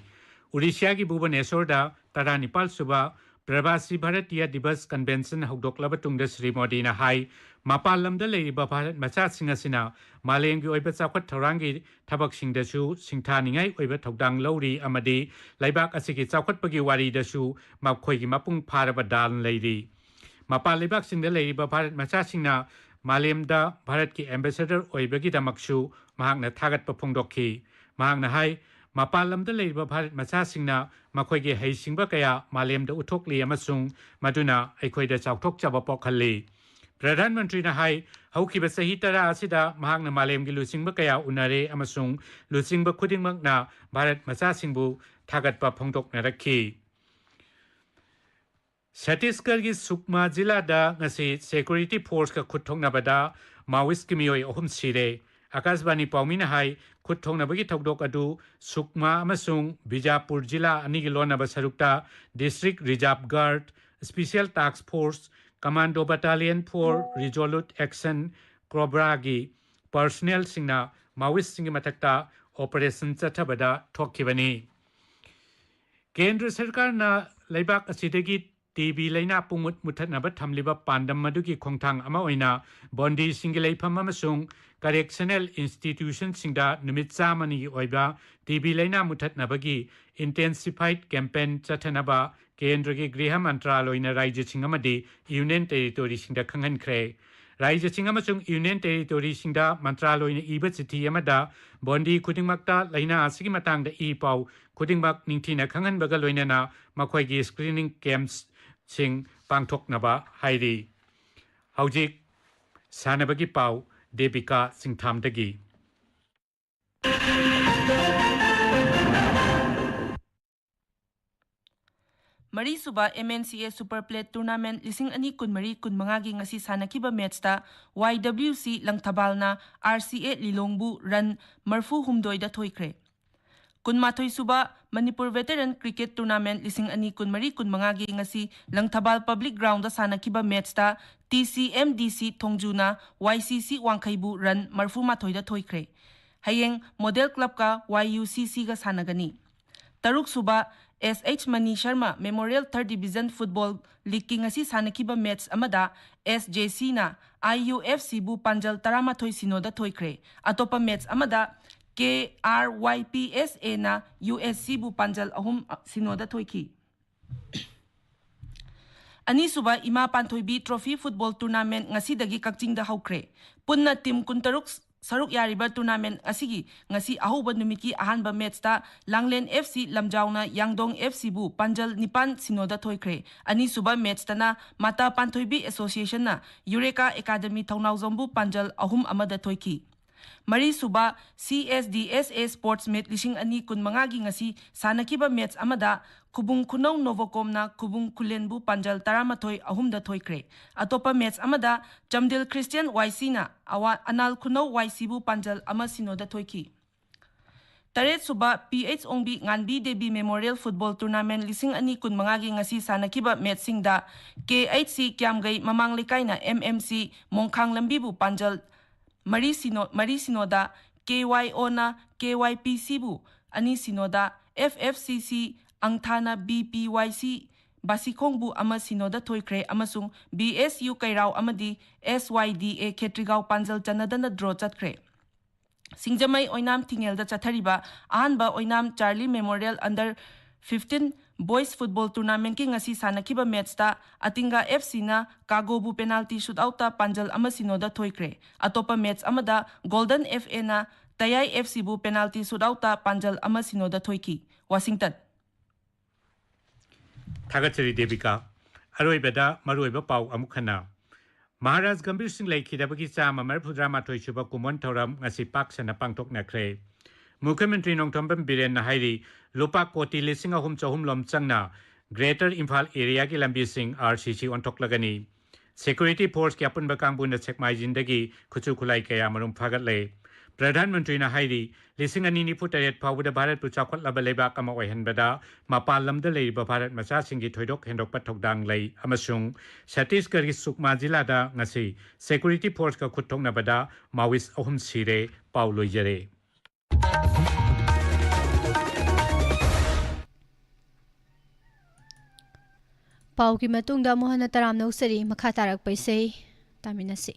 ꯑꯣꯔꯤꯁꯤꯌꯥꯒꯤ ꯚꯨꯕꯅꯦꯁꯣꯔꯗ ꯇꯔꯥꯅꯤꯄꯥꯜ ꯁꯨꯕ ꯄ꯭ꯔꯕꯥꯁꯤ ꯚꯥꯔꯇꯤꯌꯥ ꯗꯤꯕꯁ ꯀꯟꯚꯦꯟꯁꯟ ꯍꯧꯗꯣꯛꯂꯕ ꯇꯨꯡꯗ ꯁ꯭ꯔꯤ ꯃꯣꯗꯤꯅ ꯍꯥꯏ, ꯃꯄꯥꯟ ꯂꯝꯗ ꯂꯩꯔꯤꯕ ꯚꯥꯔꯠ ꯃꯆꯥꯁꯤꯡ ꯑꯁꯤꯅ ꯃꯥꯂꯦꯝꯒꯤ ꯑꯣꯏꯕ ꯆꯥꯎꯈꯠ ꯊꯧꯔꯥꯡꯒꯤ ꯊꯕꯛꯁꯤꯡꯗꯁꯨ ꯁꯤꯡꯊꯥꯅꯤꯡꯉꯥꯏ ꯑꯣꯏꯕ ꯊꯧꯗꯥꯡ ꯂꯧꯔꯤ ꯑꯃꯗꯤ ꯂꯩꯕꯥꯛ ꯑꯁꯤꯒꯤ ꯆꯥꯎꯈꯠꯄꯒꯤ ꯋꯥꯔꯤꯗꯁꯨ ꯃꯈꯣꯏꯒꯤ ꯃꯄꯨꯡ ꯐꯥꯔꯕ ꯗꯥꯟ ꯂꯩꯔꯤ꯫ ꯃꯄꯥꯟ ꯂꯩꯕꯥꯛꯁꯤꯡꯗ ꯂꯩꯔꯤꯕ ꯚꯥꯔꯠ ꯃꯆꯥꯁꯤꯡꯅ ꯃꯥꯂꯦꯝꯗ ꯚꯥꯔꯠꯀꯤ ꯑꯦꯝꯕꯦꯁꯦꯗꯔ ꯑꯣꯏꯕꯒꯤꯗꯃꯛꯁꯨ ꯃꯍꯥꯛꯅ ꯊꯥꯒꯠꯄ ꯐꯣꯡꯗꯣꯛꯈꯤ꯫ ꯃꯍꯥꯛꯅ ꯍꯥꯏ, ꯃꯄꯥꯟ ꯂꯝꯗ ꯂꯩꯔꯤꯕ ꯚꯥꯔꯠ ꯃꯆꯥꯁꯤꯡꯅ ꯃꯈꯣꯏꯒꯤ ꯍꯩꯁꯤꯡꯕ ꯀꯌꯥ ꯃꯥꯂꯦꯝꯗ ꯎꯠꯊꯣꯛꯂꯤ ꯑꯃꯁꯨꯡ ꯃꯗꯨꯅ ꯑꯩꯈꯣꯏꯗ ꯆꯥꯎꯊꯣꯛꯆꯕ ꯄꯣꯛꯍꯜꯂꯤ꯫ ꯄ꯭ꯔꯙꯥꯟ ꯃꯟꯇ꯭ꯔꯤꯅ ꯍꯥꯏ, ꯍꯧꯈꯤꯕ ꯆꯍꯤ ꯇꯔꯥ ꯑꯁꯤꯗ ꯃꯍꯥꯛꯅ ꯃꯥꯂꯦꯝꯒꯤ ꯂꯨꯆꯤꯡꯕ ꯀꯌꯥ ꯎꯅꯔꯦ ꯑꯃꯁꯨꯡ ꯂꯨꯆꯤꯡꯕ ꯈꯨꯗꯤꯡꯃꯛꯅ ꯚꯥꯔꯠ ꯃꯆꯥꯁꯤꯡꯕꯨ ꯊꯥꯒꯠꯄ ꯐꯣꯡꯗꯣꯛꯅꯔꯛꯈꯤ꯫ ꯁꯠꯇꯤꯁꯒꯔꯒꯤ ꯁꯨꯛꯃꯥ ꯖꯤꯂꯥꯗ ꯉꯁꯤ ꯁꯦꯀ꯭ꯌꯨꯔꯤꯇꯤ ꯐꯣꯔꯁꯀ ꯈꯨꯠ ꯊꯣꯛꯅꯕꯗ ꯃꯥꯋꯤꯁꯀꯤ ꯃꯤꯑꯣꯏ ꯑꯍꯨꯝ ꯁꯤꯔꯦ꯫ ꯑꯀꯥꯁꯕꯥꯅꯤ ꯄꯥꯎꯃꯤꯅ ꯍꯥꯏ, ꯈꯨꯠ ꯊꯣꯛꯅꯕꯒꯤ ꯊꯧꯗꯣꯛ ꯑꯗꯨ ꯁꯨꯛꯃꯥ ꯑꯃꯁꯨꯡ ꯕꯤꯖꯥꯄꯨꯔ ꯖꯤꯂꯥ ꯑꯅꯤꯒꯤ ꯂꯣꯟꯅꯕ ꯁꯔꯨꯛꯇ ꯗꯤꯁꯇ꯭ꯔꯤꯛ ꯔꯤꯖꯥꯔꯚ ꯒꯥꯔꯗ, ꯁ꯭ꯄꯤꯁꯤꯌꯦꯜ ꯇꯥꯛꯁ force, commando battalion four ꯔꯤꯖꯣꯂꯨꯠ action, ꯀꯣꯕ꯭ꯔꯥꯒꯤ ꯄꯔꯁꯅꯦꯜꯁꯤꯡꯅ ꯃꯥꯋꯤꯁꯁꯤꯡꯒꯤ ꯃꯊꯛꯇ ꯑꯣꯄꯔꯦꯁꯟ ꯆꯠꯊꯕꯗ ꯊꯣꯛꯈꯤꯕꯅꯤ꯫ ꯀꯦꯟꯗ꯭ꯔ ꯁꯔꯀꯥꯔꯅ ꯂꯩꯕꯥꯛ ꯑꯁꯤꯗꯒꯤ ꯇꯤ ꯕꯤ ꯂꯩꯅꯥ ꯄꯨꯡꯃꯨꯠ ꯃꯨꯠꯊꯠꯅꯕ ꯊꯝꯂꯤꯕ ꯄꯥꯟꯗꯝ ꯑꯗꯨꯒꯤ ꯈꯣꯡꯊꯥꯡ ꯑꯃ ꯑꯣꯏꯅ ꯕꯣꯟꯗꯤꯁꯤꯡꯒꯤ ꯂꯩꯐꯝ ꯑꯃꯁꯨꯡ ꯀꯔꯦꯛꯁꯅꯦꯜ ꯏꯟꯁꯇꯤꯇ꯭ꯌꯨꯁꯟꯁꯤꯡꯗ ꯅꯨꯃꯤꯠ ꯆꯥꯝꯃꯅꯤꯒꯤ ꯑꯣꯏꯕ ꯇꯤ ꯕꯤ ꯂꯩꯅꯥ ꯃꯨꯠꯊꯠꯅꯕꯒꯤ ꯏꯟꯇꯦꯟꯁꯤꯐꯥꯏꯠ ꯀꯦꯝꯄꯦꯟ ꯆꯠꯊꯅꯕ ꯀꯦꯟꯗ꯭ꯔꯒꯤ ꯒ꯭ꯔꯤꯍ ꯃꯟꯇ꯭ꯔꯥꯂꯣꯏꯅ ꯔꯥꯖ꯭ꯌꯁꯤꯡ ꯑꯃꯗꯤ ꯌꯨꯅꯤꯌꯟ ꯇꯦꯔꯤꯇꯣꯔꯤꯁꯤꯡꯗ ꯈꯪꯍꯟꯈ꯭ꯔꯦ꯫ ꯔꯥꯖ꯭ꯌꯁꯤꯡ ꯑꯃꯁꯨꯡ ꯌꯨꯅꯤꯌꯟ ꯇꯦꯔꯤꯇꯣꯔꯤꯁꯤꯡꯗ ꯃꯟꯇ꯭ꯔꯥꯂꯣꯏꯅ ꯏꯕ ꯆꯤꯊꯤ ꯑꯃꯗ ꯕꯣꯟꯗꯤ ꯈꯨꯗꯤꯡꯃꯛꯇ ꯂꯩꯅꯥ ꯑꯁꯤꯒꯤ ꯃꯇꯥꯡꯗ ꯏ ꯄꯥꯎ ꯈꯨꯗꯤꯡꯃꯛ ꯅꯤꯡꯊꯤꯅ ꯈꯪꯍꯟꯕꯒ ꯂꯣꯏꯅꯅ ꯃꯈꯣꯏꯒꯤ ꯁ꯭ꯀ꯭ꯔꯤꯅꯤꯡ ꯀꯦꯝꯞꯁꯤꯡ ꯄꯥꯡꯊꯣꯛꯅꯕ ꯍꯥꯏꯔꯤ꯫ ꯍꯧꯖꯤꯛ ꯁꯥꯟꯅꯕꯒꯤ ꯄꯥꯎ, ꯗꯦꯕꯤꯀꯥ ꯁꯤꯡꯊꯥꯝꯗꯒꯤ꯫ ꯃꯔꯤꯁꯨꯕ ꯑꯦꯝ ꯑꯦꯟ ꯁꯤ ꯑꯦ ꯁꯨꯄꯔ ꯄ꯭ꯂꯦꯠ ꯇꯨꯔꯅꯥꯃꯦꯟꯠ ꯂꯤꯁꯤꯡ ꯑꯅꯤ ꯀꯨꯟꯃꯔꯤ ꯀꯨꯟꯃꯉꯥꯒꯤ ꯉꯁꯤ ꯁꯥꯟꯅꯈꯤꯕ ꯃꯦꯠꯁꯇ ꯋꯥꯏ ꯗꯕ꯭ꯂꯤꯌꯨ ꯁꯤ ꯂꯪꯊꯕꯥꯜꯅ ꯑꯥꯔ ꯁꯤ ꯑꯦ ꯂꯤꯂꯣꯡꯕꯨ ꯔꯟ ꯃꯔꯐꯨ ꯍꯨꯝꯗꯣꯏꯗ ꯊꯣꯏꯈ꯭ꯔꯦ꯫ ꯀꯨꯟꯃꯥꯊꯣꯏꯁꯨꯕ ꯃꯅꯤꯄꯨꯔ ꯚꯦꯇꯔꯟ ꯀ꯭ꯔꯤꯀꯦꯠ ꯇꯨꯔꯅꯥꯃꯦꯟꯠ ꯂꯤꯁꯤꯡ ꯑꯅꯤ ꯀꯨꯟꯃꯔꯤ ꯀꯨꯟꯃꯉꯥꯒꯤ ꯉꯁꯤ ꯂꯪꯊꯕꯥꯜ ꯄꯕ꯭ꯂꯤꯛ ꯒ꯭ꯔꯥꯎꯟꯗ ꯁꯥꯟꯅꯈꯤꯕ ꯃꯦꯠꯁꯇ ꯇꯤ ꯁꯤ ꯑꯦꯝ ꯗꯤ ꯁꯤ ꯊꯣꯡꯖꯨꯅ ꯋꯥꯏ ꯁꯤ ꯁꯤ ꯋꯥꯡꯈꯩꯕꯨ ꯔꯟ ꯃꯔꯐꯨꯃꯥꯊꯣꯏꯗ ꯊꯣꯏꯈ꯭ꯔꯦ꯫ ꯍꯌꯦꯡ ꯃꯣꯗꯦꯜ ꯀ꯭ꯂꯕꯀ ꯋꯥꯏ ꯌꯨ ꯁꯤ ꯁꯤꯒ ꯁꯥꯟꯅꯒꯅꯤ꯫ ꯇꯔꯨꯛꯁꯨꯕ S H Mani Sharma Memorial Third Division Football Leagueꯀꯤ ꯉꯁꯤ ꯁꯥꯟꯅꯈꯤꯕ ꯃꯦꯠꯆ ꯑꯃꯗ S J Cꯅ I U F Cꯕꯨ ꯄꯥꯟꯖꯜ ꯇꯔꯥꯃꯥꯊꯣꯏ ꯁꯤꯅꯣꯗ ꯊꯣꯏꯈ꯭ꯔꯦ꯫ ꯑꯇꯣꯞꯄ ꯃꯦꯠꯆ ꯑꯃꯗ K R Y P S Aꯅ U S Cꯕꯨ ꯄꯥꯟꯖꯜ ꯑꯍꯨꯝ ꯁꯤꯅꯣꯗ ꯊꯣꯏꯈꯤ꯫ ꯑꯅꯤꯁꯨꯕ ꯏꯃꯥ ꯄꯥꯟꯊꯣꯏꯕꯤ Trophy Football Tournament ꯉꯁꯤꯗꯒꯤ ꯀꯛꯆꯤꯡꯗ ꯍꯧꯈ꯭ꯔꯦ꯫ ꯄꯨꯟꯅ ꯇꯤꯝ ꯀꯨꯟꯇꯔꯨꯛ ꯁꯔꯨꯛ ꯌꯥꯔꯤꯕ tournament ꯑꯁꯤꯒꯤ ꯉꯁꯤ ꯑꯍꯧꯕ ꯅꯨꯃꯤꯠꯀꯤ ꯑꯍꯥꯟꯕ ꯃꯦꯠꯆꯇ ꯂꯥꯡꯂꯦꯟ F C ꯂꯝꯖꯥꯎꯅ ꯌꯥꯡꯗꯣꯡ F Cꯕꯨ ꯄꯥꯟꯖꯜ ꯅꯤꯄꯥꯟ ꯁꯤꯅꯣꯗ ꯊꯣꯏꯈ꯭ꯔꯦ꯫ ꯑꯅꯤꯁꯨꯕ ꯃꯦꯠꯆꯇꯅ ꯃꯥꯇꯥ ꯄꯥꯟꯊꯣꯏꯕꯤ Associationꯅ ꯌꯨꯔꯦꯀꯥ Academy ꯊꯧꯅꯥꯎꯖꯝꯕꯨ ꯄꯥꯟꯖꯜ ꯑꯍꯨꯝ ꯑꯃꯗ ꯊꯣꯏꯈꯤ꯫ ꯃꯔꯤꯁꯨꯕ C S D S A Sports Meet ꯂꯤꯁꯤꯡ ꯑꯅꯤ ꯀꯨꯟꯃꯉꯥꯒꯤ ꯉꯁꯤ ꯁꯥꯟꯅꯈꯤꯕ ꯃꯦꯠꯆ ꯑꯃꯗ ꯈꯨꯕꯨꯡ ꯈꯨꯅꯧ ꯅꯣꯚꯣꯀꯣꯝꯅ ꯈꯨꯕꯨꯡ ꯈꯨꯂꯦꯟꯕꯨ ꯄꯥꯟꯖꯜ ꯇꯔꯥꯃꯥꯊꯣꯏ ꯑꯍꯨꯝꯗ ꯊꯣꯏꯈ꯭ꯔꯦ꯫ ꯑꯇꯣꯞꯄ ꯃꯦꯠꯆ ꯑꯃꯗ ꯆꯝꯗꯦꯜ Christian Y Cꯅ ꯑꯋꯥ-, ꯑꯅꯥꯜ ꯈꯨꯅꯧ Y Cꯕꯨ ꯄꯥꯟꯖꯜ ꯑꯃ ꯁꯤꯅꯣꯗ ꯊꯣꯏꯈꯤ꯫ ꯇꯔꯦꯠꯁꯨꯕ P H ꯑꯣꯡꯕꯤ ꯉꯥꯟꯕꯤ ꯗꯦꯕꯤ Memorial Football Tournament ꯂꯤꯁꯤꯡ ꯑꯅꯤ ꯀꯨꯟꯃꯉꯥꯒꯤ ꯉꯁꯤ ꯁꯥꯟꯅꯈꯤꯕ ꯃꯦꯠꯆꯁꯤꯡꯗ K H C ꯀ꯭ꯌꯥꯝꯒꯩ ꯃꯃꯥꯡ ꯂꯩꯀꯥꯏꯅ M M C ꯃꯣꯡꯈꯥꯡ ꯂꯝꯕꯤꯕꯨ ꯄꯥꯟꯖꯜ ꯃꯔꯤ ꯁꯤꯅꯣ-, ꯃꯔꯤ ꯁꯤꯅꯣꯗ, K Y Oꯅ K Y P Cꯕꯨ ꯑꯅꯤ ꯁꯤꯅꯣꯗ, F F C C ꯑꯪꯊꯥꯅ B P Y C ꯕꯥꯁꯤꯈꯣꯡꯕꯨ ꯑꯃ ꯁꯤꯅꯣꯗ ꯊꯣꯏꯈ꯭ꯔꯦ ꯑꯃꯁꯨꯡ B S U ꯀꯩꯔꯥꯎ ꯑꯃꯗꯤ S Y D A Khetrigao ꯄꯥꯟꯖꯜ ꯆꯟꯅꯗꯅ draw ꯆꯠꯈ꯭ꯔꯦ꯫ ꯁꯤꯡꯖꯃꯩ ꯑꯣꯏꯅꯥꯝ ꯊꯤꯡꯉꯦꯜꯗ ꯆꯠꯊꯔꯤꯕ ꯑꯍꯥꯟꯕ Oinam Charlie Memorial Under fifteen Boys Football Tournamentꯀꯤ ꯉꯁꯤ ꯁꯥꯟꯅꯈꯤꯕ ꯃꯦꯠꯆꯇ ꯑꯇꯤꯡꯒ F Cꯅ ꯀꯥꯒꯣꯕꯨ penalty shootoutꯇ ꯄꯥꯟꯖꯜ ꯑꯃ ꯁꯤꯅꯣꯗ ꯊꯣꯏꯈ꯭ꯔꯦ꯫ ꯑꯇꯣꯞꯄ ꯃꯦꯠꯆ ꯑꯃꯗ Golden F Aꯅ ꯇꯌꯥꯏ F Cꯕꯨ penalty shootoutꯇ ꯄꯥꯟꯖꯜ ꯑꯃ ꯁꯤꯅꯣꯗ ꯊꯣꯏꯈꯤ꯫ ꯋꯥꯁꯤꯡꯇꯟ꯫ ꯊꯥꯒꯠꯆꯔꯤ ꯗꯦꯕꯤꯀꯥ꯫ ꯑꯔꯣꯏꯕꯗ ꯃꯔꯨꯑꯣꯏꯕ ꯄꯥꯎ ꯑꯃꯨꯛ ꯍꯟꯅ꯫ ꯃꯍꯥꯔꯥꯖ ꯒꯝꯚꯤꯔ ꯁꯤꯡ ꯂꯩꯈꯤꯗꯕꯒꯤ ꯆꯥꯝꯃ ꯃꯔꯤꯐꯨꯇꯔꯥ ꯃꯥꯊꯣꯏ ꯁꯨꯕ ꯀꯨꯝꯑꯣꯟ ꯊꯧꯔꯝ ꯉꯁꯤ ꯄꯥꯛ ꯁꯟꯅ ꯄꯥꯡꯊꯣꯛꯅꯈ꯭ꯔꯦ꯫ ꯃꯨꯈ꯭ꯌ ꯃꯟꯇ꯭ꯔꯤ ꯅꯣꯡꯊꯣꯝꯕꯝ ꯕꯤꯔꯦꯟꯅ ꯍꯥꯏꯔꯤ, ꯂꯨꯄꯥ ꯀꯣꯇꯤ ꯂꯤꯁꯤꯡ ꯑꯍꯨꯝ ꯆꯍꯨꯝ ꯂꯣꯝ ꯆꯪꯅ Greater Imphal areaꯒꯤ ꯂꯝꯕꯤꯁꯤꯡ R C C ꯑꯣꯟꯊꯣꯛꯂꯒꯅꯤ꯫ Security forceꯀꯤ ꯑꯄꯨꯟꯕ ꯀꯥꯡꯕꯨꯅ ꯁꯦꯛꯃꯥꯏꯖꯤꯟꯗꯒꯤ ꯈꯨꯠꯁꯨ ꯈꯨꯠꯂꯥꯏ ꯀꯌꯥ ꯃꯔꯨꯝ ꯐꯥꯒꯠꯂꯦ꯫ ꯄ꯭ꯔꯙꯥꯟ ꯃꯟꯇ꯭ꯔꯤꯅ ꯍꯥꯏꯔꯤ, ꯂꯤꯁꯤꯡ ꯑꯅꯤ ꯅꯤꯐꯨ ꯇꯔꯦꯠ ꯐꯥꯎꯕꯗ ꯚꯥꯔꯠꯄꯨ ꯆꯥꯎꯈꯠꯂꯕ ꯂꯩꯕꯥꯛ ꯑꯃ ꯑꯣꯏꯍꯟꯕꯗ ꯃꯄꯥꯟ ꯂꯝꯗ ꯂꯩꯔꯤꯕ ꯚꯥꯔꯠ ꯃꯆꯥꯁꯤꯡꯒꯤ ꯊꯣꯏꯗꯣꯛ ꯍꯦꯟꯗꯣꯛꯄ ꯊꯧꯗꯥꯡ ꯂꯩ ꯑꯃꯁꯨꯡ ꯁꯇꯤꯁꯒꯔꯒꯤ ꯁꯨꯛꯃꯥ ꯖꯤꯂꯥꯗ ꯉꯁꯤ Security forceꯀ ꯈꯨꯠ ꯊꯣꯛꯅꯕꯗ Maoist ꯑꯍꯨꯝ ꯁꯤꯔꯦ꯫ ꯄꯥꯎ ꯂꯣꯏꯖꯔꯦ꯫ ꯄꯥꯎꯒꯤ ꯃꯇꯨꯡꯗ ꯑꯃꯨꯛ ꯍꯟꯅ ꯇꯔꯥꯝꯅ ꯑꯣꯛꯆꯔꯤ꯫ ꯃꯈꯥ ꯇꯥꯔꯛꯄ ꯏꯁꯩ ꯇꯥꯃꯤꯟꯅꯁꯤ꯫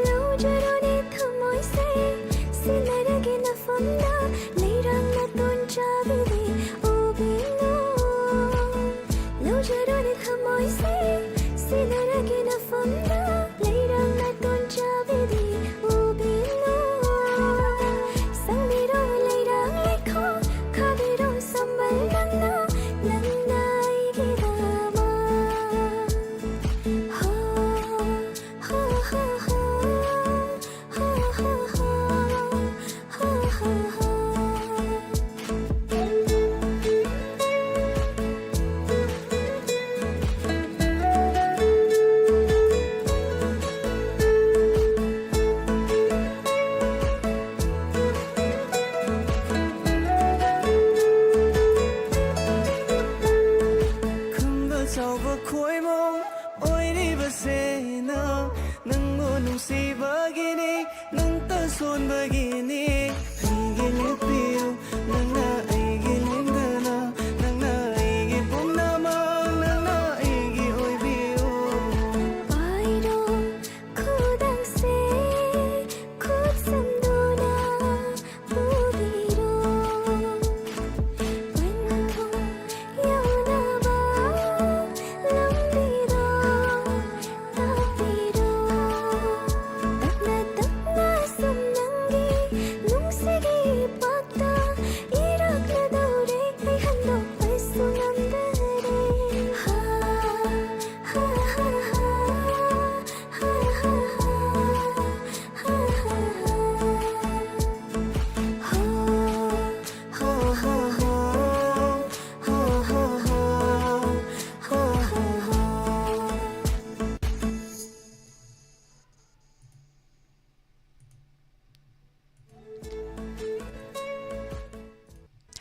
ꯂꯧꯖꯔꯣꯅꯦ ꯊꯃꯣꯏꯁꯦ, ꯁꯤꯟꯅꯔꯒꯦ ꯅꯐꯝꯗ, ꯂꯩꯔꯥꯡ ꯅꯥꯇꯣꯟ ꯆꯥꯕꯤꯗꯤ ꯎꯕꯤꯅꯨ꯫ ꯂꯧꯖꯔꯣꯅꯦ ꯊꯃꯣꯏꯁꯦ, ꯁꯤꯟꯅꯔꯒꯦ ꯅꯐꯝꯗ, ꯂꯩꯔꯥꯡ ꯅꯥꯇꯣꯟ ꯆꯥꯕꯤꯗꯤ ꯎꯕꯤꯅꯨ꯫ ꯁꯪꯕꯤꯔꯣ ꯂꯩꯔꯥꯡ ꯂꯩꯈꯣꯡ, ꯈꯥꯕꯤꯔꯣ ꯁꯝꯕꯜ ꯅꯪꯅ, ꯅꯪꯅ ꯑꯩꯒꯤꯗꯃꯛ꯫ ꯍꯣ, ꯍꯣ, ꯍꯣ, ꯍꯣ꯫ ꯈꯝꯕ ꯆꯥꯎꯕ ꯈꯣꯏꯃꯣ ꯑꯣꯏꯔꯤꯕꯁꯦ ꯅꯪ, ꯅꯪꯕꯨ ꯅꯨꯡꯁꯤꯕꯒꯤꯅꯤ, ꯅꯪꯇ ꯁꯣꯟꯕꯒꯤꯅꯤ꯫ ꯑꯩꯒꯤ ꯂꯦꯞꯄꯤꯌꯨ, ꯅꯪꯅ ꯑꯩꯒꯤ ꯂꯦꯡꯗꯅ, ꯅꯪꯅ ꯑꯩꯒꯤ ꯄꯨꯝꯅꯃꯛ, ꯅꯪꯅ ꯑꯩꯒꯤ ꯑꯣꯏꯕꯤꯌꯨ꯫ ꯄꯥꯏꯔꯣ ꯈꯨꯗꯥꯡꯁꯦ, ꯈꯨꯠ ꯁꯝꯗꯨꯅ ꯄꯨꯕꯤꯔꯣ꯫ ꯄꯟꯊꯨꯡ ꯌꯧꯅꯕ ꯂꯝꯕꯤꯗꯣ ꯇꯥꯛꯄꯤꯔꯣ꯫ ꯇꯞꯅ ꯇꯞꯅ ꯁꯨꯝ ꯅꯪꯒꯤ ꯅꯨꯡꯁꯤꯒꯤ ꯏꯄꯥꯛ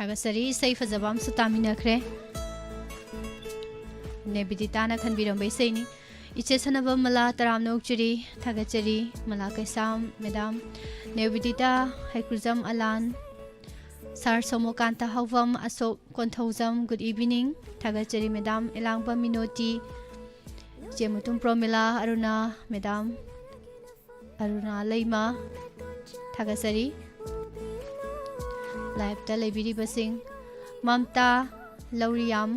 ꯊꯥꯒꯠꯆꯔꯤ, ꯏꯁꯩ ꯐꯖꯕ ꯑꯃꯁꯨ ꯇꯥꯃꯤꯟꯅꯈ꯭ꯔꯦ꯫ ꯅꯦꯕꯤꯗꯤꯇꯥꯅ ꯈꯟꯕꯤꯔꯝꯕ ꯏꯁꯩꯅꯤ꯫ ꯏꯆꯦ ꯁꯅꯕꯝ ꯃꯂꯥ, ꯇꯔꯥꯝꯅ ꯑꯣꯛꯆꯔꯤ, ꯊꯥꯒꯠꯆꯔꯤ꯫ ꯃꯂꯥ ꯀꯩꯁꯥꯝ, ꯃꯦꯗꯥꯝ꯫ ꯅꯦꯕꯤꯗꯤꯇꯥ, ꯍꯩꯀ꯭ꯔꯨꯖꯝ ꯑꯂꯥꯟ꯫ ꯁꯥꯔ ꯁꯣꯃꯣꯀꯥꯟꯇ ꯍꯥꯎꯕꯝ, ꯑꯁꯣꯛ ꯀꯣꯟꯊꯧꯖꯝ, good evening꯫ ꯊꯥꯒꯠꯆꯔꯤ, ꯃꯦꯗꯥꯝ꯫ ꯑꯦꯂꯥꯡꯕꯝ ꯃꯤꯅꯣꯇꯤ, ꯏꯆꯦ ꯃꯨꯇꯨꯝ ꯄ꯭ꯔꯣꯃꯤꯂꯥ, ꯑꯔꯨꯅꯥ, ꯃꯦꯗꯥꯝ꯫ ꯑꯔꯨꯅꯥ ꯂꯩꯃ, ꯊꯥꯒꯠꯆꯔꯤ꯫ ꯂꯥꯏꯞꯇ ꯂꯩꯕꯤꯔꯤꯕꯁꯤꯡ, ꯃꯝꯇꯥ ꯂꯧꯔꯤꯌꯥꯝ,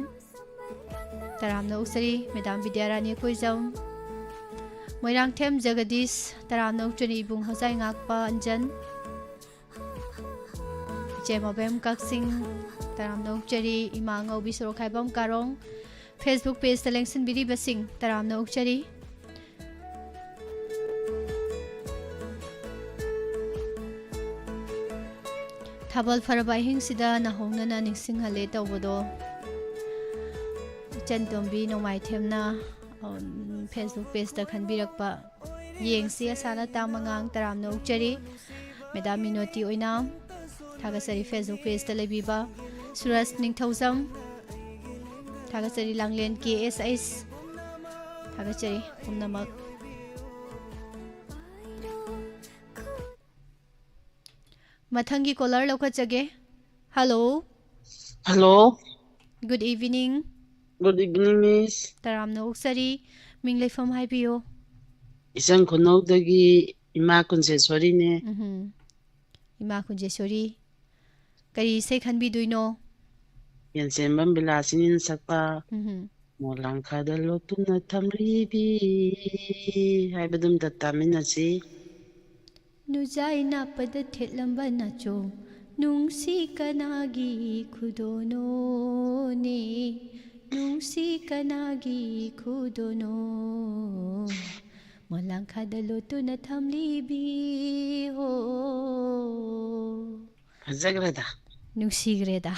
ꯇꯔꯥꯝꯅ ꯑꯣꯛꯆꯔꯤ꯫ ꯃꯦꯗꯥꯝ ꯕꯤꯗ꯭ꯌꯥꯔꯥꯅꯤ ꯀꯣꯏꯖꯝ, ꯃꯣꯏꯔꯥꯡꯊꯦꯝ ꯖꯒꯗꯤꯁ, ꯇꯔꯥꯝꯅ ꯑꯣꯛꯆꯔꯤ꯫ ꯏꯕꯨꯡ ꯍꯧꯖꯥꯏ ꯉꯥꯛꯄ ꯑꯟꯖꯟ, ꯏꯆꯦ ꯃꯕꯦꯝ ꯀꯛꯆꯤꯡ, ꯇꯔꯥꯝꯅ ꯑꯣꯛꯆꯔꯤ꯫ ꯏꯃꯥ ꯑꯉꯧꯕꯤ ꯁꯣꯔꯣꯛꯈꯥꯏꯕꯝ ꯀꯥꯔꯣꯡ, Facebook pageꯇ ꯂꯦꯡꯁꯤꯟꯕꯤꯔꯤꯕꯁꯤꯡ, ꯇꯔꯥꯝꯅ ꯑꯣꯛꯆꯔꯤ꯫ ꯊꯥꯕꯜ ꯐꯔꯕ ꯑꯍꯤꯡꯁꯤꯗ ꯅꯍꯧꯅꯅ ꯅꯤꯡꯁꯤꯡꯍꯜꯂꯦ ꯇꯧꯕꯗꯣ, ꯏꯆꯟꯇꯣꯝꯕꯤ ꯅꯣꯡꯃꯥꯏꯊꯦꯝꯅ, ꯎꯝ, Facebook pageꯇ ꯈꯟꯕꯤꯔꯛꯄ꯫ ꯌꯦꯡꯁꯤ ꯑꯁꯥꯅ ꯇꯥ ꯃꯉꯥꯡ, ꯇꯔꯥꯝꯅ ꯑꯣꯛꯆꯔꯤ꯫ ꯃꯦꯗꯥꯝ ꯃꯤꯅꯣꯇꯤ ꯑꯣꯏꯅꯥꯝ, ꯊꯥꯒꯠꯆꯔꯤ꯫ Facebook pageꯇ ꯂꯩꯕꯤꯕ ꯁꯨꯔꯖ ꯅꯤꯡꯊꯧꯖꯝ, ꯊꯥꯒꯠꯆꯔꯤ꯫ ꯂꯥꯡꯂꯦꯟ ꯀꯦ ꯑꯦꯁ ꯑꯩꯁ, ꯊꯥꯒꯠꯆꯔꯤ ꯄꯨꯝꯅꯃꯛ꯫ ꯃꯊꯪꯒꯤ caller ꯂꯧꯈꯠꯆꯒꯦ꯫ Hello꯫ Hello꯫ Good evening꯫ Good evening, Miss꯫ ꯇꯔꯥꯝꯅ ꯑꯣꯛꯆꯔꯤ꯫ ꯃꯤꯡ ꯂꯩꯐꯝ ꯍꯥꯏꯕꯤꯌꯨ꯫ ꯏꯆꯪ ꯈꯨꯅꯧꯗꯒꯤ ꯏꯃꯥ ꯀꯨꯟꯖꯦꯁꯣꯔꯤꯅꯦ꯫ ꯎꯝꯍꯨꯝ꯫ ꯏꯃꯥ ꯀꯨꯟꯖꯦꯁꯣꯔꯤ, ꯀꯔꯤ ꯏꯁꯩ ꯈꯟꯕꯤꯗꯣꯏꯅꯣ? ꯌꯦꯟꯆꯦꯟꯕꯝ ꯕꯤꯂꯥꯁꯤꯅꯤꯅ ꯁꯛꯄ ꯎꯝꯍꯨꯝ꯫ "ꯃꯣꯂꯥꯡꯈꯥꯗ ꯂꯣꯠꯇꯨꯅ ꯊꯝꯂꯤꯕꯤ" ꯍꯥꯏꯕꯗꯨꯝꯇ ꯇꯥꯃꯤꯟꯅꯁꯤ꯫ ꯅꯨꯖꯥꯏ ꯅꯥꯞꯄꯗ ꯊꯦꯠꯂꯝꯕ ꯅꯥꯆꯣꯝ, ꯅꯨꯡꯁꯤ ꯀꯅꯥꯒꯤ ꯈꯨꯗꯣꯜꯅꯣꯅꯦ, ꯅꯨꯡꯁꯤ ꯀꯅꯥꯒꯤ ꯈꯨꯗꯣꯜꯅꯣ, ꯃꯣꯂꯥꯡꯈꯥꯗ ꯂꯣꯠꯇꯨꯅ ꯊꯝꯂꯤꯕꯤ ꯍꯣ꯫ ꯐꯖꯈ꯭ꯔꯦꯗ꯫ ꯅꯨꯡꯁꯤꯈ꯭ꯔꯦꯗ꯫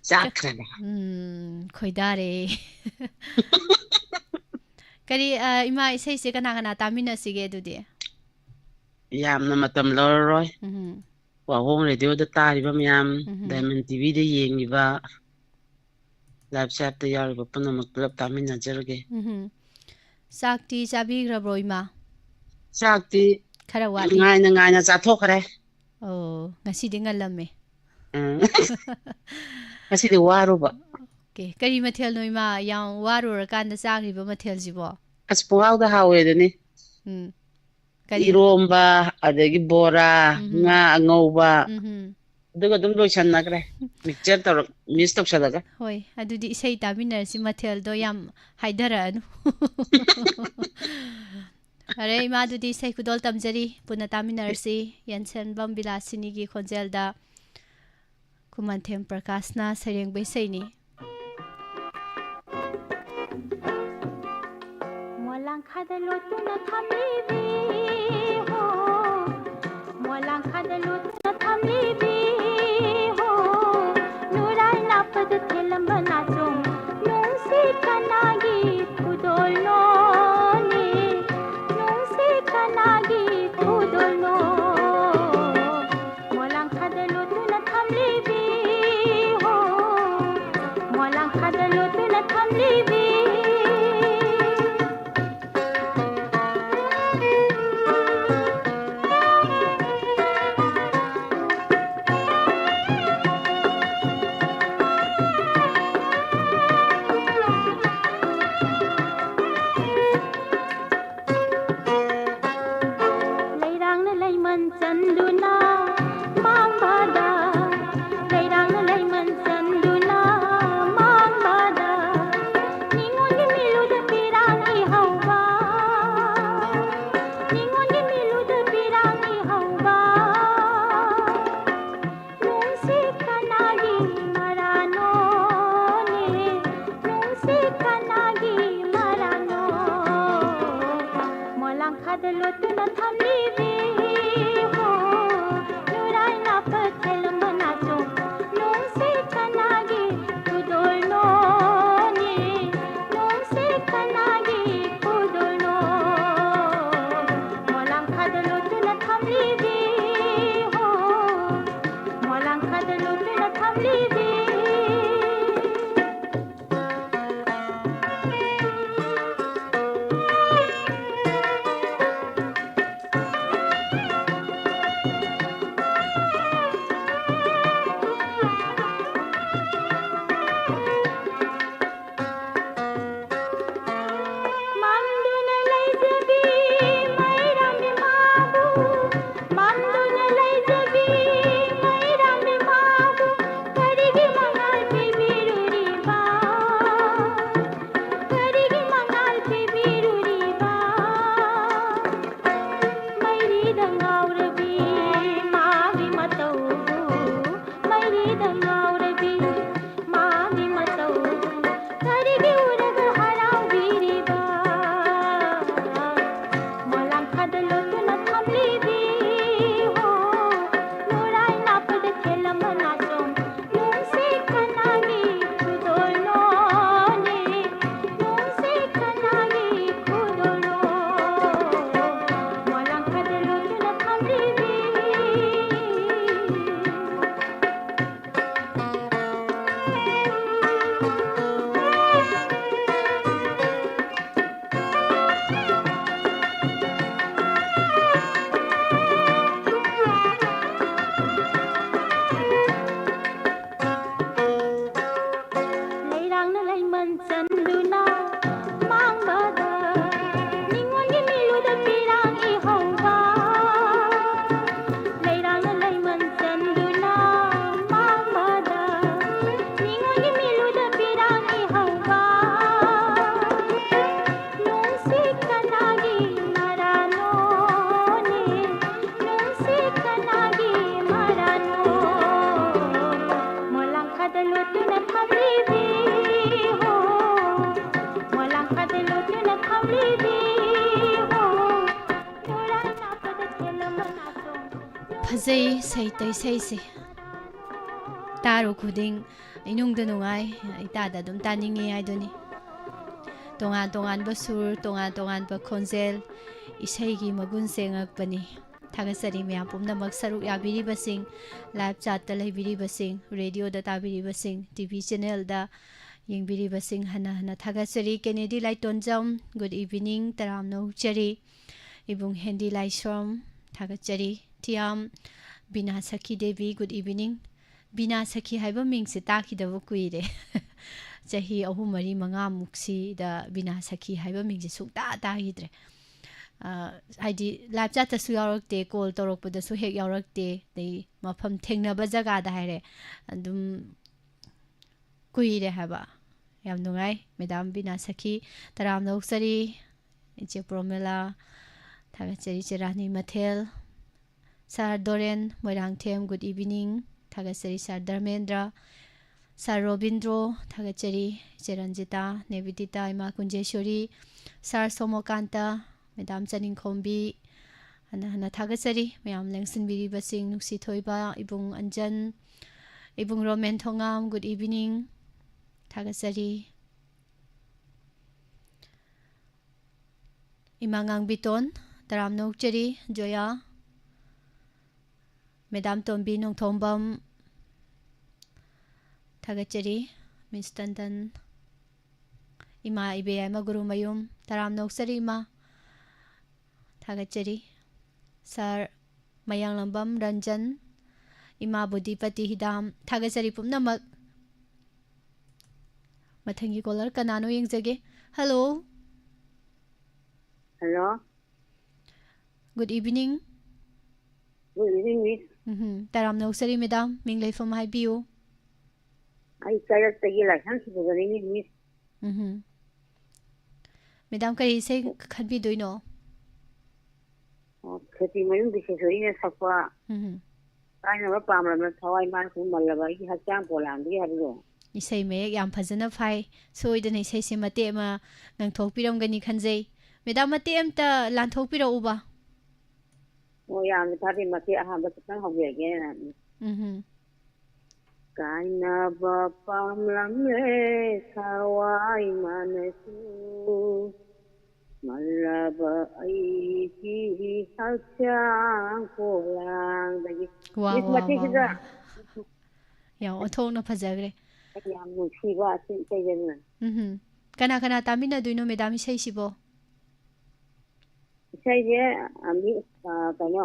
ꯆꯥꯛꯈ꯭ꯔꯦꯗ꯫ ꯎꯝ, ꯈꯣꯏꯗꯥꯔꯦ꯫ ꯀꯔꯤ, ꯑ, ꯏꯃꯥ, ꯏꯁꯩꯁꯦ ꯀꯅꯥ ꯀꯅꯥ ꯇꯥꯃꯤꯟꯅꯁꯤꯒꯦ ꯑꯗꯨꯗꯤ? ꯌꯥꯝꯅ ꯃꯇꯝ ꯂꯧꯔꯔꯣꯏ꯫ ꯎꯝ꯫ ꯋꯥꯍꯣꯡ ꯔꯦꯗꯤꯑꯣꯗ ꯇꯥꯔꯤꯕ ꯃꯌꯥꯝ, ꯎꯝꯍꯨꯝ꯫ ꯗꯥꯏꯃꯟ ꯇꯤꯚꯤꯗ ꯌꯦꯡꯉꯤꯕ, ꯂꯥꯏꯞ ꯁꯥꯏꯠꯇ ꯌꯥꯎꯔꯤꯕ ꯄꯨꯝꯅꯃꯛ ꯄꯨꯂꯞ ꯇꯥꯃꯤꯟꯅꯖꯔꯒꯦ꯫ ꯎꯝꯍꯨꯝ꯫ ꯆꯥꯛꯇꯤ ꯆꯥꯕꯤꯈ꯭ꯔꯕ꯭ꯔꯣ, ꯏꯃꯥ? ꯆꯥꯛꯇꯤ ꯈꯔ ꯋꯥꯠꯂꯤ꯫ ꯉꯥꯏꯅ ꯉꯥꯏꯅ ꯆꯥꯊꯣꯛꯈ꯭ꯔꯦ꯫ ꯑꯣ, ꯉꯁꯤꯗꯤ ꯉꯜꯂꯝꯃꯦ꯫ ꯎꯝ꯫ ꯉꯁꯤꯗꯤ ꯋꯥꯔꯨꯕ꯫ ꯑꯣꯀꯦ꯫ ꯀꯔꯤ ꯃꯊꯦꯜꯅꯣ, ꯏꯃꯥ? ꯌꯥꯝ ꯋꯥꯔꯨꯔꯀꯥꯟꯗ ꯆꯥꯈ꯭ꯔꯤꯕ ꯃꯊꯦꯜꯁꯤꯕꯣ? ꯑꯁ, ꯄꯨꯡꯍꯥꯎꯗ ꯍꯥꯎꯋꯦ ꯑꯗꯨꯅꯤ꯫ ꯎꯝ꯫ ꯀꯔꯤ? ꯏꯔꯣꯝꯕ, ꯑꯗꯒꯤ ꯕꯣꯔꯥ, ꯎꯝꯍꯨꯝ꯫ ꯉꯥ ꯑꯉꯧꯕ, ꯎꯝꯍꯨꯝ꯫ ꯑꯗꯨꯒ ꯑꯗꯨꯝ ꯂꯣꯏꯁꯟꯅꯈ꯭ꯔꯦ꯫ ꯃꯤꯛꯆꯔ ꯇꯧꯔ, ꯃꯤꯛꯁ ꯇꯧꯁꯜꯂꯒ꯫ ꯍꯣꯏ, ꯑꯗꯨꯗꯤ ꯏꯁꯩ ꯇꯥꯃꯤꯟꯅꯔꯁꯤ, ꯃꯊꯦꯜꯗꯣ ꯌꯥꯝ ꯍꯥꯏꯊꯔꯛꯑꯅꯨ꯫ ꯐꯔꯦ, ꯏꯃꯥ, ꯑꯗꯨꯗꯤ ꯏꯁꯩ ꯈꯨꯗꯣꯜ ꯇꯝꯖꯔꯤ, ꯄꯨꯟꯅ ꯇꯥꯃꯤꯟꯅꯔꯁꯤ꯫ ꯌꯦꯟꯁꯦꯟꯕꯝ ꯕꯤꯂꯥꯁꯤꯅꯤꯒꯤ ꯈꯣꯟꯖꯦꯜꯗ ꯈꯨꯃꯟꯊꯦꯝ ꯄ꯭ꯔꯀꯥꯁꯅ ꯁꯩꯔꯦꯡꯕ ꯏꯁꯩꯅꯤ꯫ ꯃꯣꯂꯥꯡꯈꯥꯗ ꯂꯣꯠꯇꯨꯅ ꯊꯝꯂꯤꯕꯤ ꯍꯣ, ꯃꯣꯂꯥꯡꯈꯥꯗ ꯂꯣꯠꯇꯨꯅ ꯊꯝꯂꯤꯕꯤ ꯍꯣ, ꯅꯨꯔꯥꯏ ꯅꯥꯞꯄꯗ ꯊꯦꯜꯂꯝꯕ ꯅꯥꯆꯣꯝ, ꯅꯨꯡꯁꯤ ꯀꯅꯥꯒꯤ ꯈꯨꯗꯣꯜꯅꯣꯅꯦ, ꯅꯨꯡꯁꯤ ꯀꯅꯥꯒꯤ ꯈꯨꯗꯣꯜꯅꯣ? ꯃꯣꯂꯥꯡꯈꯥꯗ ꯂꯣꯠꯇꯨꯅ ꯊꯝꯂꯤꯕꯤ ꯍꯣ, ꯃꯣꯂꯥꯡꯈꯥꯗ ꯂꯣꯠꯇꯨꯅ ꯊꯝꯂꯤꯕꯤ꯫ ꯂꯩꯔꯥꯡꯅ ꯂꯩꯃꯟ ꯆꯟꯗꯨꯅ ꯃꯥꯡꯕꯗ, ꯂꯩꯔꯥꯡꯅ ꯂꯩꯃꯟ ꯆꯟꯗꯨꯅ ꯃꯥꯡꯕꯗ, ꯅꯤꯉꯣꯜꯒꯤ ꯃꯤꯠꯂꯨꯗ ꯄꯤꯔꯥꯡ ꯏꯍꯧꯕ, ꯅꯤꯉꯣꯜꯒꯤ ꯃꯤꯠꯂꯨꯗ ꯄꯤꯔꯥꯡ ꯏꯍꯧꯕ꯫ ꯅꯨꯡꯁꯤ ꯀꯅꯥꯒꯤ ꯃꯔꯥꯅꯣꯅꯦ? ꯅꯨꯡꯁꯤ ꯀꯅꯥꯒꯤ ꯃꯔꯥꯅꯣ? ꯃꯣꯂꯥꯡꯈꯥꯗ ꯂꯣꯠꯇꯨꯅ ꯊꯝꯂꯤꯕꯤ ꯍꯣ, ꯅꯨꯔꯥꯏ ꯅꯥꯞꯄ ꯊꯦꯜꯂꯝꯕ ꯅꯥꯆꯣꯝ, ꯅꯨꯡꯁꯤ ꯀꯅꯥꯒꯤ ꯈꯨꯗꯣꯜꯅꯣꯅꯦ? ꯅꯨꯡꯁꯤ ꯀꯅꯥꯒꯤ ꯈꯨꯗꯣꯜꯅꯣ? ꯃꯣꯂꯥꯡꯈꯥꯗ ꯂꯣꯠꯇꯨꯅ ꯊꯝꯂꯤꯕꯤ ꯍꯣ, ꯂꯩꯃꯟ ꯆꯟꯗꯨꯅ ꯃꯥꯡꯕꯗ ꯅꯤꯉꯣꯜꯒꯤ ꯃꯤꯔꯨꯗ ꯄꯤꯔꯥꯡ ꯏꯍꯧꯕ꯫ ꯂꯩꯔꯥꯡꯅ ꯂꯩꯃꯟ ꯆꯟꯗꯨꯅ ꯃꯥꯡꯕꯗ ꯅꯤꯉꯣꯜꯒꯤ ꯃꯤꯔꯨꯗ ꯄꯤꯔꯥꯡ ꯏꯍꯧꯕ꯫ ꯅꯨꯡꯁꯤꯠ ꯀꯅꯥꯒꯤ ꯃꯔꯥꯅꯣꯅꯦ? ꯅꯨꯡꯁꯤꯠ ꯀꯅꯥꯒꯤ ꯃꯔꯥꯅꯣ? ꯃꯣꯂꯥꯡꯈꯥꯗ ꯂꯣꯠꯇꯨꯅ ꯊꯝꯂꯤꯕꯤ ꯍꯣ꯫ ꯃꯣꯂꯥꯡꯈꯥꯗ ꯂꯣꯠꯇꯨꯅ ꯊꯝꯂꯤꯕꯤ ꯍꯣ꯫ ꯅꯨꯔꯥꯏ ꯅꯥꯄꯗ ꯊꯦꯜꯂꯝꯕ ꯅꯥꯆꯣꯝ꯫ ꯐꯖꯩ ꯁꯩꯇ ꯏꯁꯩꯁꯦ꯫ ꯇꯥꯔꯨ ꯈꯨꯗꯤꯡ ꯏꯅꯨꯡꯗ ꯅꯨꯡꯉꯥꯏ, ꯏꯇꯥꯗ ꯑꯗꯨꯝ ꯇꯥꯅꯤꯡꯉꯤ ꯍꯥꯏꯗꯨꯅꯤ꯫ ꯇꯣꯉꯥꯟ ꯇꯣꯉꯥꯟꯕ ꯁꯨꯔ, ꯇꯣꯉꯥꯟ ꯇꯣꯉꯥꯟꯕ ꯈꯣꯟꯖꯦꯜ, ꯏꯁꯩꯒꯤ ꯃꯒꯨꯟ ꯁꯦꯡꯉꯛꯄꯅꯤ꯫ ꯊꯥꯒꯠꯆꯔꯤ ꯃꯌꯥꯝ ꯄꯨꯝꯅꯃꯛ ꯁꯔꯨꯛ ꯌꯥꯕꯤꯔꯤꯕꯁꯤꯡ, ꯂꯥꯏꯚ ꯆꯥꯠꯇ ꯂꯩꯕꯤꯔꯤꯕꯁꯤꯡ, ꯔꯦꯗꯤꯑꯣꯗ ꯇꯥꯕꯤꯔꯤꯕꯁꯤꯡ, ꯇꯤ ꯚꯤ ꯆꯦꯅꯦꯜꯗ ꯌꯦꯡꯕꯤꯔꯤꯕꯁꯤꯡ ꯍꯟꯅ ꯍꯟꯅ ꯊꯥꯒꯠꯆꯔꯤ꯫ ꯀꯦꯅꯦꯗꯤ ꯂꯥꯏꯇꯣꯟꯖꯝ, good evening, ꯇꯔꯥꯝꯅ ꯑꯣꯛꯆꯔꯤ꯫ ꯏꯕꯨꯡ ꯍꯦꯟꯗꯤ ꯂꯥꯏꯁ꯭ꯔꯝ, ꯊꯥꯒꯠꯆꯔꯤ꯫ ꯊꯤꯌꯥꯝ ꯕꯤꯅꯥ ꯁꯈꯤ ꯗꯦꯕꯤ, good evening꯫ ꯕꯤꯅꯥ ꯁꯈꯤ ꯍꯥꯏꯕ ꯃꯤꯡꯁꯦ ꯇꯥꯈꯤꯗꯕ ꯀꯨꯏꯔꯦ꯫ ꯆꯍꯤ ꯑꯍꯨꯝ, ꯃꯔꯤ, ꯃꯉꯥꯃꯨꯛꯁꯤꯗ ꯕꯤꯅꯥ ꯁꯈꯤ ꯍꯥꯏꯕ ꯃꯤꯡꯁꯦ ꯁꯨꯡꯇꯥ ꯇꯥꯈꯤꯗ꯭ꯔꯦ꯫ ꯑ, ꯍꯥꯏꯗꯤ ꯂꯥꯏꯚ ꯆꯥꯠꯇꯁꯨ ꯌꯥꯎꯔꯛꯇꯦ, ꯀꯣꯜ ꯇꯧꯔꯛꯄꯗꯁꯨ ꯍꯦꯛ ꯌꯥꯎꯔꯛꯇꯦ, ꯑꯗꯩ ꯃꯐꯝ ꯊꯦꯡꯅꯕ ꯖꯒꯥꯗ ꯍꯥꯏꯔꯦ, ꯑꯗꯨꯝ ꯀꯨꯏꯔꯦ ꯍꯥꯏꯕ꯫ ꯌꯥꯝ ꯅꯨꯡꯉꯥꯏ꯫ ꯃꯦꯗꯥꯝ ꯕꯤꯅꯥ ꯁꯈꯤ, ꯇꯔꯥꯝꯅ ꯑꯣꯛꯆꯔꯤ꯫ ꯏꯆꯦ ꯄ꯭ꯔꯣꯃꯤꯂꯥ, ꯊꯥꯒꯠꯆꯔꯤ꯫ ꯏꯆꯦ ꯔꯥꯅꯤ ꯃꯊꯦꯜ, ꯁꯥꯔ ꯗꯣꯔꯦꯟ ꯃꯣꯏꯔꯥꯡꯊꯦꯝ, good evening, ꯊꯥꯒꯠꯆꯔꯤ꯫ ꯁꯥꯔ ꯙꯔꯃꯦꯟꯗ꯭ꯔ, ꯁꯥꯔ ꯔꯣꯕꯤꯟꯗ꯭ꯔꯣ, ꯊꯥꯒꯠꯆꯔꯤ꯫ ꯏꯆꯦ ꯔꯟꯖꯤꯇꯥ, ꯅꯦꯕꯤꯗꯤꯇꯥ, ꯏꯃꯥ ꯀꯨꯟꯖꯦꯁꯣꯔꯤ, ꯁꯥꯔ ꯁꯣꯃꯣꯀꯥꯟꯇ, ꯃꯦꯗꯥꯝ ꯆꯅꯤꯡꯈꯣꯝꯕꯤ, ꯍꯟꯅ ꯍꯟꯅ ꯊꯥꯒꯠꯆꯔꯤ꯫ ꯃꯌꯥꯝ ꯂꯦꯡꯁꯤꯟꯕꯤꯔꯤꯕꯁꯤꯡ, ꯅꯨꯡꯁꯤꯊꯣꯏꯕ, ꯏꯕꯨꯡ ꯑꯟꯖꯟ, ꯏꯕꯨꯡ ꯔꯣꯃꯦꯟ ꯊꯣꯉꯥꯝ, good evening, ꯊꯥꯒꯠꯆꯔꯤ꯫ ꯏꯃꯥ ꯉꯥꯡꯕꯤꯇꯣꯟ, ꯇꯔꯥꯝꯅ ꯑꯣꯛꯆꯔꯤ꯫ ꯖꯣꯌꯥ, ꯃꯦꯗꯥꯝ ꯇꯣꯝꯕꯤ ꯅꯣꯡꯊꯣꯝꯕꯝ, ꯊꯥꯒꯠꯆꯔꯤ꯫ ꯃꯤꯁ ꯇꯟꯗꯟ, ꯏꯃꯥ ꯏꯕꯦꯌꯥꯏꯃ ꯒꯨꯔꯨꯃꯌꯨꯝ, ꯇꯔꯥꯝꯅ ꯑꯣꯛꯆꯔꯤ ꯏꯃꯥ, ꯊꯥꯒꯠꯆꯔꯤ꯫ ꯁꯥꯔ ꯃꯌꯥꯡꯂꯝꯕꯝ ꯔꯟꯖꯟ, ꯏꯃꯥ ꯕꯨꯙꯤꯄꯇꯤ ꯍꯤꯗꯥꯝ, ꯊꯥꯒꯠꯆꯔꯤ ꯄꯨꯝꯅꯃꯛ꯫ ꯃꯊꯪꯒꯤ ꯀꯣꯂꯔ ꯀꯅꯥꯅꯣ ꯌꯦꯡꯖꯒꯦ꯫ Hello. Hello. Good evening. Good evening, miss. ꯎꯝꯍꯨꯝ꯫ ꯇꯔꯥꯝꯅ ꯑꯣꯛꯆꯔꯤ ꯃꯦꯗꯥꯝ, ꯃꯤꯡ ꯂꯩꯐꯝ ꯍꯥꯏꯕꯤꯌꯨ꯫ ꯑꯩ ꯀꯩꯔꯛꯇꯒꯤ ꯂꯥꯏꯁ꯭ꯔꯝ ꯁꯤꯡꯖꯒꯅꯤꯅꯦ, ꯃꯤꯁ꯫ ꯎꯝꯍꯨꯝ꯫ ꯃꯦꯗꯥꯝ, ꯀꯔꯤ ꯏꯁꯩ ꯈꯟꯕꯤꯗꯣꯏꯅꯣ? ꯑꯣ, ꯈꯦꯇ꯭ꯔꯤꯃꯌꯨꯝ ꯕꯤꯁꯦꯁꯣꯔꯤꯅ ꯁꯛꯄ ꯎꯝꯍꯨꯝ꯫ ꯀꯥꯏꯅꯕ ꯄꯥꯝꯂꯕ ꯊꯋꯥꯏ ꯃꯥꯁꯨ ꯃꯜꯂꯕ ꯑꯩꯒꯤ ꯍꯛꯆꯥꯡ ꯄꯣꯂꯥꯡꯗꯒꯤ ꯍꯥꯏꯕꯗꯣ꯫ ꯏꯁꯩ ꯃꯌꯦꯛ ꯌꯥꯝ ꯐꯖꯅ ꯐꯥꯏ꯫ ꯁꯣꯏꯗꯅ ꯏꯁꯩꯁꯦ ꯃꯇꯦꯛ ꯑꯃ ꯉꯪꯊꯣꯛꯄꯤꯔꯝꯒꯅꯤ ꯈꯟꯖꯩ꯫ ꯃꯦꯗꯥꯝ, ꯃꯇꯦꯛ ꯑꯝꯇ ꯂꯥꯟꯊꯣꯛꯄꯤꯔꯛꯎꯕ꯫ ꯑꯣ, ꯌꯥꯝꯅ ꯐꯔꯦ, ꯃꯇꯦꯛ ꯑꯍꯥꯟꯕ ꯈꯤꯇꯪ ꯍꯧꯖꯔꯒꯦ꯫ ꯎꯝꯍꯨꯝ꯫ ꯀꯥꯏꯅꯕ ꯄꯥꯝꯂꯝꯂꯦ ꯊꯋꯥꯏ ꯃꯥꯅꯁꯨ, ꯃꯜꯂꯕ ꯑꯩꯒꯤ ꯍꯛꯆꯥꯡ ꯄꯣꯂꯥꯡꯗꯒꯤ꯫ ꯋꯥ, ꯃꯤꯁ, ꯋꯥ, ꯋꯥ, ꯃꯇꯦꯛꯁꯤꯗ ꯋꯥ꯫ ꯌꯥꯝ ꯑꯣꯟꯊꯣꯛꯅ ꯐꯖꯈ꯭ꯔꯦ꯫ ꯌꯥꯝ ꯅꯨꯡꯁꯤꯕ ꯑꯁꯤ ꯏꯁꯩꯁꯤꯅ꯫ ꯎꯝꯍꯨꯝ꯫ ꯀꯅꯥ ꯀꯅꯥ ꯇꯥꯃꯤꯟꯅꯗꯣꯏꯅꯣ ꯃꯦꯗꯥꯝ ꯏꯁꯩꯁꯤꯕꯣ? ꯏꯁꯩꯁꯦ, ꯑ, ꯃꯤ, ꯑ, ꯀꯩꯅꯣ,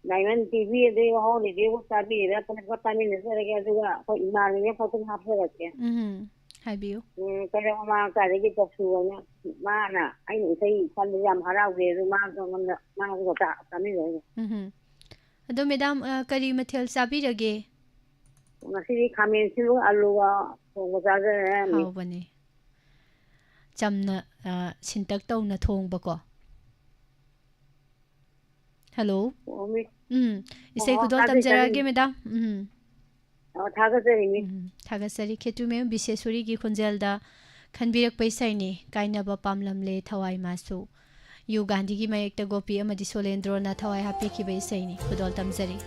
ꯗꯥꯏꯃꯟ ꯇꯤ ꯚꯤ ꯑꯗꯩ ꯋꯥꯍꯣꯡ ꯔꯦꯗꯤꯑꯣꯒ ꯇꯥꯕꯤꯔꯤꯔꯥ ꯄꯨꯂꯞ ꯇꯥꯃꯤꯟꯅꯖꯔꯒꯦ, ꯑꯗꯨꯒ ꯑꯩꯈꯣꯏ ꯏꯃꯥꯟꯅꯕꯤ ꯑꯃꯈꯛꯇꯪ ꯍꯥꯞꯆꯔꯛꯀꯦ꯫ ꯎꯝꯍꯨꯝ꯫ ꯍꯥꯏꯕꯤꯌꯨ꯫ ꯎꯝ, ꯀꯩꯔꯧ ꯃꯃꯥꯡ ꯀꯥꯏꯗꯒꯤ ꯇꯞꯁꯨ ꯑꯅ ꯃꯥꯅ ꯑꯩꯅ ꯏꯁꯩ ꯈꯟꯕꯁꯦ ꯌꯥꯝ ꯍꯔꯥꯎꯖꯩ, ꯑꯗꯨ ꯃꯥꯁꯨ ꯑꯩꯉꯣꯟꯗ, ꯃꯥꯁꯨ ꯇꯥ-, ꯇꯥꯃꯤꯟꯅꯔꯒꯦ꯫ ꯎꯝꯍꯨꯝ꯫ ꯑꯗꯣ ꯃꯦꯗꯥꯝ, ꯑ, ꯀꯔꯤ ꯃꯊꯦꯜ ꯆꯥꯕꯤꯔꯒꯦ? ꯉꯁꯤꯗꯤ ꯈꯥꯃꯦꯟ ꯑꯁꯤꯟꯕꯒ ꯑꯂꯨꯒ ꯊꯣꯡꯕ ꯆꯥꯖꯔꯦ, ꯃꯤꯁ꯫ ꯍꯥꯎꯕꯅꯦ꯫ ꯆꯝꯅ, ꯑ, ꯁꯤꯟꯇꯛ ꯇꯧꯅ ꯊꯣꯡꯕꯀꯣ꯫ ꯍꯜꯂꯣ꯫ ꯑꯣ, ꯃꯤꯁ꯫ ꯎꯝ꯫ ꯏꯁꯩ ꯑꯣ, ꯈꯨꯗꯣꯜ ꯇꯥꯖꯩ, ꯇꯝꯖꯔꯛꯑꯒꯦ ꯇꯥꯖꯩ꯫ ꯃꯦꯗꯥꯝ꯫ ꯎꯝ꯫ ꯑꯣ, ꯊꯥꯒꯠꯆꯔꯤ, ꯃꯤꯁ꯫ ꯎꯝ, ꯊꯥꯒꯠꯆꯔꯤ꯫ ꯈꯦꯇ꯭ꯔꯤꯃꯌꯨꯝ ꯕꯤꯁꯦꯁꯣꯔꯤꯒꯤ ꯈꯣꯟꯖꯦꯜꯗ ꯈꯟꯕꯤꯔꯛꯄ ꯏꯁꯩꯅꯤ, ꯀꯥꯏꯅꯕ ꯄꯥꯝꯂꯝꯂꯦ ꯊꯋꯥꯏ ꯃꯥꯁꯨ꯫ ꯌꯨ ꯒꯥꯟꯙꯤꯒꯤ ꯃꯥꯌꯦꯛꯇ ꯒꯣꯄꯤ ꯑꯃꯗꯤ ꯁꯣꯂꯦꯟꯗ꯭ꯔꯣꯅ ꯊꯋꯥꯏ ꯍꯥꯞꯄꯤꯈꯤꯕ ꯏꯁꯩꯅꯤ꯫ ꯈꯨꯗꯣꯜ ꯇꯝꯖꯔꯤ꯫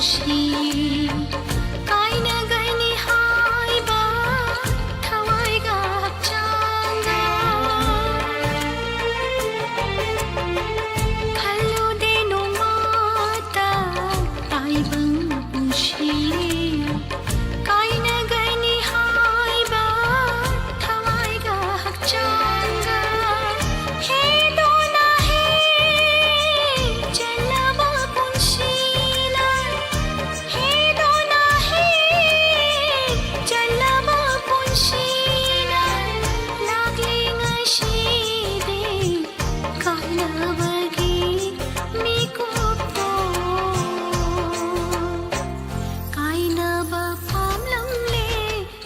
ꯁꯤ ꯀꯥꯏꯅꯒꯅꯤ ꯍꯥꯏꯕ ꯊꯋꯥꯏꯒ ꯍꯛꯆꯥꯡꯒ꯫ ꯈꯜꯂꯨꯗꯦ ꯅꯣꯡꯃꯇ ꯇꯥꯏꯕꯪ ꯄꯨꯟꯁꯤ ꯀꯥꯏꯅꯒꯅꯤ ꯍꯥꯏꯕ ꯊꯋꯥꯏꯒ ꯍꯛꯆꯥꯡꯒ꯫ ꯍꯦꯗꯣꯅ ꯍꯦ ꯆꯜꯂꯕ ꯄꯨꯟꯁꯤꯅ ꯍꯦꯗꯣꯅ ꯍꯦ ꯆꯜꯂꯕ ꯄꯨꯟꯁꯤꯅ ꯂꯥꯛꯂꯤ ꯉꯁꯤꯗꯤ ꯀꯥꯏꯅꯕꯒꯤ ꯃꯤꯀꯨꯞꯇꯣ꯫ ꯀꯥꯏꯅꯕ ꯄꯥꯝꯂꯝꯂꯦ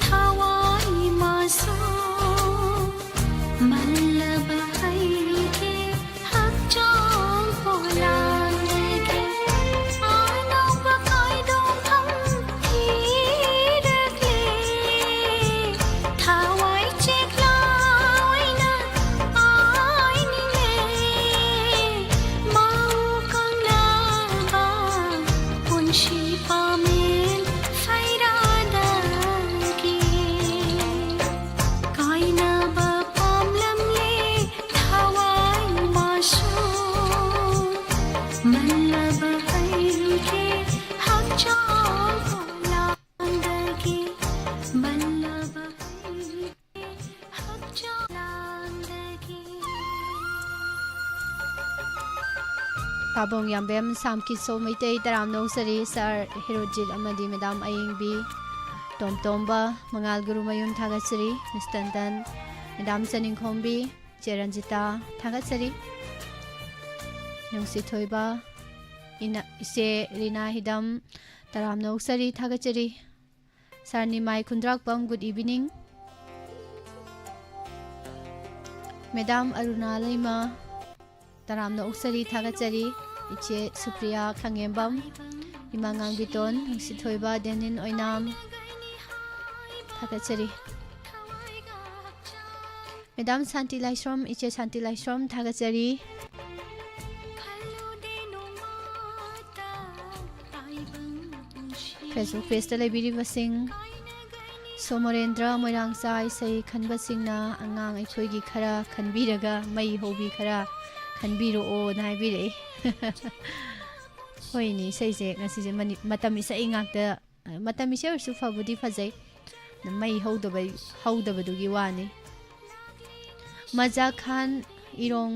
ꯊꯋꯥꯏ ꯃꯥꯁꯨ ꯃꯜꯂꯕ ꯑꯩꯒꯤ ꯍꯛꯆꯥꯡ ꯄꯣꯂꯥꯡꯗꯒꯤ ꯑꯅꯧꯕ ꯀꯥꯏꯗꯣꯛꯐꯝ ꯊꯤꯔꯛꯂꯦ꯫ ꯊꯋꯥꯏ ꯆꯦꯛꯂꯥꯎꯅ ꯄꯥꯏꯅꯤꯡꯂꯦ꯫ ꯃꯧ ꯀꯪꯂꯕ ꯄꯨꯟꯁꯤ ꯄꯥꯃꯦꯟ ꯐꯩꯔꯥꯗꯒꯤ ꯀꯥꯏꯅꯕ ꯄꯥꯝꯂꯝꯂꯦ ꯊꯋꯥꯏ ꯃꯥꯁꯨ꯫ ꯃꯜꯂꯕ ꯑꯩꯒꯤ ꯍꯛꯆꯥꯡ ꯄꯣꯂꯥꯡꯗꯒꯤ ꯃꯜꯂꯕ ꯑꯩꯒꯤ ꯍꯛꯆꯥꯡ ꯂꯥꯡꯗꯒꯤ꯫ ꯄꯥꯕꯣꯡ ꯌꯥꯝꯕꯦꯝ, ꯁꯥꯝ ꯀꯤꯁꯣ ꯃꯩꯇꯩ, ꯇꯔꯥꯝꯅ ꯑꯣꯛꯆꯔꯤ꯫ ꯁꯥꯔ ꯍꯦꯔꯣꯖꯤꯠ ꯑꯃꯗꯤ ꯃꯦꯗꯥꯝ ꯑꯌꯦꯡꯕꯤ ꯇꯣꯝꯇꯣꯝꯕ, ꯃꯉꯥꯜ ꯒꯨꯔꯨꯃꯌꯨꯝ ꯊꯥꯒꯠꯆꯔꯤ꯫ ꯃꯤꯁ ꯇꯟꯗꯟ, ꯃꯦꯗꯥꯝ ꯆꯅꯤꯡꯈꯣꯝꯕꯤ, ꯏꯆꯦ ꯔꯟꯖꯤꯇꯥ ꯊꯥꯒꯠꯆꯔꯤ꯫ ꯅꯨꯡꯁꯤꯊꯣꯏꯕ, ꯏꯅ-, ꯏꯆꯦ ꯔꯤꯅꯥ ꯍꯤꯗꯝ, ꯇꯔꯥꯝꯅ ꯑꯣꯛꯆꯔꯤ, ꯊꯥꯒꯠꯆꯔꯤ꯫ ꯁꯥꯔ ꯅꯤꯃꯥꯏ ꯈꯨꯟꯗ꯭ꯔꯥꯛꯄꯝ, good evening꯫ ꯃꯦꯗꯥꯝ ꯑꯔꯨꯅꯥ ꯂꯩꯃ, ꯇꯔꯥꯝꯅ ꯑꯣꯛꯆꯔꯤ, ꯊꯥꯒꯠꯆꯔꯤ꯫ ꯏꯆꯦ ꯁꯨꯄ꯭ꯔꯤꯌꯥ ꯈꯪꯉꯦꯝꯕꯝ, ꯏꯃꯥ ꯉꯥꯡꯕꯤꯇꯣꯟ, ꯅꯨꯡꯁꯤꯊꯣꯏꯕ ꯗꯦꯅꯤꯟ ꯑꯣꯏꯅꯥꯝ, ꯊꯥꯒꯠꯆꯔꯤ꯫ ꯃꯦꯗꯥꯝ ꯁꯥꯟꯇꯤ ꯂꯥꯏꯁ꯭ꯔꯝ, ꯏꯆꯦ ꯁꯥꯟꯇꯤ ꯂꯥꯏꯁ꯭ꯔꯝ, ꯊꯥꯒꯠꯆꯔꯤ꯫ ꯈꯜꯂꯨꯗꯦ ꯅꯣꯡꯃꯇ ꯇꯥꯏꯕꯪ Facebook pageꯇ ꯂꯩꯕꯤꯔꯤꯕꯁꯤꯡ, ꯁꯣꯃꯣꯔꯦꯟꯗ꯭ꯔ ꯃꯣꯏꯔꯥꯡꯆꯥ, ꯏꯁꯩ ꯈꯟꯕꯁꯤꯡꯅ ꯑꯉꯥꯡ ꯑꯩꯈꯣꯏꯒꯤ ꯈꯔ ꯈꯟꯕꯤꯔꯒ ꯃꯩ ꯍꯧꯕꯤ ꯈꯔ ꯈꯟꯕꯤꯔꯛꯑꯣꯅ ꯍꯥꯏꯕꯤꯔꯛꯏ꯫ ꯍꯣꯏꯅꯦ, ꯏꯁꯩꯁꯦ ꯉꯁꯤꯁꯦ ꯃꯅꯤ-, ꯃꯇꯝ ꯏꯁꯩ ꯉꯥꯛꯇ, ꯃꯇꯝ ꯏꯁꯩ ꯑꯣꯏꯔꯁꯨ ꯐꯕꯨꯗꯤ ꯐꯖꯩ, ꯃꯩ ꯍꯧꯗꯕ, ꯍꯧꯗꯕꯗꯨꯒꯤ ꯋꯥꯅꯤ꯫ ꯃꯖꯥ ꯈꯥꯟ ꯏꯔꯣꯡ,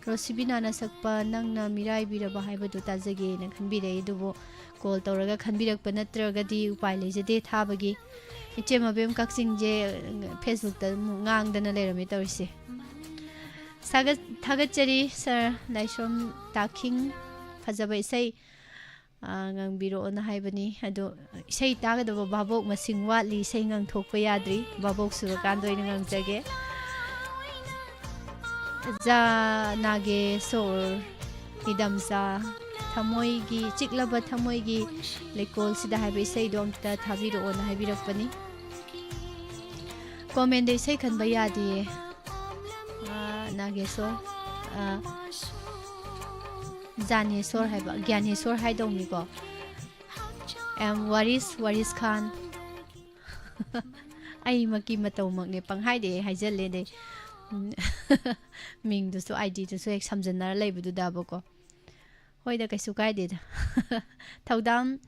ꯔꯣꯁꯤꯕꯤꯅꯥꯅ ꯁꯛꯄ ꯅꯪꯅ ꯃꯤꯔꯥꯏꯕꯤꯔꯕ ꯍꯥꯏꯕꯗꯨ ꯇꯥꯖꯒꯦꯅ ꯈꯟꯕꯤꯔꯛꯏ, ꯑꯗꯨꯕꯨ ꯀꯣꯜ ꯇꯧꯔꯒ ꯈꯟꯕꯤꯔꯛꯄ ꯅꯠꯇ꯭ꯔꯒꯗꯤ ꯎꯄꯥꯏ ꯂꯩꯖꯗꯦ ꯊꯥꯕꯒꯤ꯫ ꯏꯆꯦ ꯃꯕꯦꯝ ꯀꯛꯆꯤꯡꯁꯦ Facebookꯇ ꯑꯃꯨꯛ ꯉꯥꯡꯗꯅ ꯂꯩꯔꯝꯃꯦ ꯇꯧꯔꯤꯁꯦ꯫ ꯁꯥꯒꯠ-, ꯊꯥꯒꯠꯆꯔꯤ ꯁꯥꯔ ꯂꯥꯏꯁ꯭ꯔꯣꯝ ꯇꯥꯈꯤꯡ, ꯐꯖꯕ ꯏꯁꯩ, ꯑꯥ, ꯉꯪꯕꯤꯔꯛꯑꯣꯅ ꯍꯥꯏꯕꯅꯤ꯫ ꯑꯗꯣ ꯏꯁꯩ ꯇꯥꯒꯗꯕ ꯚꯥꯕꯣꯛ ꯃꯁꯤꯡ ꯋꯥꯠꯂꯤ, ꯏꯁꯩ ꯉꯪꯊꯣꯛꯄ ꯌꯥꯗ꯭ꯔꯤ, ꯚꯥꯕꯣꯛ ꯁꯨꯔꯀꯥꯟꯗ ꯑꯣꯏꯅ ꯉꯪꯖꯒꯦ꯫ ꯖꯥ ꯅꯥꯒꯦꯁꯣꯔ ꯏꯗꯝꯆꯥ, ꯊꯃꯣꯏꯒꯤ, ꯆꯤꯛꯂꯕ ꯊꯃꯣꯏꯒꯤ ꯂꯩꯀꯣꯜꯁꯤꯗ ꯍꯥꯏꯕ ꯏꯁꯩꯗꯣ ꯑꯝꯇ ꯊꯥꯕꯤꯔꯛꯑꯣꯅ ꯍꯥꯏꯕꯤꯔꯛꯄꯅꯤ꯫ Commentꯗ ꯏꯁꯩ ꯈꯟꯕ ꯌꯥꯗꯦꯌꯦ꯫ ꯑꯥ, ꯅꯥꯒꯦꯁꯣꯔ, ꯑꯥ, ꯖꯥꯅꯦꯁꯣꯔ ꯍꯥꯏꯕ, ꯒ꯭ꯌꯥꯅꯦꯁꯣꯔ ꯍꯥꯏꯗꯧꯅꯤꯀꯣ꯫ ꯑꯦꯝ ꯋꯥꯔꯤꯁ, ꯋꯥꯔꯤꯁ ꯈꯥꯟ꯫ ꯑꯩꯃꯛꯀꯤ ꯃꯇꯧꯃꯛꯅꯦ, ꯄꯪꯍꯥꯏꯗ ꯍꯦꯛ ꯍꯥꯏꯖꯜꯂꯦ꯫ ꯑꯗꯩ, ꯎꯝ, ꯃꯤꯡꯗꯨꯁꯨ, IDꯗꯨꯁꯨ ꯍꯦꯛ ꯁꯝꯖꯟꯅꯔ ꯂꯩꯕꯗꯨꯗꯕꯀꯣ꯫ ꯍꯣꯏꯗ, ꯀꯩꯁꯨ ꯀꯥꯏꯗꯦꯗ꯫ ꯊꯧꯗꯥꯝ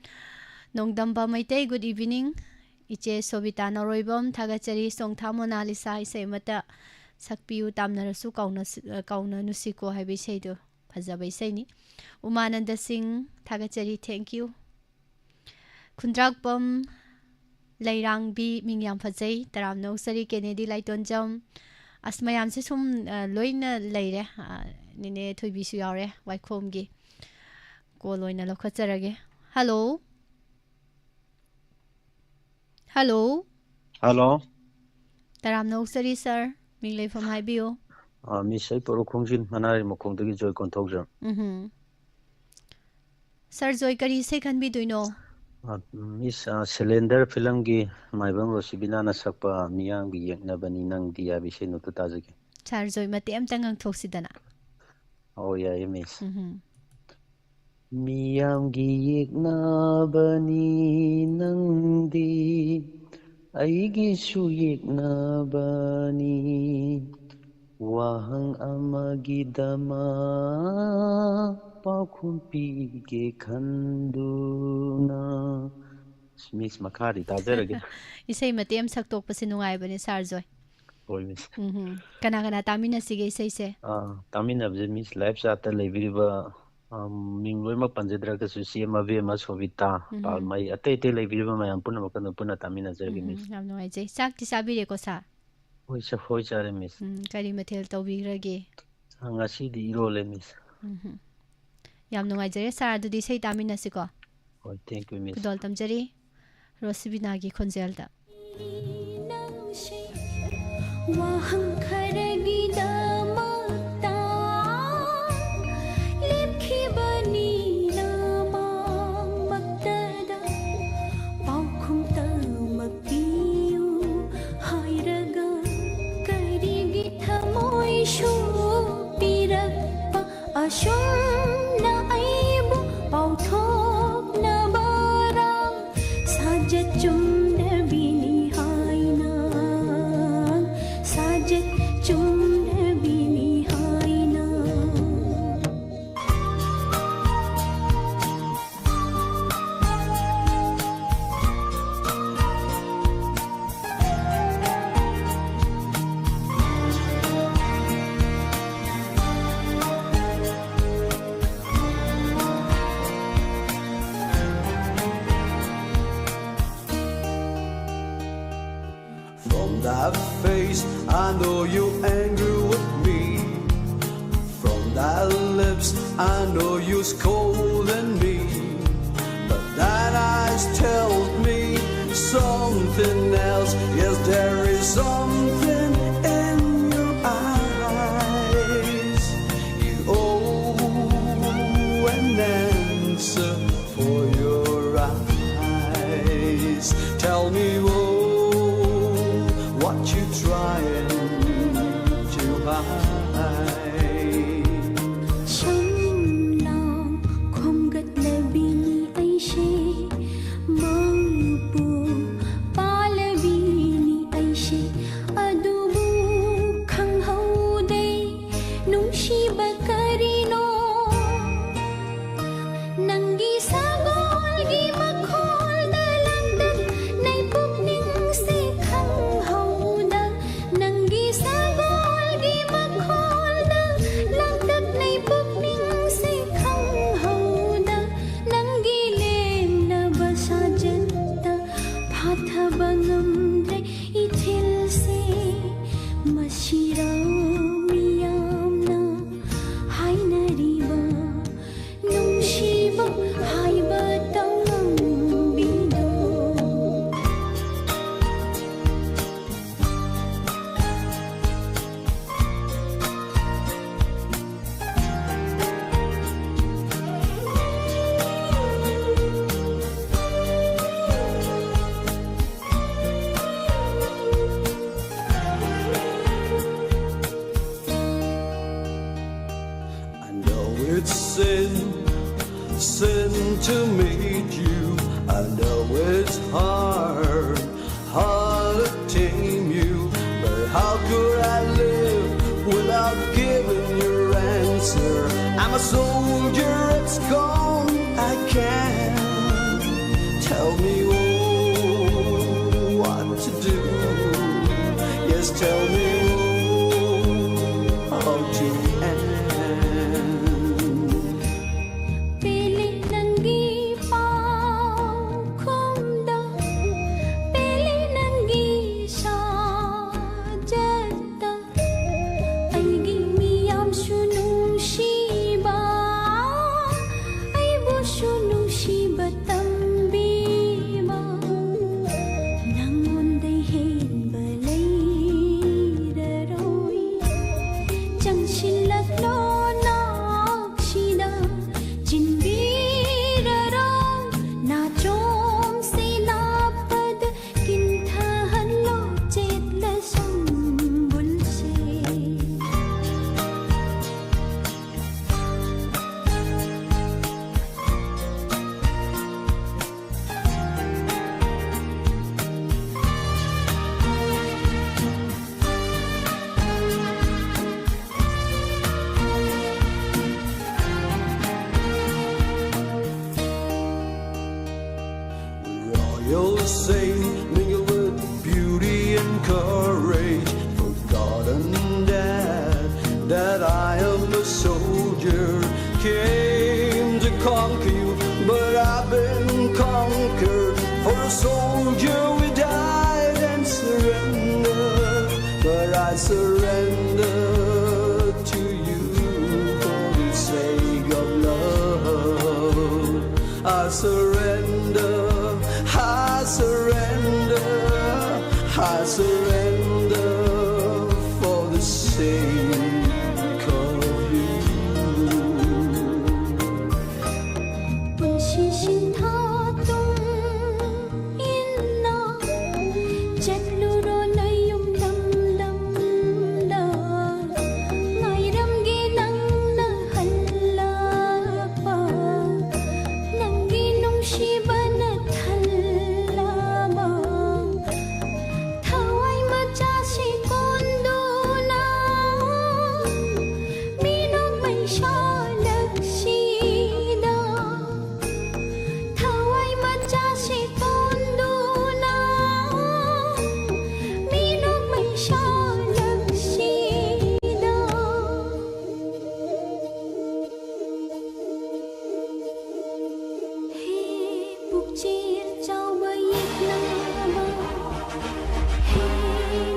ꯅꯣꯡꯗꯝꯕ ꯃꯩꯇꯩ, good evening꯫ ꯏꯆꯦ ꯁꯣꯕꯤꯇꯥ ꯅꯧꯔꯣꯏꯕꯝ, ꯊꯥꯒꯠꯆꯔꯤ꯫ ꯆꯣꯡꯊꯥ ꯃꯣꯅꯥꯂꯤꯁꯥ, ꯏꯁꯩ ꯑꯃꯠꯇ ꯁꯛꯄꯤꯌꯨ, ꯇꯥꯝꯅꯔꯁꯨ ꯀꯥꯎꯅ-, ꯀꯥꯎꯅ ꯅꯨꯡꯁꯤꯀꯣ ꯍꯥꯏꯕ ꯏꯁꯩꯗꯣ꯫ ꯐꯖꯕ ꯏꯁꯩꯅꯤ꯫ ꯎꯃꯥꯅꯟꯗ ꯁꯤꯡ, ꯊꯥꯒꯠꯆꯔꯤ, thank you꯫ ꯈꯨꯟꯗ꯭ꯔꯥꯛꯄꯝ ꯂꯩꯔꯥꯡꯕꯤ, ꯃꯤꯡ ꯌꯥꯝ ꯐꯖꯩ, ꯇꯔꯥꯝꯅ ꯑꯣꯛꯆꯔꯤ꯫ ꯀꯦꯅꯦꯗꯤ ꯂꯥꯏꯇꯣꯟꯖꯝ, ꯑꯁ, ꯃꯌꯥꯝꯁꯦ ꯁꯨꯝ, ꯑ, ꯂꯣꯏꯅ ꯂꯩꯔꯦ꯫ ꯑ, ꯅꯦꯅꯦ ꯊꯣꯏꯕꯤꯁꯨ ꯌꯥꯎꯔꯦ, ꯋꯥꯏꯈꯣꯝꯒꯤ꯫ ꯀꯣꯜ ꯑꯣꯏꯅ ꯂꯧꯈꯠꯆꯔꯒꯦ꯫ ꯍꯜꯂꯣ? ꯍꯜꯂꯣ? ꯍꯜꯂꯣ? ꯇꯔꯥꯝꯅ ꯑꯣꯛꯆꯔꯤ, ꯁꯥꯔ꯫ ꯃꯤꯡ ꯂꯩꯐꯝ ꯍꯥꯏꯕꯤꯌꯨ꯫ ꯑ, ꯃꯤꯁ, ꯑꯩ ꯄꯣꯔꯣꯛ ꯈꯣꯡꯖꯤꯟ ꯃꯅꯥꯔꯩ ꯃꯈꯣꯡꯗꯒꯤ ꯖꯣꯏ ꯀꯣꯟꯊꯧꯖꯝ꯫ ꯎꯝꯍꯨꯝ꯫ ꯁꯥꯔ ꯖꯣꯏ, ꯀꯔꯤ ꯏꯁꯩ ꯈꯟꯕꯤꯗꯣꯏꯅꯣ? ꯑ, ꯃꯤꯁ, ꯑ, ꯁꯤꯂꯤꯟꯗꯔ ꯐꯤꯂꯝꯒꯤ ꯃꯥꯏꯕꯝ ꯔꯣꯁꯤꯕꯤꯅꯥꯅ ꯁꯛꯄ ꯃꯤꯌꯥꯝꯒꯤ ꯌꯦꯛꯅꯕꯅꯤ ꯅꯪꯗꯤ ꯍꯥꯏꯕ ꯏꯁꯩꯗꯨ ꯑꯝꯇ ꯇꯥꯖꯒꯦ꯫ ꯁꯥꯔ ꯖꯣꯏ, ꯃꯇꯦꯛ ꯑꯝꯇ ꯉꯪꯊꯣꯛꯁꯤꯗꯅ꯫ ꯑꯣ, ꯌꯥꯏꯌꯦ, ꯃꯤꯁ꯫ ꯎꯝꯍꯨꯝ꯫ ꯃꯤꯌꯥꯝꯒꯤ ꯌꯦꯛꯅꯕꯅꯤ ꯅꯪꯗꯤ, ꯑꯩꯒꯤꯁꯨ ꯌꯦꯛꯅꯕꯅꯤ꯫ ꯋꯥꯍꯪ ꯑꯃꯒꯤꯗꯃꯛ ꯄꯥꯎꯈꯨꯝ ꯄꯤꯒꯦ ꯈꯟꯗꯨꯅ꯫ ꯃꯤꯁ, ꯃꯈꯥꯗꯤ ꯇꯥꯖꯔꯒꯦ꯫ ꯏꯁꯩ ꯃꯇꯦꯛ ꯑꯃ ꯁꯛꯇꯣꯛꯄꯁꯦ ꯅꯨꯡꯉꯥꯏꯕꯅꯦ ꯁꯥꯔ ꯖꯣꯏ꯫ ꯍꯣꯏ ꯃꯤꯁ꯫ ꯎꯝ ꯀꯅꯥ ꯀꯅꯥ ꯇꯥꯃꯤꯟꯅꯁꯤꯒꯦ ꯏꯁꯩꯁꯦ? ꯑꯥ, ꯇꯥꯃꯤꯟꯅꯕꯁꯦ ꯃꯤꯁ, ꯂꯥꯏꯐ ꯆꯥꯠꯇ ꯂꯩꯕꯤꯔꯤꯕ, ꯑꯥ, ꯃꯤꯡ ꯂꯣꯏꯅꯃꯛ ꯄꯟꯖꯗ꯭ꯔꯒꯁꯨ ꯏꯆꯦ ꯃꯕꯦꯝꯃ, ꯁꯣꯕꯤꯇꯥ, ꯎꯝ꯫ ꯄꯥꯜꯃꯩ, ꯑꯇꯩ ꯑꯇꯩ ꯂꯩꯕꯤꯔꯤꯕ ꯃꯌꯥꯝ ꯄꯨꯝꯅꯃꯛꯀ ꯑꯗꯨꯝ ꯄꯨꯟꯅ ꯇꯥꯃꯤꯟꯅꯖꯔꯒꯦ ꯎꯝ ꯃꯤꯁ꯫ ꯌꯥꯝ ꯅꯨꯡꯉꯥꯏꯖꯩ꯫ ꯆꯥꯛꯇꯤ ꯆꯥꯕꯤꯔꯦꯀꯣ ꯁꯥꯔ? ꯍꯣꯏ ꯁꯥꯔ, ꯍꯣꯏ ꯆꯥꯔꯦ ꯃꯤꯁ꯫ ꯎꯝ ꯀꯔꯤ ꯃꯊꯦꯜ ꯇꯧꯕꯤꯈ꯭ꯔꯒꯦ? ꯑꯥ, ꯉꯁꯤꯗꯤ ꯏꯔꯣꯜꯂꯦ ꯃꯤꯁ꯫ ꯎꯝ ꯌꯥꯝ ꯅꯨꯡꯉꯥꯏꯖꯔꯦ ꯁꯥꯔ꯫ ꯑꯗꯨꯗꯤ ꯏꯁꯩ ꯇꯥꯃꯤꯟꯅꯁꯤꯀꯣ꯫ ꯍꯣꯏ, ꯊꯦꯡ ꯌꯨ ꯃꯤꯁ꯫ ꯈꯨꯗꯣꯜ ꯇꯝꯖꯔꯤ ꯔꯣꯁꯤꯕꯤꯅꯥꯒꯤ ꯈꯣꯟꯖꯦꯜꯗ꯫ ꯅꯪꯁꯦ ꯋꯥꯍꯪ ꯈꯔꯒꯤꯗꯃꯛꯇ ꯂꯦꯞꯈꯤꯕꯅꯤ ꯅꯃꯥꯡꯃꯛꯇꯗ꯫ ꯄꯥꯎꯈꯨꯝ ꯇꯃꯛ ꯄꯤꯌꯨ ꯍꯥꯏꯔꯒ ꯀꯔꯤꯒꯤ ꯊꯃꯣꯏ ꯁꯣꯛꯄꯤꯔꯛꯄ? ꯑꯁꯨꯝꯅ ꯑꯩꯕꯨ ꯄꯥꯎꯊꯣꯛꯅꯕꯔꯥ? ꯁꯥꯖꯠ ꯆꯨꯝꯗꯕꯤꯅꯤ ꯍꯥꯏꯅ, ꯁꯥꯖꯠ ꯆꯨꯝꯗꯕꯤꯅꯤ ꯍꯥꯏꯅ꯫ From that face, I know you're angry with me. From that lips, I know you're scolding me. But that eyes tells me something else. Yes, there is something in your eyes. You owe an answer for your eyes. Tell me, oh, what you trying to hide? ཤམ་ལ་ཁོམ་ ꯅꯨꯡꯁꯤꯕ ꯀꯔꯤꯅꯣ? ꯅꯪꯒꯤ ꯁꯒꯣꯜꯒꯤ ꯃꯈꯣꯜꯗ ꯂꯥꯡꯇꯛꯅꯩ ꯄꯨꯛꯅꯤꯡꯁꯦ ꯈꯪꯍꯧꯗ꯫ ꯅꯪꯒꯤ ꯁꯒꯣꯜꯒꯤ ꯃꯈꯣꯜꯗ ꯂꯥꯡꯇꯛꯅꯩ ꯄꯨꯛꯅꯤꯡꯁꯦ ꯈꯪꯍꯧꯗ꯫ ꯅꯪꯒꯤ ꯂꯦꯝꯅꯕ ꯁꯥꯖꯠꯇ ꯐꯥꯊꯕ ꯉꯝꯗ꯭ꯔꯦ ꯏꯊꯤꯜꯁꯦ꯫ ꯃꯁꯤꯔꯥ ꯃꯤꯌꯥꯝꯅ ꯍꯥꯏꯅꯔꯤꯕ ꯅꯨꯡꯁꯤꯕ ꯍꯥꯏꯕ ꯇꯧꯔꯝꯕꯤꯗꯣ꯫ I know it's sin, sin to meet you. I know it's hard, hard to tame you. But how could I live without giving your answer? I'm a soldier, it's gone, I can't. Tell me, oh, what to do. Yes, tell me, oh, how to end. ꯄꯦꯜꯂꯦ ꯅꯪꯒꯤ ꯄꯥꯎꯈꯨꯝꯗ, ꯄꯦꯜꯂꯦ ꯅꯪꯒꯤ ꯁꯥꯖꯠꯇ꯫ ꯑꯩꯒꯤ ꯃꯤꯌꯥꯝꯁꯨ ꯅꯨꯡꯁꯤꯕ, ꯑꯩꯕꯨꯁꯨ ꯅꯨꯡꯁꯤꯕ ꯇꯝꯕꯤꯌꯨ꯫ That I am a soldier, came to conquer you, but I've been conquered. For a soldier we died and surrender, but I surrender to you for the sake of love. I surrender, I surrender, I surrender for the sake of you. Punsi sintha tung inna chatlu ro na yum lam lam la. Ngairam gi nang na halla pa. Nang gi nung shi ba na thalla ba. Thawai macha si konduna minok mai shalak sida. Thawai macha si konduna minok mai shalak sida. He pukchir chauba yeknaba, he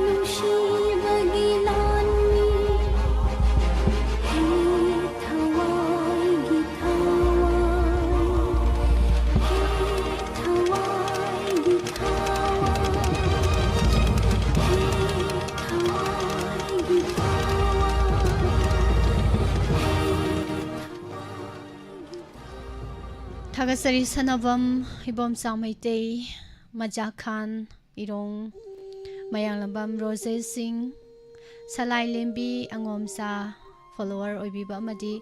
nungshibagi lanmi, he thawaigi thawai, he thawaigi thawai, he thawaigi thawai, he thawaigi ꯊꯥꯒꯠꯆꯔꯤ ꯁꯅꯥꯕꯝ, ꯏꯕꯣꯝꯆꯥ ꯃꯩꯇꯩ, ꯃꯖꯥ ꯈꯥꯟ, ꯏꯔꯣꯡ, ꯃꯌꯥꯡꯂꯝꯕꯝ ꯔꯣꯖꯦꯁ ꯁꯤꯡ, ꯁꯂꯥꯏ ꯂꯦꯝꯕꯤ, ꯑꯉꯣꯝꯆꯥ, follower ꯑꯣꯏꯕꯤꯕ ꯑꯃꯗꯤ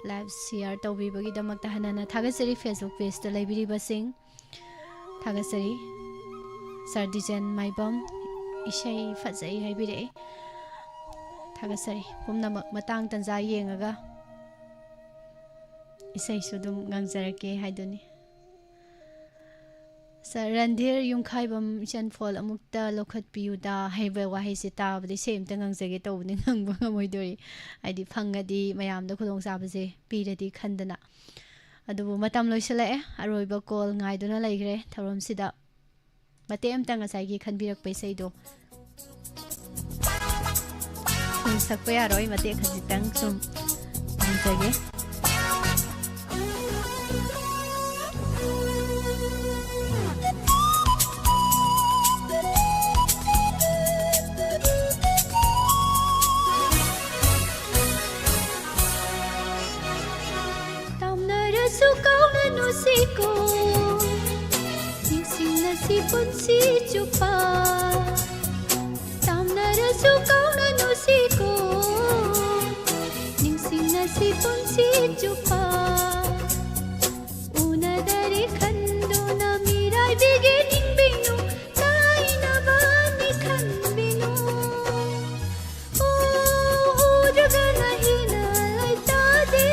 live share ꯇꯧꯕꯤꯕꯒꯤꯗꯃꯛꯇ ꯍꯟꯅ ꯍꯟꯅ ꯊꯥꯒꯠꯆꯔꯤ꯫ Facebook ꯄꯦꯖꯇ ꯂꯩꯕꯤꯔꯤꯕꯁꯤꯡ ꯊꯥꯒꯠꯆꯔꯤ꯫ ꯁꯥꯔ ꯗꯤꯖꯦꯟ ꯃꯥꯏꯕꯝ, ꯏꯁꯩ ꯐꯖꯩ ꯍꯥꯏꯕꯤꯔꯛꯏ꯫ ꯊꯥꯒꯠꯆꯔꯤ꯫ ꯄꯨꯝꯅꯃꯛ ꯃꯇꯥꯡ ꯇꯟꯖꯥ ꯌꯦꯡꯉꯒ ꯏꯁꯩꯁꯨ ꯑꯗꯨꯝ ꯉꯪꯖꯔꯛꯀꯦ ꯍꯥꯏꯗꯨꯅꯤ꯫ ꯁꯥꯔ ꯔꯟꯙꯤꯔ ꯌꯨꯝꯈꯥꯏꯕꯝ ꯏꯆꯟꯐꯣꯜ ꯑꯃꯨꯛꯇ ꯂꯧꯈꯠꯄꯤꯌꯨꯗ ꯍꯥꯏꯕ ꯋꯥꯍꯩꯁꯦ ꯇꯥꯕꯗ ꯏꯁꯩ ꯑꯝꯇ ꯉꯪꯖꯒꯦ ꯇꯧꯕꯅꯤ, ꯉꯪꯕ ꯉꯝꯃꯣꯏꯗꯧꯔꯤ꯫ ꯍꯥꯏꯗꯤ ꯐꯪꯉꯗꯤ ꯃꯌꯥꯝꯗ ꯈꯨꯗꯣꯡꯆꯥꯕꯁꯦ ꯄꯤꯔꯗꯤ ꯈꯟꯗꯅ꯫ ꯑꯗꯨꯕꯨ ꯃꯇꯝ ꯂꯣꯏꯁꯤꯜꯂꯛꯑꯦ, ꯑꯔꯣꯏꯕ ꯀꯣꯜ ꯉꯥꯏꯗꯨꯅ ꯂꯩꯈ꯭ꯔꯦ ꯊꯧꯔꯝꯁꯤꯗ꯫ ꯃꯇꯦꯛ ꯑꯝꯇ ꯉꯁꯥꯏꯒꯤ ꯈꯟꯕꯤꯔꯛꯄ ꯏꯁꯩꯗꯣ ꯁꯨꯝ ꯁꯛꯄ ꯌꯥꯔꯣꯏ, ꯃꯇꯦꯛ ꯈꯖꯤꯛꯇꯪ ꯁꯨꯝ ꯉꯪꯖꯒꯦ꯫ ꯇꯥꯝꯅꯔꯁꯨ ꯀꯥꯎꯅꯅꯨꯁꯤꯀꯣ, ꯅꯤꯡꯁꯤꯡꯅꯁꯤ ꯄꯨꯟꯁꯤ ꯆꯨꯞꯄ꯫ ꯇꯥꯝꯅꯔꯁꯨ ꯀꯥꯎꯅꯅꯨꯁꯤꯀꯣ, ꯅꯤꯡꯁꯤꯡꯅꯁꯤ ꯄꯨꯟꯁꯤ ꯆꯨꯞꯄ꯫ ꯎꯅꯗꯔꯦ ꯈꯟꯗꯨꯅ ꯃꯤꯔꯥꯏꯕꯤꯒꯦ ꯅꯤꯡꯕꯤꯅꯨ, ꯀꯥꯏꯅꯕꯅꯤ ꯈꯟꯕꯤꯅꯨ꯫ ꯎ-, ꯎꯗ꯭ꯔꯒꯅ ꯍꯦꯟꯅ ꯂꯩꯇꯥꯗꯦ,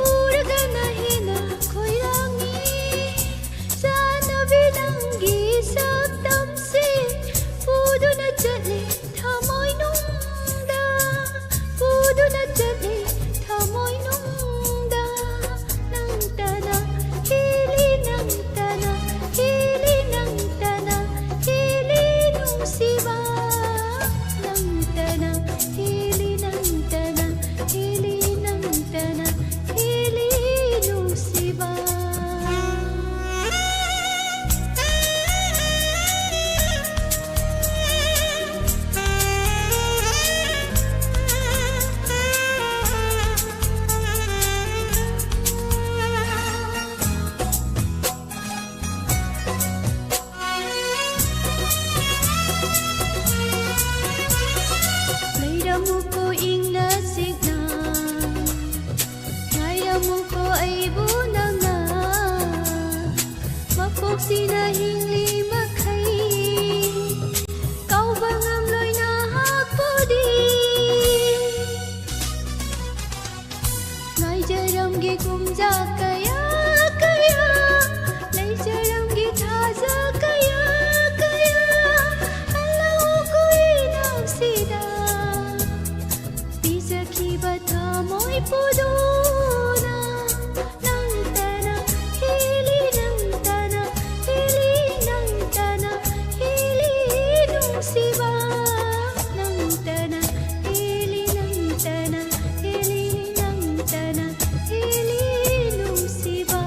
ꯎꯔꯒꯅ ꯍꯦꯟꯅ ꯈꯣꯏꯔꯥꯡꯉꯤ꯫ ꯆꯥꯟꯅꯕꯤ ꯅꯪꯒꯤ ꯁꯛꯇꯝꯁꯦ ꯄꯨꯗꯨꯅ ꯆꯠꯂꯤ ꯊꯃꯣꯏꯅꯨꯡꯗ, ꯄꯨꯗꯨꯅ ꯆꯠꯂꯤ ꯊꯃꯣꯏꯅꯨꯡꯗ꯫ ꯊꯃꯣꯏ ꯄꯨꯗꯨꯅ ꯅꯪꯇꯅ ꯍꯦꯜꯂꯤ, ꯅꯪꯇꯅ ꯍꯦꯜꯂꯤ, ꯅꯪꯇꯅ ꯍꯦꯜꯂꯤ ꯅꯨꯡꯁꯤꯕ, ꯅꯪꯇꯅ ꯍꯦꯜꯂꯤ, ꯅꯪꯇꯅ ꯍꯦꯜꯂꯤ, ꯅꯪꯇꯅ ꯍꯦꯜꯂꯤ ꯅꯨꯡꯁꯤꯕ꯫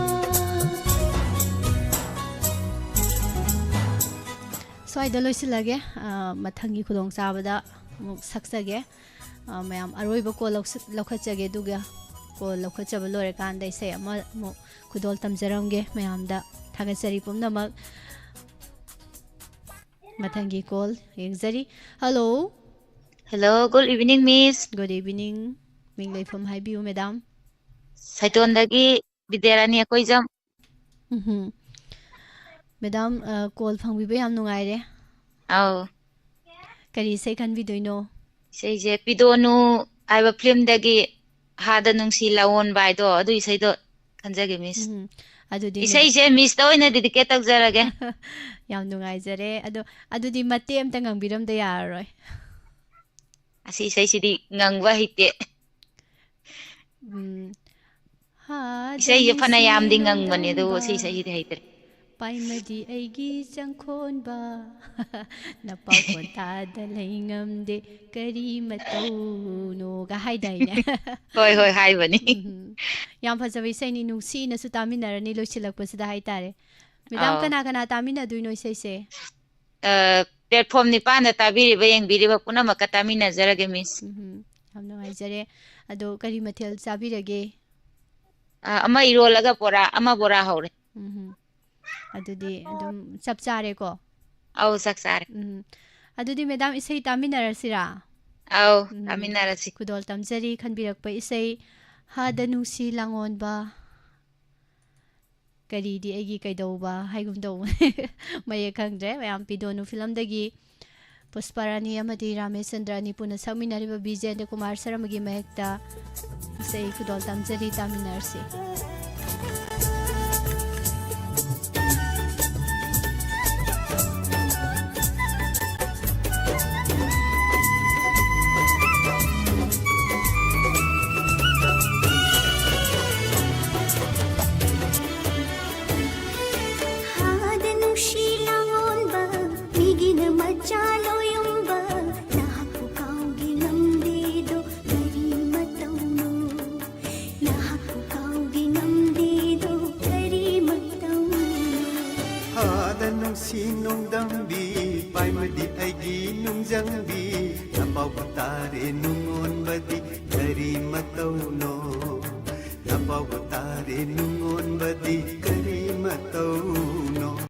ꯁ꯭ꯋꯥꯏꯗ ꯂꯣꯏꯁꯤꯜꯂꯒꯦ꯫ ꯑ, ꯃꯊꯪꯒꯤ ꯈꯨꯗꯣꯡꯆꯥꯕꯗ ꯑꯃꯨꯛ ꯁꯛꯆꯒꯦ꯫ ꯑ, ꯃꯌꯥꯝ ꯑꯔꯣꯏꯕ ꯀꯣꯜ ꯂꯧꯁ-, ꯂꯧꯈꯠꯆꯒꯦ, ꯑꯗꯨꯒ ꯀꯣꯜ ꯂꯧꯈꯠꯆꯕ ꯂꯣꯏꯔꯀꯥꯟꯗ ꯏꯁꯩ ꯑꯃ ꯑꯃꯨꯛ ꯈꯨꯗꯣꯜ ꯇꯝꯖꯔꯝꯒꯦ ꯃꯌꯥꯝꯗ꯫ ꯊꯥꯒꯠꯆꯔꯤ ꯄꯨꯝꯅꯃꯛ꯫ ꯃꯊꯪꯒꯤ call ꯌꯦꯡꯖꯔꯤ꯫ Hello꯫ Hello, good evening, Miss꯫ Good evening꯫ ꯃꯤꯡ ꯂꯩꯐꯝ ꯍꯥꯏꯕꯤꯌꯨ, madam꯫ ꯁꯩꯇꯣꯟꯗꯒꯤ ꯕꯤꯗ꯭ꯌꯥꯔꯥꯅꯤ ꯑꯀꯣꯏꯖꯝ꯫ ꯎꯝꯍꯨꯝ꯫ Madam, ꯑ, ꯀꯣꯜ ꯐꯪꯕꯤꯕ ꯌꯥꯝ ꯅꯨꯡꯉꯥꯏꯔꯦ꯫ ꯑꯧ꯫ ꯀꯔꯤ ꯏꯁꯩ ꯈꯟꯕꯤꯗꯣꯏꯅꯣ? ꯏꯁꯩꯁꯦ ꯄꯤꯗꯣꯅꯨ ꯍꯥꯏꯕ ꯐꯤꯂꯝꯗꯒꯤ ꯍꯥꯗ ꯅꯨꯡꯁꯤ ꯂꯥꯋꯣꯟꯕ ꯍꯥꯏꯗꯣ, ꯑꯗꯨ ꯏꯁꯩꯗꯣ ꯈꯟꯖꯒꯦ, Miss꯫ ꯎꯝ, ꯑꯗꯨꯗꯤ ꯃꯦ- ꯏꯁꯩꯁꯦ Miss-ꯇ ꯑꯣꯏꯅ dedicate ꯇꯧꯖꯔꯒꯦ꯫ ꯌꯥꯝ ꯅꯨꯡꯉꯥꯏꯖꯔꯦ꯫ ꯑꯗꯣ, ꯑꯗꯨꯗꯤ ꯃꯇꯦꯛ ꯑꯝꯇ ꯉꯪꯕꯤꯔꯝꯗ ꯌꯥꯔꯔꯣꯏ꯫ ꯑꯁꯤ ꯏꯁꯩꯁꯤꯗꯤ ꯉꯪꯕ ꯍꯩꯇꯦ꯫ ꯎꯝ꯫ ꯍꯥꯗ ꯏꯁꯩꯁꯦ ꯐꯅ ꯌꯥꯝꯗꯤ ꯅꯨꯡꯁꯤ ꯉꯪꯕꯅꯦ, ꯑꯗꯨꯕꯨ ꯂꯥꯋꯣꯟꯕ꯫ ꯁꯤ ꯏꯁꯩꯁꯤꯗꯤ ꯍꯩꯇ꯭ꯔꯦ꯫ ꯄꯥꯏꯃꯗꯤ ꯑꯩꯒꯤ ꯆꯪꯈꯣꯟꯕ, ꯅꯄꯥꯎ ꯈꯣꯟꯊꯥꯗ ꯂꯩ ꯉꯝꯗꯦ, ꯀꯔꯤ ꯃꯇꯧꯅꯣꯒ ꯍꯥꯏꯗꯥꯏꯅꯦ? ꯍꯣꯏ, ꯍꯣꯏ, ꯍꯥꯏꯕꯅꯤ꯫ ꯎꯝ꯫ ꯌꯥꯝ ꯐꯖꯕ ꯏꯁꯩꯅꯤ, ꯅꯨꯡꯁꯤꯅꯁꯨ ꯇꯥꯃꯤꯟꯅꯔꯅꯤ ꯂꯣꯏꯁꯤꯜꯂꯛꯄꯁꯤꯗ ꯍꯥꯏꯇꯥꯔꯦ꯫ Madam, ꯑꯧ꯫ ꯀꯅꯥ ꯀꯅꯥ ꯇꯥꯃꯤꯟꯅꯗꯣꯏꯅꯣ ꯏꯁꯩꯁꯦ? ꯑ, platform ꯅꯤꯄꯥꯟꯗ ꯇꯥꯕꯤꯔꯤꯕ, ꯌꯦꯡꯕꯤꯔꯤꯕ ꯄꯨꯝꯅꯃꯛꯀ ꯇꯥꯃꯤꯟꯅꯖꯔꯒꯦ, Miss꯫ ꯎꯝ, ꯌꯥꯝ ꯅꯨꯡꯉꯥꯏꯖꯔꯦ꯫ ꯑꯗꯣ ꯀꯔꯤ ꯃꯊꯦꯜ ꯆꯥꯕꯤꯔꯒꯦ? ꯑ, ꯑꯃ ꯏꯔꯣꯜꯂꯒ ꯕꯣꯔꯥ, ꯑꯃ ꯕꯣꯔꯥ ꯍꯧꯔꯦ꯫ ꯎꯝ, ꯑꯗꯨꯗꯤ ꯑꯗꯨꯝ ꯆꯞ ꯆꯥꯔꯦꯀꯣ? ꯑꯧ, ꯆꯞ ꯆꯥꯔꯦ꯫ ꯎꯝ, ꯑꯗꯨꯗꯤ madam ꯏꯁꯩ ꯇꯥꯃꯤꯟꯅꯔꯁꯤꯔꯥ? ꯑꯧ, ꯎꯝ, ꯇꯥꯃꯤꯟꯅꯔꯁꯤ꯫ ꯈꯨꯗꯣꯜ ꯇꯝꯖꯔꯤ ꯈꯟꯕꯤꯔꯛꯄ ꯏꯁꯩ ꯍꯥꯗ ꯅꯨꯡꯁꯤ ꯂꯥꯡꯑꯣꯟꯕ꯫ ꯀꯔꯤꯗꯤ ꯑꯩꯒꯤ ꯀꯩꯗꯧꯕ ꯍꯥꯏꯒꯨꯝ ꯇꯧꯕꯅꯦ꯫ ꯃꯌꯦꯛ ꯈꯪꯗ꯭ꯔꯦ꯫ ꯃꯌꯥꯝ ꯄꯤꯗꯣꯅꯨ ꯐꯤꯂꯝꯗꯒꯤ ꯄꯨꯁꯄꯥꯔꯥꯅꯤ ꯑꯃꯗꯤ ꯔꯥꯃꯦꯁꯆꯟꯗ꯭ꯔ ꯑꯅꯤꯄꯨꯔꯅ ꯁꯛꯃꯤꯟꯅꯔꯤꯕ ꯕꯤꯖꯦꯟꯗ꯭ꯔ ꯀꯨꯃꯥꯔ ꯁꯔꯃꯒꯤ ꯃꯌꯦꯛꯇ ꯏꯁꯩ ꯈꯨꯗꯣꯜ ꯇꯝꯖꯔꯤ, ꯇꯥꯃꯤꯟꯅꯔꯁꯤ꯫ ꯀꯔꯤ ꯃꯇꯧꯅꯣ? ꯅꯄꯥꯎ ꯇꯥꯔꯦ ꯅꯨꯡꯉꯣꯟꯕꯗꯤ ꯀꯔꯤ ꯃꯇꯧꯅꯣ?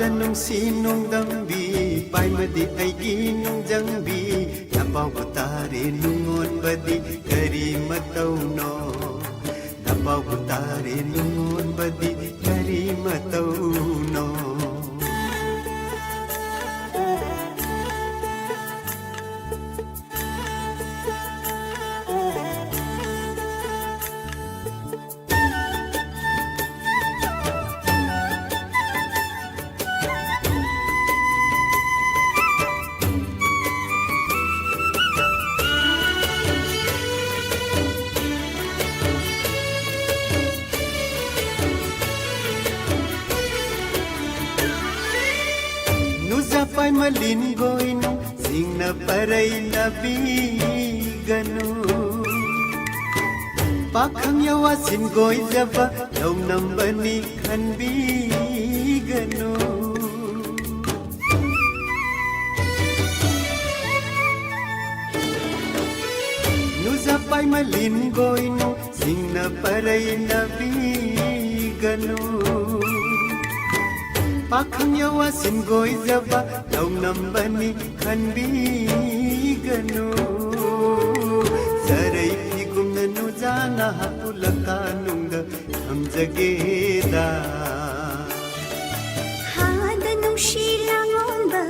ꯅꯨꯡꯁꯤ ꯅꯨꯡꯗꯝꯕꯤ, ꯄꯥꯏꯃꯗꯤ ꯑꯩꯒꯤ ꯅꯨꯡꯖꯪꯕꯤ, ꯅꯄꯥꯎꯕꯨ ꯇꯥꯔꯦ ꯅꯨꯡꯉꯣꯟꯕꯗꯤ ꯀꯔꯤ ꯃꯇꯧꯅꯣ? ꯅꯄꯥꯎꯕꯨ ꯇꯥꯔꯦ ꯅꯨꯡꯉꯣꯟꯕꯗꯤ ꯀꯔꯤ ꯃꯇꯧꯅꯣ? ꯅꯨꯖꯥꯄꯥꯏ ꯃꯂꯤꯟ ꯒꯣꯏꯅꯨ ꯁꯤꯡꯅ ꯄꯔꯩꯅꯕꯤꯒꯅꯨ꯫ ꯄꯥꯈꯪ ꯌꯥꯋꯥ ꯁꯤꯟꯒꯣꯏꯖꯕ ꯂꯧꯅꯝꯕꯅꯤ ꯈꯟꯕꯤꯒꯅꯨ꯫ ꯅꯨꯖꯥꯄꯥꯏ ꯃꯂꯤꯟ ꯒꯣꯏꯅꯨ ꯁꯤꯡꯅ ꯄꯔꯩꯅꯕꯤꯒꯅꯨ꯫ ꯄꯥꯈꯪ ꯌꯧꯋꯥ ꯁꯤꯟꯒꯣꯏꯖꯕ ꯂꯧꯅꯝꯕꯅꯤ ꯈꯟꯕꯤꯒꯅꯨ꯫ ꯆꯔꯩ ꯐꯤꯒꯨꯝꯅ ꯅꯨꯖꯥꯅ ꯍꯥꯄꯨꯂꯀꯥꯅꯨꯡꯗ ꯊꯝꯖꯒꯦꯗ꯫ ꯍꯥꯗ ꯅꯨꯡꯁꯤ ꯂꯥꯡꯂꯣꯟꯕ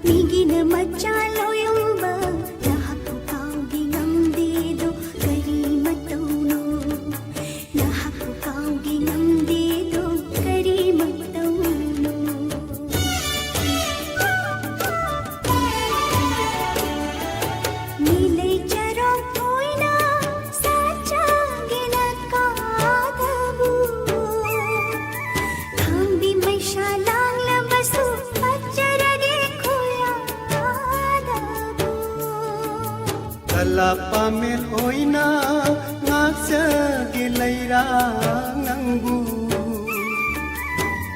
ꯃꯤꯒꯤꯅ ꯃꯆꯥ ꯂꯣꯌꯨꯝꯕ ꯅꯍꯥꯛꯄꯨ ꯀꯥꯎꯒꯦ ꯉꯝꯗꯦꯗꯣ ꯀꯔꯤ ꯃꯇꯧꯅꯣ? ꯅꯍꯥꯛꯄꯨ ꯀꯥꯎꯒꯦ ꯉꯝꯗꯦꯗꯣ ꯀꯔꯤ ꯃꯇꯧꯅꯣ? ꯃꯤꯂꯩ ꯆꯔꯣꯡ ꯑꯣꯏꯅ ꯁꯥꯠꯆꯒꯦꯅ ꯀꯥꯗꯕꯨ ꯈꯥꯝꯕꯤ ꯃꯩꯁꯥ ꯂꯥꯡꯂꯕꯁꯨ ꯐꯠꯖꯔꯒꯦ ꯈꯨꯌꯥꯗꯕꯨ꯫ ꯀꯂꯥ ꯄꯥꯃꯦꯜ ꯑꯣꯏꯅ ꯉꯥꯛꯆꯒꯦ ꯂꯩꯔꯥꯡ ꯅꯪꯕꯨ꯫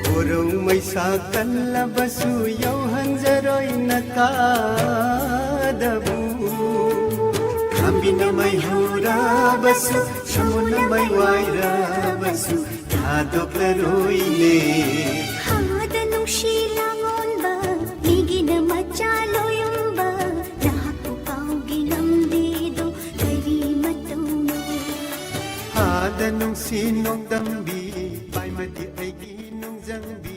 ꯀꯣꯔꯧ ꯃꯩꯁꯥ ꯀꯜꯂꯕꯁꯨ ꯌꯧꯍꯟꯖꯔꯣꯏ ꯅꯀꯥꯗꯕꯨ꯫ ꯈꯥꯝꯕꯤꯅ ꯃꯩ ꯍꯧꯔꯕꯁꯨ, ꯁꯃꯨꯅ ꯃꯩ ꯋꯥꯏꯔꯕꯁꯨ, ꯊꯥꯗꯣꯛꯂꯔꯣꯏꯅꯦ꯫ ꯍꯥꯗ ꯅꯨꯡꯁꯤ ꯂꯥꯡꯂꯣꯟꯕ ꯃꯤꯒꯤꯅ ꯃꯆꯥ ꯂꯣꯌꯨꯝꯕ ꯅꯍꯥꯛꯄꯨ ꯀꯥꯎꯒꯦ ꯉꯝꯗꯦꯗꯣ ꯀꯔꯤ ꯃꯇꯧꯅꯣ? ꯍꯥꯗ ꯅꯨꯡꯁꯤ ꯅꯣꯡꯗꯝꯕꯤ ꯄꯥꯏꯃꯗꯤ ꯑꯩꯒꯤ ꯅꯨꯡꯖꯪꯕꯤ꯫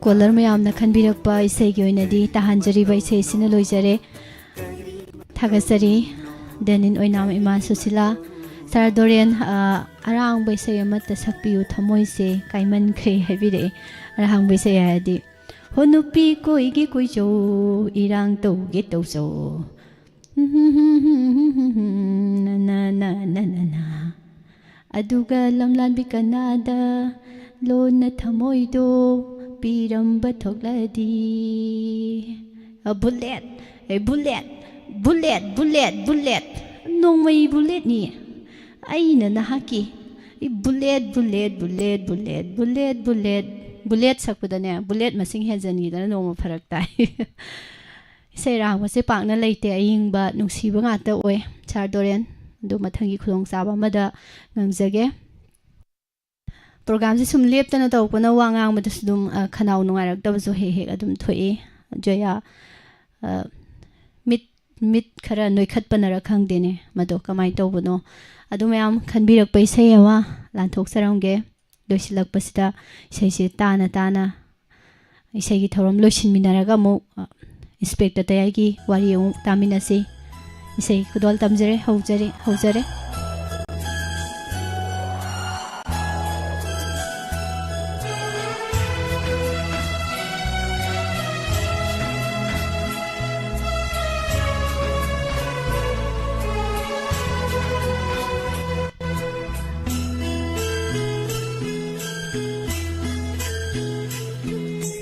ꯀꯣꯂꯔ ꯃꯌꯥꯝꯅ ꯈꯟꯕꯤꯔꯛꯄ ꯏꯁꯩꯒꯤ ꯑꯣꯏꯅꯗꯤ ꯇꯥꯍꯟꯖꯔꯤꯕ ꯏꯁꯩꯁꯤꯅ ꯂꯣꯏꯖꯔꯦ꯫ ꯊꯥꯒꯠꯆꯔꯤ꯫ ꯗꯦꯅꯤꯟ ꯑꯣꯏꯅꯥꯝ, ꯏꯃꯥ ꯁꯨꯁꯤꯂꯥ꯫ ꯁꯥꯔ ꯗꯣꯔꯦꯟ, ꯑ, ꯑꯔꯥꯡꯕ ꯏꯁꯩ ꯑꯃꯠꯇ ꯁꯛꯄꯤꯌꯨ, ꯊꯃꯣꯏꯁꯦ ꯀꯥꯏꯃꯟꯈ꯭ꯔꯦ ꯍꯥꯏꯕꯤꯔꯛꯑꯦ꯫ ꯑꯔꯥꯡꯕ ꯏꯁꯩ ꯍꯥꯏꯔꯗꯤ, ꯍꯣ ꯅꯨꯄꯤ ꯀꯣꯏꯒꯦ ꯀꯣꯏꯖꯧ, ꯏꯔꯥꯡ ꯇꯧꯒꯦ ꯇꯧꯖꯧ꯫ ꯅ, ꯅ, ꯅ, ꯅ, ꯅ, ꯅ꯫ ꯑꯗꯨꯒ ꯂꯝꯂꯥꯟꯕꯤ ꯀꯅꯥꯗ ꯂꯣꯟꯅ ꯊꯃꯣꯏꯗꯣ ꯄꯤꯔꯝꯕ ꯊꯣꯛꯂꯗꯤ꯫ ꯑ, ꯕꯨꯂꯦꯠ, ꯑꯦ, ꯕꯨꯂꯦꯠ, ꯕꯨꯂꯦꯠ, ꯕꯨꯂꯦꯠ, ꯕꯨꯂꯦꯠ꯫ ꯅꯣꯡꯃꯩ ꯕꯨꯂꯦꯠꯅꯤ꯫ ꯑꯩꯅ ꯅꯍꯥꯛꯀꯤ bullet, bullet, bullet, bullet, bullet, bullet. Bullet ꯁꯛꯄꯗꯅꯦ, ꯕꯨꯂꯦꯠ ꯃꯁꯤꯡ ꯍꯦꯟꯖꯟꯈꯤꯗꯅ ꯅꯣꯡꯃ ꯐꯔꯛ ꯇꯥꯏ꯫ ꯏꯁꯩ ꯑꯔꯥꯡꯕꯁꯦ ꯄꯥꯛꯅ ꯂꯩꯇꯦ, ꯑꯏꯪꯕ, ꯅꯨꯡꯁꯤꯕ ꯉꯥꯛꯇ ꯑꯣꯏ꯫ ꯁꯥꯔ ꯗꯣꯔꯦꯟ꯫ ꯑꯗꯨ ꯃꯊꯪꯒꯤ ꯈꯨꯗꯣꯡꯆꯥꯕ ꯑꯃꯗ ꯉꯥꯡꯖꯒꯦ꯫ ꯄ꯭ꯔꯣꯒ꯭ꯔꯥꯝꯁꯦ ꯁꯨꯝ ꯂꯦꯞꯇꯅ ꯇꯧꯔꯛꯄꯅ ꯋꯥ ꯉꯥꯡꯕꯗꯁꯨ ꯑꯗꯨꯝ, ꯑ, ꯈꯅꯥꯎ ꯅꯨꯡꯉꯥꯏꯔꯛꯇꯕꯁꯨ ꯍꯦꯛ ꯍꯦꯛ ꯑꯗꯨꯝ ꯊꯣꯛꯏ꯫ ꯖꯣꯌꯥ, ꯑ, ꯃꯤꯠ, ꯃꯤꯠ ꯈꯔ ꯅꯣꯏꯈꯠꯄꯅꯔ ꯈꯪꯗꯦꯅꯦ, ꯃꯗꯣ ꯀꯃꯥꯏꯅ ꯇꯧꯕꯅꯣ? ꯑꯗꯨ ꯃꯌꯥꯝ ꯈꯟꯕꯤꯔꯛꯄ ꯏꯁꯩ ꯑꯃ ꯂꯥꯟꯊꯣꯛꯆꯔꯝꯒꯦ꯫ ꯂꯣꯏꯁꯤꯜꯂꯛꯄꯁꯤꯗ ꯏꯁꯩꯁꯦ ꯇꯥꯅ ꯇꯥꯅ ꯏꯁꯩꯒꯤ ꯊꯧꯔꯝ ꯂꯣꯏꯁꯤꯟꯃꯤꯟꯅꯔꯒ ꯑꯃꯨꯛ, ꯑ, ꯏꯟꯁꯄꯦꯛꯇꯔ ꯇꯌꯥꯏꯒꯤ ꯋꯥꯔꯤ ꯑꯃꯨꯛ ꯇꯥꯃꯤꯟꯅꯁꯤ꯫ ꯏꯁꯩ ꯈꯨꯗꯣꯜ ꯇꯝꯖꯔꯦ, ꯍꯧꯖꯔꯦ, ꯍꯧꯖꯔꯦ꯫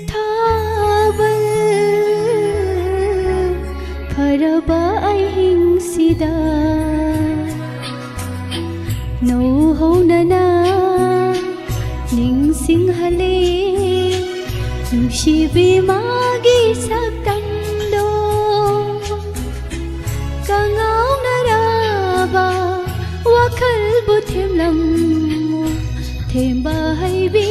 ꯊꯥꯕꯜ ꯐꯔꯕ ꯑꯍꯤꯡꯁꯤꯗ ꯅꯧꯍꯧꯅꯅ ꯅꯤꯡꯁꯤꯡꯍꯜꯂꯦ ꯅꯨꯡꯁꯤꯕꯤ ꯃꯥꯒꯤ ꯁꯛꯇꯝꯗꯣ꯫ ꯀꯉꯥꯎꯅꯔꯕ ꯋꯥꯈꯜꯕꯨ ꯊꯦꯝꯂꯝꯃꯨ, ꯊꯦꯝꯕ ꯍꯩꯕꯤ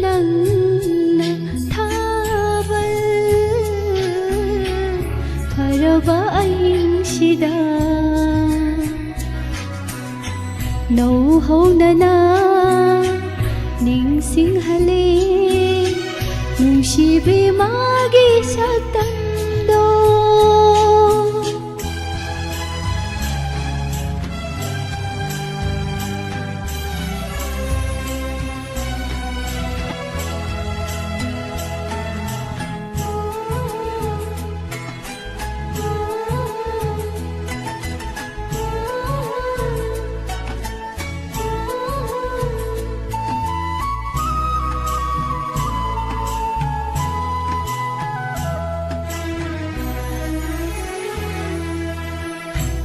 ꯅꯪꯅ ꯊꯥꯕꯜ ꯐꯔꯕ ꯑꯍꯤꯡꯁꯤꯗ꯫ ꯅꯧꯍꯧꯅꯅ ꯅꯤꯡꯁꯤꯡꯍꯜꯂꯤ ꯅꯨꯡꯁꯤꯕꯤ ꯃꯥꯒꯤ ꯁꯛꯇꯝꯗꯣ꯫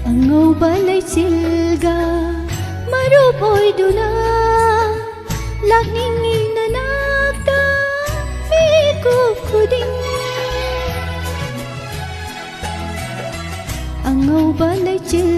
ꯑꯉꯧꯕ ꯂꯩꯆꯤꯜꯒ ꯃꯔꯨꯞ ꯑꯣꯏꯗꯨꯅ ꯂꯥꯛꯅꯤꯡꯏ ꯅꯅꯥꯛꯇ ꯃꯤꯀꯨꯞ ꯈꯨꯗꯤꯡ꯫ ꯑꯉꯧꯕ ꯂꯩꯆꯤꯜ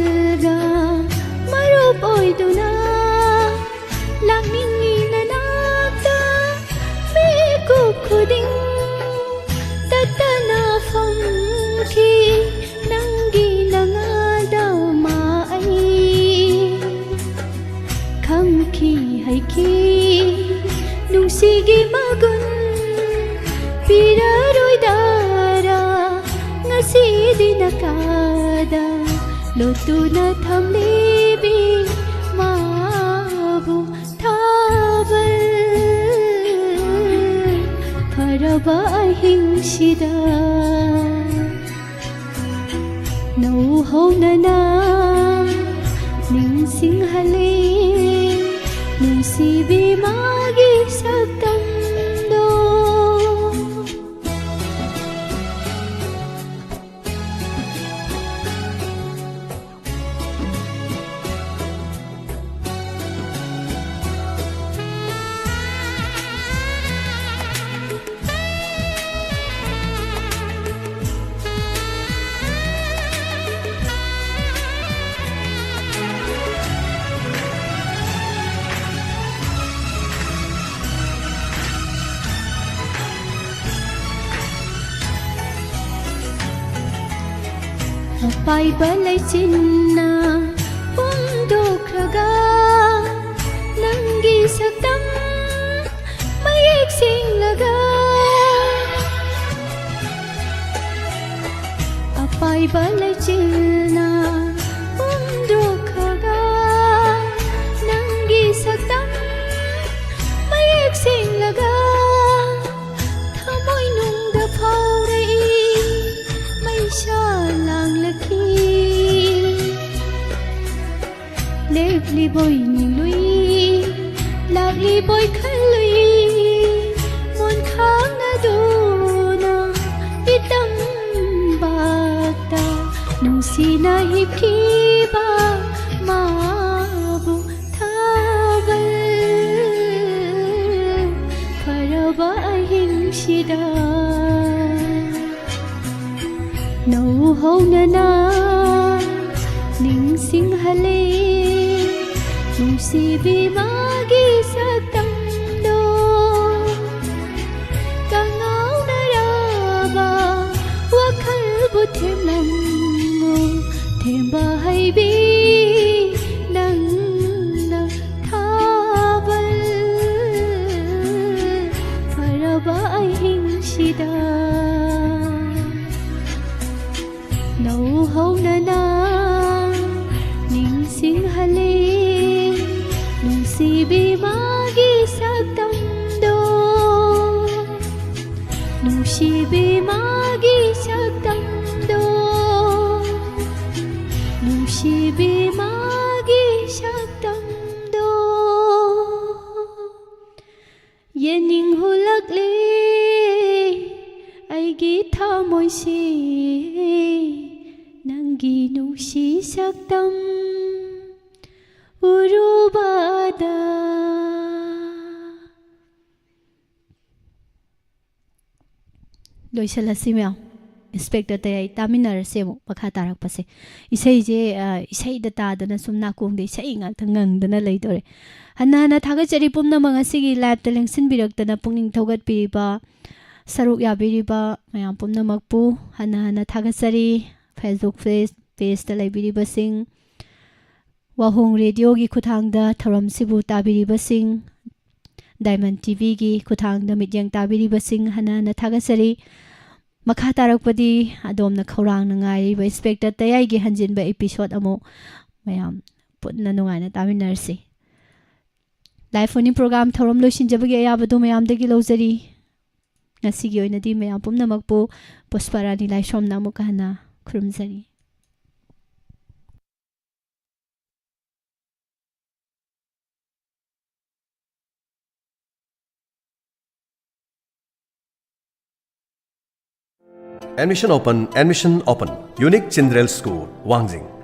ꯅꯨꯡꯁꯤꯒꯤ ꯃꯒꯨꯟ ꯄꯤꯔꯔꯣꯏꯗꯔꯥ? ꯉꯁꯤꯗꯤ ꯅꯀꯥꯗ ꯂꯣꯠꯇꯨꯅ ꯊꯝꯂꯤꯕꯤ ꯃꯥꯕꯨ ꯊꯥꯕꯜ ꯐꯔꯕ ꯑꯍꯤꯡꯁꯤꯗ ꯅꯧꯍꯧꯅꯅ ꯅꯤꯡꯁꯤꯡꯍꯜꯂꯤ ꯅꯨꯡꯁꯤꯕꯤ ꯃꯥꯒꯤ ꯁꯛꯇꯝꯗꯣ꯫ ꯑꯄꯥꯏꯕ ꯂꯩꯆꯤꯟꯅ ꯐꯣꯡꯗꯣꯛꯈ꯭ꯔꯒ ꯅꯪꯒꯤ ꯁꯛꯇꯝ ꯃꯌꯦꯛ ꯁꯦꯡꯂꯒ ꯑꯄꯥꯏꯕ ꯂꯩꯆꯤꯟꯅ ꯐꯣꯡꯗꯣꯛꯈ꯭ꯔꯒ ꯅꯪꯒꯤ ꯁꯛꯇꯝ ꯃꯌꯦꯛ ꯁꯦꯡꯂꯒ ꯊꯃꯣꯏꯅꯨꯡꯗ ꯐꯥꯎꯔꯛꯏ ꯃꯩꯁꯥ ꯂꯥꯡꯂꯛꯈꯤ꯫ ꯂꯦꯞꯂꯤꯕꯣꯏ ꯅꯤꯡꯂꯨꯏ ꯂꯥꯛꯂꯤꯕꯣꯏ ꯈꯜꯂꯨꯏ ꯃꯣꯟꯈꯥꯡꯅꯗꯨꯅ ꯏꯇꯝꯕꯥꯛꯇ ꯅꯨꯡꯁꯤꯅ ꯍꯤꯞꯈꯤꯕ ꯃꯥꯕꯨ ꯊꯥꯕꯜ ꯐꯔꯕ ꯑꯍꯤꯡꯁꯤꯗ ꯅꯧꯍꯧꯅꯅ ꯅꯤꯡꯁꯤꯡꯍꯜꯂꯤ ꯅꯨꯡꯁꯤꯕꯤ ꯃꯥꯒꯤ ꯁꯛꯇꯝꯗꯣ꯫ ꯀꯉꯥꯎꯅꯔꯕ ꯋꯥꯈꯜꯕꯨ ꯊꯦꯝꯂꯝꯃꯨ ꯊꯦꯝꯕ ꯍꯩꯕꯤ ꯅꯪꯅ ꯊꯥꯕ ꯁꯤꯡꯍꯜꯂꯤ꯫ ꯅꯨꯡꯁꯤꯕꯤ ꯃꯥꯒꯤ ꯁꯛꯇꯝꯗꯣ, ꯅꯨꯡꯁꯤꯕꯤ ꯃꯥꯒꯤ ꯁꯛꯇꯝꯗꯣ, ꯅꯨꯡꯁꯤꯕꯤ ꯃꯥꯒꯤ ꯁꯛꯇꯝꯗꯣ꯫ ꯌꯦꯡꯅꯤꯡꯍꯨꯂꯛꯂꯦ ꯑꯩꯒꯤ ꯊꯃꯣꯏꯁꯦ, ꯅꯪꯒꯤ ꯅꯨꯡꯁꯤ ꯁꯛꯇꯝ ꯎꯔꯨꯕꯗ꯫ ꯂꯣꯏꯁꯤꯜꯂꯁꯤ ꯃꯌꯥꯝ꯫ ꯏꯟꯁꯄꯦꯛꯇꯔ ꯇꯌꯥꯏ ꯇꯥꯃꯤꯟꯅꯔꯁꯦ ꯑꯃꯨꯛ ꯃꯈꯥ ꯇꯥꯔꯛꯄꯁꯦ꯫ ꯏꯁꯩꯁꯦ, ꯑ, ꯏꯁꯩꯗ ꯇꯥꯗꯅ ꯁꯨꯝ ꯅꯥꯀꯣꯡꯗ ꯏꯁꯩ ꯉꯥꯛꯇ ꯉꯪꯗꯅ ꯂꯩꯗꯣꯔꯦ꯫ ꯍꯟꯅ ꯍꯟꯅ ꯊꯥꯒꯠꯆꯔꯤ ꯄꯨꯝꯅꯃꯛ ꯉꯁꯤꯒꯤ ꯂꯥꯏꯞꯇ ꯂꯦꯡꯁꯤꯟꯕꯤꯔꯛꯇꯅ ꯄꯨꯛꯅꯤꯡ ꯊꯧꯒꯠꯄꯤꯔꯤꯕ, ꯁꯔꯨꯛ ꯌꯥꯕꯤꯔꯤꯕ ꯃꯌꯥꯝ ꯄꯨꯝꯅꯃꯛꯄꯨ ꯍꯟꯅ ꯍꯟꯅ ꯊꯥꯒꯠꯆꯔꯤ꯫ Facebook ꯐꯦꯁ-, ꯄꯦꯖꯇ ꯂꯩꯕꯤꯔꯤꯕꯁꯤꯡ, ꯋꯥꯍꯣꯡ ꯔꯦꯗꯤꯑꯣꯒꯤ ꯈꯨꯠꯊꯥꯡꯗ ꯊꯧꯔꯝꯁꯤꯕꯨ ꯇꯥꯕꯤꯔꯤꯕꯁꯤꯡ, ꯗꯥꯏꯃꯟ ꯇꯤꯚꯤꯒꯤ ꯈꯨꯠꯊꯥꯡꯗ ꯃꯤꯠꯌꯦꯡ ꯇꯥꯕꯤꯔꯤꯕꯁꯤꯡ ꯍꯟꯅ ꯍꯟꯅ ꯊꯥꯒꯠꯆꯔꯤ꯫ ꯃꯈꯥ ꯇꯥꯔꯛꯄꯗꯤ ꯑꯗꯣꯝꯅ ꯈꯧꯔꯥꯡꯅ ꯉꯥꯏꯔꯤꯕ ꯏꯟꯁꯄꯦꯛꯇꯔ ꯇꯌꯥꯏꯒꯤ ꯍꯟꯖꯤꯟꯕ episode ꯑꯃꯨꯛ ꯃꯌꯥꯝ ꯄꯨꯟꯅ ꯅꯨꯡꯉꯥꯏꯅ ꯇꯥꯃꯤꯟꯅꯔꯁꯤ꯫ Live phone-in program ꯊꯧꯔꯝ ꯂꯣꯏꯁꯤꯟꯖꯕꯒꯤ ꯑꯌꯥꯕꯗꯨ ꯃꯌꯥꯝꯗꯒꯤ ꯂꯧꯖꯔꯤ꯫ ꯉꯁꯤꯒꯤ ꯑꯣꯏꯅꯗꯤ ꯃꯌꯥꯝ ꯄꯨꯝꯅꯃꯛꯄꯨ ꯄꯨꯁꯄꯥꯔꯥꯅꯤ ꯂꯥꯏꯁ꯭ꯔꯝꯅ ꯑꯃꯨꯛꯀ ꯍꯟꯅ ꯈꯨꯔꯨꯝꯖꯔꯤ꯫ Admission open, admission open. Unique Children's School, Wangjing.